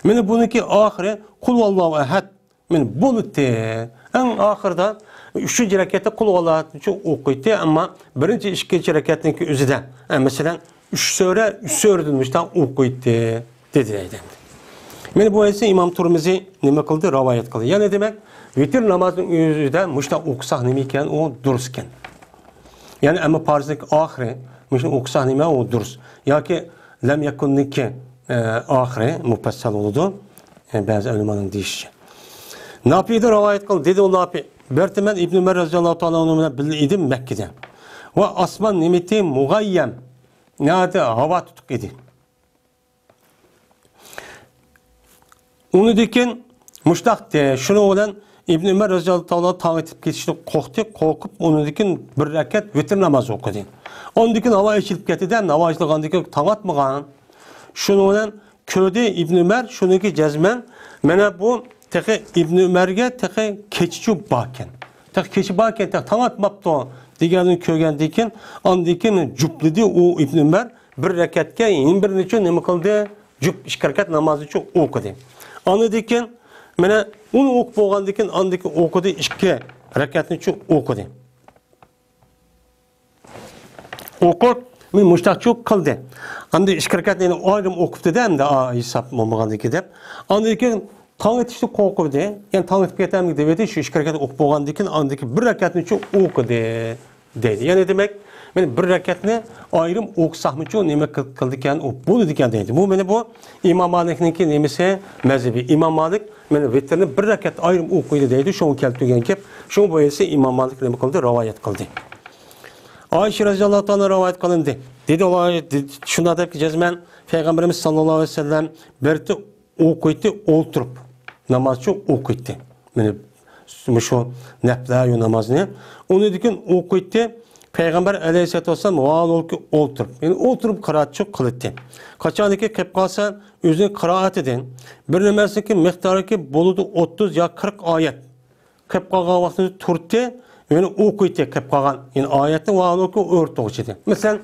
مانا بۇنىڭكى ئاخىرى قۇل ھۇۋاللاھۇ ئەھەد. مانا بولدى. ئەڭ ئاخىرىدا ئۈچىنچى رەكەتتە قۇل ھۇۋاللاھۇنى ئوقۇيتتى، ئەمما بىرىنچى، ئىككىنچى رەكەتنىڭكى ئۆزىدە، ئە، مەسىلەن، ئۈچ سۈرە، ئۈچ سۈرىدىن مۇشۇنداق ئوقۇيتتى، دېدى دەيدۇ. مانا بۇ ھەدىسنى ئىمام تۇرمىزى نېمە قىلدى؟ رىۋايەت قىلدى. يەنى دېمەك، ۋىتىر نامازىنىڭ ئۆزىدە مۇشۇنداق ئوقۇساق نېمە ئىكەن، ئۇ دۇرۇس ئىكەن. يەنى ئەمما پارىزنىڭ ئاخىرى مۇشۇنى ئوقۇساق نېمە، ئۇ دۇرۇس. ياكى لەم يەكۇننىڭكى، ئە، ئاخىرى مۇپەسسەل بولىدۇ. ئە، بەزى ئۆلىمانىڭ دېيىشىچە. ناپىدىن رىۋايەت قىلدى، دېدى ئۇ ناپى. بىر قېتىم مەن ئىبن ئۆمەر رەزىياللاھۇ تائالا ئەنھۇ بىلەن بىللە ئىدىم مەككىدە. ۋە ئاسمان نېمىتى مۇغەييەم. ناھايىتى ھاۋا تۇتۇق ئىدى. ئۇنىڭدىن كېيىن مۇشۇنداق دېدى، شۇنىڭ بىلەن ئىبن ئۆمەر رەزىياللاھۇ تائالا تاڭ ئېتىپ كېتىشتىن قورقتى، قورقۇپ، ئۇنىڭدىن كېيىن بىر رەكەت ۋىتىر نامازى ئوقۇدى. ئاندىن كېيىن ھاۋا ئېچىلىپ كەتتى-دە، ناماز ئېچىلغاندىن كېيىن تاڭ ئاتمىغان. شۇنىڭ بىلەن كۆردى ئىبن ئۆمەر، شۇنىڭكى جەزمەن، مانا بۇ تېخى ئىبن ئۆمەرگە تېخى كېچىچۇ باركەن. تېخى كېچە باركەن، تېخى تاڭ ئاتماپتۇ دېگەننى كۆرگەندىن كېيىن، ئاندىن كېيىن جۈپلىدى ئۇ ئىبن ئۆمەر بىر رەكەتكە، يەنە بىرنىچۇ نېمە قىلدى؟ جۈپ ئىككى رەكەت نامازنىچۇ ئوقۇدى. ئاندىن كېيىن، مانا ئۇنى ئوقۇپ بولغاندىن كېيىن، ئاندىن كېيىن ئوقۇدى، ئىككى رەكەتنىچۇ ئوقۇدى. ئوقۇپ، مانا مۇشتاقچۇ قىلدى. ئەمدى ئىككى رەكەتنى يەنە ئايرىم ئوقۇپتۇ-دە، ئەمدى، ئا، ھېساب بولمىغاندىكى دەپ. ئاندىن كېيىن تاڭ ئېتىشتىن قورقۇپتۇ. يەنى تاڭ ئېتىپ كېتەرمىكىن دەپ ئېيتىپ، شۇ ئىككى رەكەت ئوقۇپ بولغاندىن كېيىن، ئاندىن كېيىن بىر رەكەتنىچۇ ئوقۇدى، دەيدۇ. يەنى دېمەك، مانا بىر رەكەتنى ئايرىم ئوقۇساقمىچۇ نېمە قىل-، قىلىدىكەن، ئوقۇپ بولىدىكەن دەيدۇ. بۇ مانا بۇ ئىمام مالىكنىڭكى نېمىسى، مەزھىپى. ئىمام مالىك مانا ۋىتىرنى بىر رەكەت ئايرىم ئوقۇيدۇ دەيدۇ، شۇڭا كەلتۈرگەن گەپ. شۇڭا بۇ ھەدىسنى ئىمام مالىك نېمە قىلدى؟ رىۋايەت قىلدى. ئائىشە رەزىياللاھۇ تائالا رىۋايەت قىلىندى. دېدى، ئۇلار، دېدى، شۇنداق دەپكى جەزمەن، پەيغەمبىرىمىز ساللاللاھۇ ئەلەيھى ۋەسەللەم بىر ئوقۇيتتى ئولتۇرۇپ، نامازچۇ ئوقۇيتتى. مانا مۇشۇ نەپلەيۇ نامازنى. ئۇنىڭدىن كېيىن ئوقۇيتتى. پەيغەمبەر ئەلەيھىسسالاتۇ ۋەسسالام ۋاھالولكى ئولتۇرۇپ، يەنى ئولتۇرۇپ قىرائەتچۇ قىلاتتى. قاچانكى قېلىپ قالسا، ئۆزىنىڭ قىرائىتىدىن بىر نەرسىنىڭكى مىقدارىكى بولىدۇ ئوتتۇز يا قىرىق ئايەت. قېلىپ قالغان ۋاقتىدا تۇرتتى، يەنى ئوقۇيتتى قېلىپ قالغان. يەنى ئايەتنى ۋاھالولكى ئۆرتوغۇچىدى. مەسىلەن،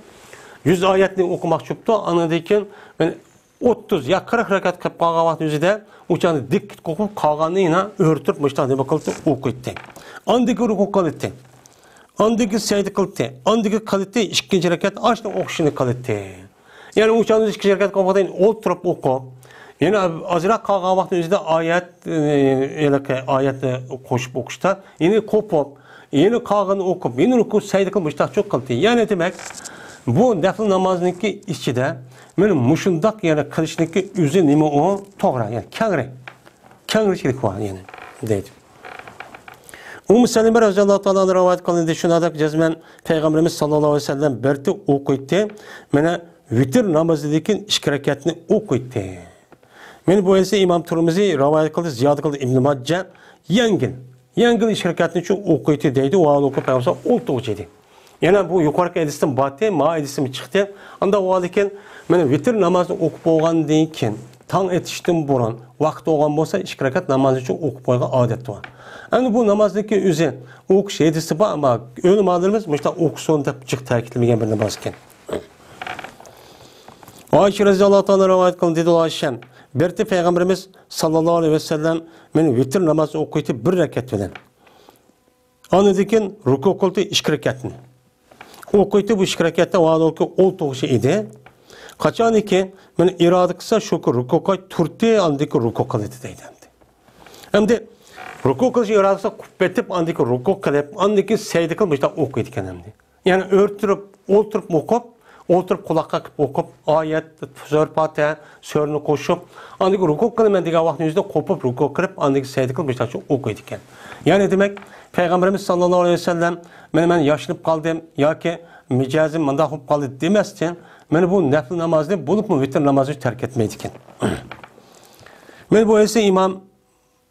يۈز ئايەتنى ئوقۇماقچى بوپتۇ، ئاندىن كېيىن، يەنى ئوتتۇز يا قىرىق رەكەت قېلىپ قالغان ۋاقتى ئۆزىدە ئۇ چاغدا دىققەت قويۇپ قالغاننى يەنە ئۆرتۈپ مۇشۇنداق نېمە قىلىپ ئوقۇيتتى. ئاندىن كېيىن رۇكۇ قىلاتتى. ئاندىن كېيىن سەجدە قىلاتتى. ئاندىن كېيىن قىلاتتى، ئىككىنچى رەكەت ئاشۇنداق ئوقۇشىنى قىلاتتى. يەنى ئۇ چاغدا ئىككىنچى رەكەت قىلغاندىن كېيىن ئولتۇرۇپ ئوقۇپ، يەنە ئازراق قالغان ۋاقتى ئۆزىدە ئايەت، ئە، ھېلىقى ئايەتنى قوشۇپ ئوقۇشتا، يەنە قوپۇپ، يەنە قالغىنىنى ئوقۇپ، يەنە رۇكۇ سەجدە قىلىپ مۇشۇنداقچۇ قىلاتتى. يەنى دېمەك، بۇ نەپلى نامازنىڭكى ئىچىدە مانا مۇشۇنداق يەنە قىلىشنىڭكى ئۆزى نېمە ئۇ؟ توغرا، يەنى كەڭرى. كەڭرىچىلىك بار يەنى دەيدۇ. ئۇممۇ سەلىمە رەزىياللاھۇ تائالا ئەنھا رىۋايەت قىلىندى، شۇنداق جەزمەن پەيغەمبىرىمىز ساللاللاھۇ ئەلەيھى ۋەسەللەم بىر رەكەت ئوقۇيتتى، مانا ۋىتىر نامىزىدىن كېيىن ئىككى رەكەتنى ئوقۇيتتى. مانا بۇ ھەدىسنى ئىمام تۇرمۇزى رىۋايەت قىلدى، زىيادە قىلدى ئىبن ماججا، يەڭگىل، يەڭگىل ئىككى رەكەتنى شۇ ئوقۇيتتى دەيدۇ، ۋە ھالبۇكى پەيغەمبەر ئولتۇرغۇچى ئىدى. يەنە بۇ يۇقىرىقى ھەدىستىن باتى، ما ھەدىستىن چىقتى. ئاندا بولغاندىكىن، مانا ۋىتىر نامازنى ئوقۇپ بولغاندىن كېيىن، تاڭ ئېتىشتىن بۇرۇن، ۋاقىت بولغان بولسا، ئىككى رەكەت نامازنى شۇ ئوقۇپ قويغان ئادەت بار. ئەمدى بۇ نامازنىڭكى ئۆزى ئوقۇش ھەدىسى بار، ئەمما ئۆلىمالىرىمىز مۇشۇنداق ئوقۇسۇن دەپ جىق تەكىتلىمىگەن بىر ناماز ئىكەن. ئائىشە رەزىياللاھۇ تائالا رىۋايەت قىلدى، دېدى ئائىشەم، بىر رەتتە پەيغەمبىرىمىز ساللاللاھۇ ئەلەيھى ۋەسەللەم مانا ۋىتىر نامازنى ئوقۇيتتى بىر رەكەت بىلەن. ئاندىن كېيىن رۇكۇ قىلدى ئىككى رەكەتنى. ئوقۇيتتى بۇ ئىككى رەكەتتە ۋە ھالبۇكى ئولتۇرغۇچى ئىدى. قاچانكى مانا ئىرادە قىلسا شۇ كۈن رۇكۇغا تۇردى، ئاندىن كېيىن رۇكۇ قىلدى دەيدۇ ئەمدى. ئەمدى رۇكۇ قىلىش ئىرادىسى قىلىپ كېتىپ، ئاندىن كېيىن رۇكۇ قىلىپ، ئاندىن كېيىن سەجدە قىلىپ مۇشۇنداق ئوقۇيدىكەن ئەمدى. يەنى ئۆلتۈرۈپ، ئولتۇرۇپ ئوقۇپ، ئولتۇرۇپ قۇلاققا قىلىپ ئوقۇپ، ئايەت، سۈرە پاتىھە، سۈرىنى قوشۇپ، ئاندىن كېيىن رۇكۇ قىلىمەن دېگەن ۋاقىتنىڭ ئۆزىدە قوپۇپ رۇكۇ قىلىپ، ئاندىن كېيىن سەجدە قىلىپ مۇشۇنداق ئوقۇيدىكەن. يەنى دېمەك، پەيغەمبىرىمىز ساللاللاھۇ ئەلەيھى ۋەسەللەم، مانا مەن ياشىنىپ قالدىم ياكى مىجەزىم مۇنداق بولۇپ قالدى دېمەستىن، مانا بۇ نەپلى نامازنى، بولۇپمۇ ۋىتىر نامازنى تەرك ئەتمەيدىكەن. مانا بۇ ھەدىسنى ئىمام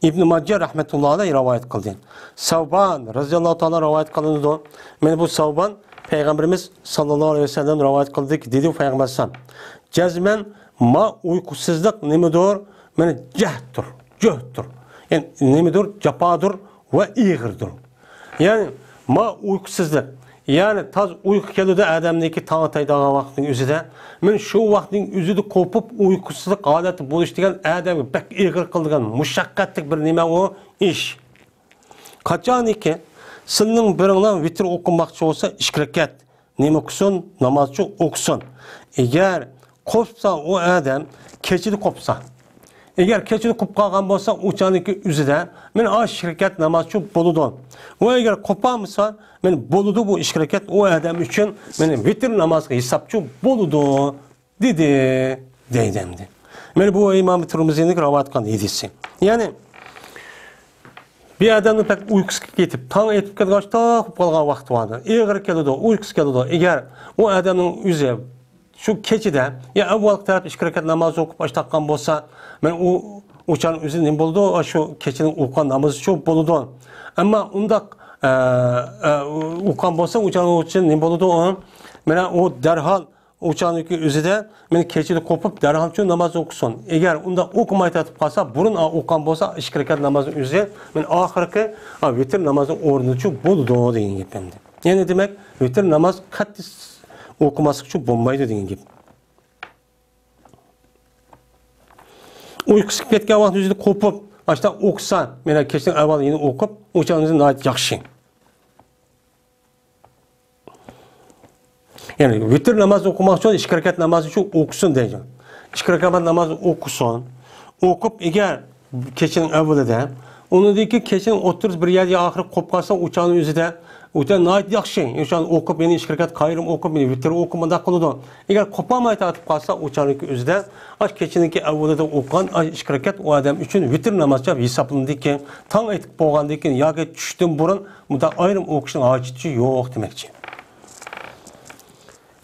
ئىبن ماججا رەھمەتۇللاھى ئەلەيھى رىۋايەت قىلدى. سەۋبان رەزىياللاھۇ تائالا رىۋايەت قىلىنىدۇ. مانا بۇ سەۋبان پەيغەمبىرىمىز ساللاللاھۇ ئەلەيھى ۋەسەللەم رىۋايەت قىلدى، دېدى پەيغەمبەر ئەلەيھىسسالام، جەزمەن ما ئۇيقۇسىزلىق نېمىدۇر؟ مانا جەھدتۇر، جۆھدتۇر. يەنى نېمىدۇر؟ جاپادۇر ۋە ئېغىردۇر. يەنى ما ئۇيقۇسىزلىق، يەنى تاز ئۇيقۇ كېلىدۇ ئادەمنىڭكى تاڭ ئاتايدىغان ۋاقىتنىڭ ئۆزىدە. مانا شۇ ۋاقىتنىڭ ئۆزىدە قوپۇپ ئۇيقۇسىزلىق ھالەتتە بولۇش دېگەن ئادەمگە بەك ئېغىر قىلىدىغان مۇشەققەتلىك بىر نېمە ئۇ ئىش. قاچانكى سىلىنىڭ بىرىڭلار ۋىتىر ئوقۇماقچى بولسا ئىككى رەكەت نېمە قىلسۇن؟ نامازچۇ ئوقۇسۇن. ئەگەر قوپسا ئۇ ئادەم، كېچىدە قوپسا. ئەگەر كېچىدە قوپۇپ قالغان بولسا، ئۇ چاغنىڭكى ئۆزىدە مانا ئاشۇ ئىككى رەكەت نامازچۇ بولىدۇ. ۋە ئەگەر قوپالمىسا، مانا بولىدۇ بۇ ئىككى رەكەت ئۇ ئادەم ئۈچۈن، مانا ۋىتىر نامازغا ھېسابچۇ بولىدۇ، دېدى، دەيدۇ ئەمدى. مانا بۇ ئىمام تۇرمۇزىنىڭ رىۋايەت قىلغان ھەدىسى. يەنى بىر ئادەمنىڭ بەك ئۇيقۇسى كېتىپ، تاڭ ئېتىپ كەلگەن ئاشتاق بولۇپ قالغان ۋاقتى بار. ئېغىر كېلىدۇ، ئۇيقۇسى كېلىدۇ. ئەگەر ئۇ ئادەمنىڭ ئۆزى شۇ كېچىدە يا ئەۋۋالقى تەرەپ ئىككى رەكەت ناماز ئوقۇپ ئاشتاققان بولسا، مانا ئۇ، ئۇ چاغنىڭ ئۆزى نېمە بولىدۇ؟ شۇ كېچىنىڭ ئوقۇغان نامىزىچۇ بولىدۇ. ئەمما ئۇنداق، ئە، ئە، ئوقۇغان بولسا، ئۇ چاغنىڭ ئۆزى نېمە بولىدۇ؟ ئۇ، مانا ئۇ دەرھال ئۇ چاغنىڭكى ئۆزىدە مانا كېچىدە قوپۇپ، دەرھالچۇ ناماز ئوقۇسۇن. ئەگەر ئۇنداق ئوقۇماي تارتىپ قالسا، بۇرۇن ئوقۇغان بولسا، ئىككى رەكەت نامازنىڭ ئۆزى مانا ئاخىرقى ۋىتىر نامازنىڭ ئورنىچۇ بولىدۇ دېگەن گەپ ئەمدى. يەنى دېمەك، ۋىتىر ناماز قەتئىي ئوقۇماسلىقچۇ بولمايدۇ دېگەن گەپ. ئۇيقۇسى كەتكەن ۋاقىت ئۆزىدە قوپۇپ، ئاشۇنداق ئوقۇسا، مانا كەچنىڭ ئەۋۋال يەنە ئوقۇپ، ئۇ چاغنىڭ ئۆزى ناھايىتى ياخشى. يەنى ۋىتىر ناماز ئوقۇماقچى بولسا، ئىككى رەكەت نامازنى شۇ ئوقۇسۇن دەيدۇ. ئىككى رەكەت ناماز ئوقۇسۇن. ئوقۇپ، ئەگەر كېچىنىڭ ئەۋۋىلىدە، ئۇنىڭدىن كېيىن كېچىنىڭ ئوتتۇرىسى بىر يەردە ئاخىرى قوپۇپ قالسا، ئۇ چاغنىڭ ئۆزىدە، ئۇ چاغ ناھايىتى ياخشى. ئۇ چاغنى ئوقۇپ، يەنە ئىككى رەكەت قايرىم ئوقۇپ، يەنە ۋىتىر ئوقۇپ، مۇنداق قىلىدۇ. ئەگەر قوپالماي تارتىپ قالسا، ئۇ چاغنىڭكى ئۆزىدە، ئاشۇ كېچىنىڭكى ئەۋۋىلىدە ئوقۇغان ئاشۇ ئىككى رەكەت ئۇ ئادەم ئۈچۈن ۋىتىر ناماز دەپ ھېسابلىنىدىكەن. تاڭ ئېتىپ بولغاندىن كېيىن ياكى چۈشتىن بۇرۇن مۇنداق ئايرىم ئوقۇشنىڭ ھاجىتى يوق دېمەكچى.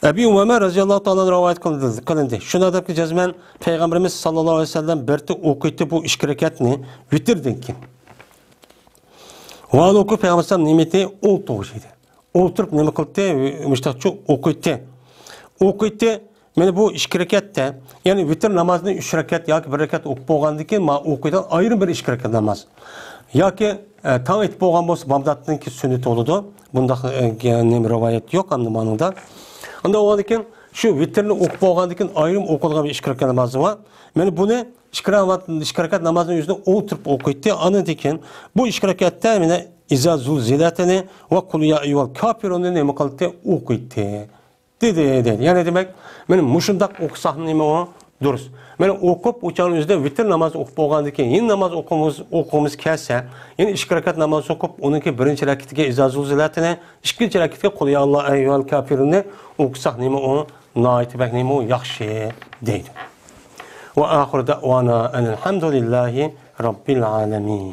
ئەبى ئۇمامە رەزىياللاھۇ تائالا ئەنھۇ رىۋايەت قىلىندى، قىلىندى. شۇنداق دەپكى، جەزمەن پەيغەمبىرىمىز ساللاللاھۇ ئەلەيھى ۋەسەللەم بىر رەتتە ئوقۇيتتى بۇ ئىككى رەكەتنى ۋىتىردىن كېيىن. ۋە ھالبۇكى پەيغەمبەر ئەلەيھىسسالام نېمە ئېيتتى؟ ئولتۇرغۇچى ئىدى. ئولتۇرۇپ نېمە قىلدى؟ مۇشتاقچۇ ئوقۇيتتى. ئوقۇيتتى. مانا بۇ ئىككى رەكەتتە، يەنى ۋىتىر نامازىنى ئۈچ رەكەت ياكى بىر رەكەت ئوقۇپ بولغاندىن كېيىن، مانا ئوقۇيدىغان ئايرىم بىر ئىككى رەكەت ناماز. ياكى، ئە، تاڭ ئېتىپ بولغان بولسا، بامداتنىڭكى سۈننىتى بولىدۇ. بۇنداق، ئە، نېمە رىۋايەت يوق ئەمدى مانىڭدا. ئاندىن ئۇنىڭدىن كېيىن شۇ ۋىتىرنى ئوقۇپ بولغاندىن كېيىن ئايرىم ئوقۇلغان بىر ئىككى رەكەت نامازى بار. مانا بۇنى ئىككى رەكەت، ئىككى رەكەت نامازنىڭ ئۆزىنى ئولتۇرۇپ ئوقۇيتتى. ئاندىن كېيىن بۇ ئىككى رەكەتتە مانا ئىزا زۇلزىلەتنى ۋە قۇل يا ئەييۇھەل كافىرۇننى نېمە قىلدى؟ ئوقۇيتتى. دېدى، دېدى. يەنى دېمەك، مانا مۇشۇنداق ئوقۇساق نېمە ئۇ؟ دۇرۇس. مانا ئوقۇپ، ئۇ چاغنىڭ ئۆزىدە ۋىتىر ناماز ئوقۇپ بولغاندىن كېيىن، يەنە ناماز ئوقۇمىز، ئوقۇغۇمىز كەلسە، يەنە ئىككى رەكەت ناماز ئوقۇپ، ئۇنىڭكى بىرىنچى رەكىتىگە ئىزا زۇلزىلەتىنى، ئىككىنچى رەكىتىگە قۇل يا ئەييۇھەل كافىرۇننى ئوقۇساق نېمە ئۇ؟ ناھايىتى بەك نېمە ئۇ؟ ياخشى دەيدۇ. ۋە ئاخىرۇ دەئۋانا ئەنىل ھەمدۇلىللاھى رەببىل ئالەمىن.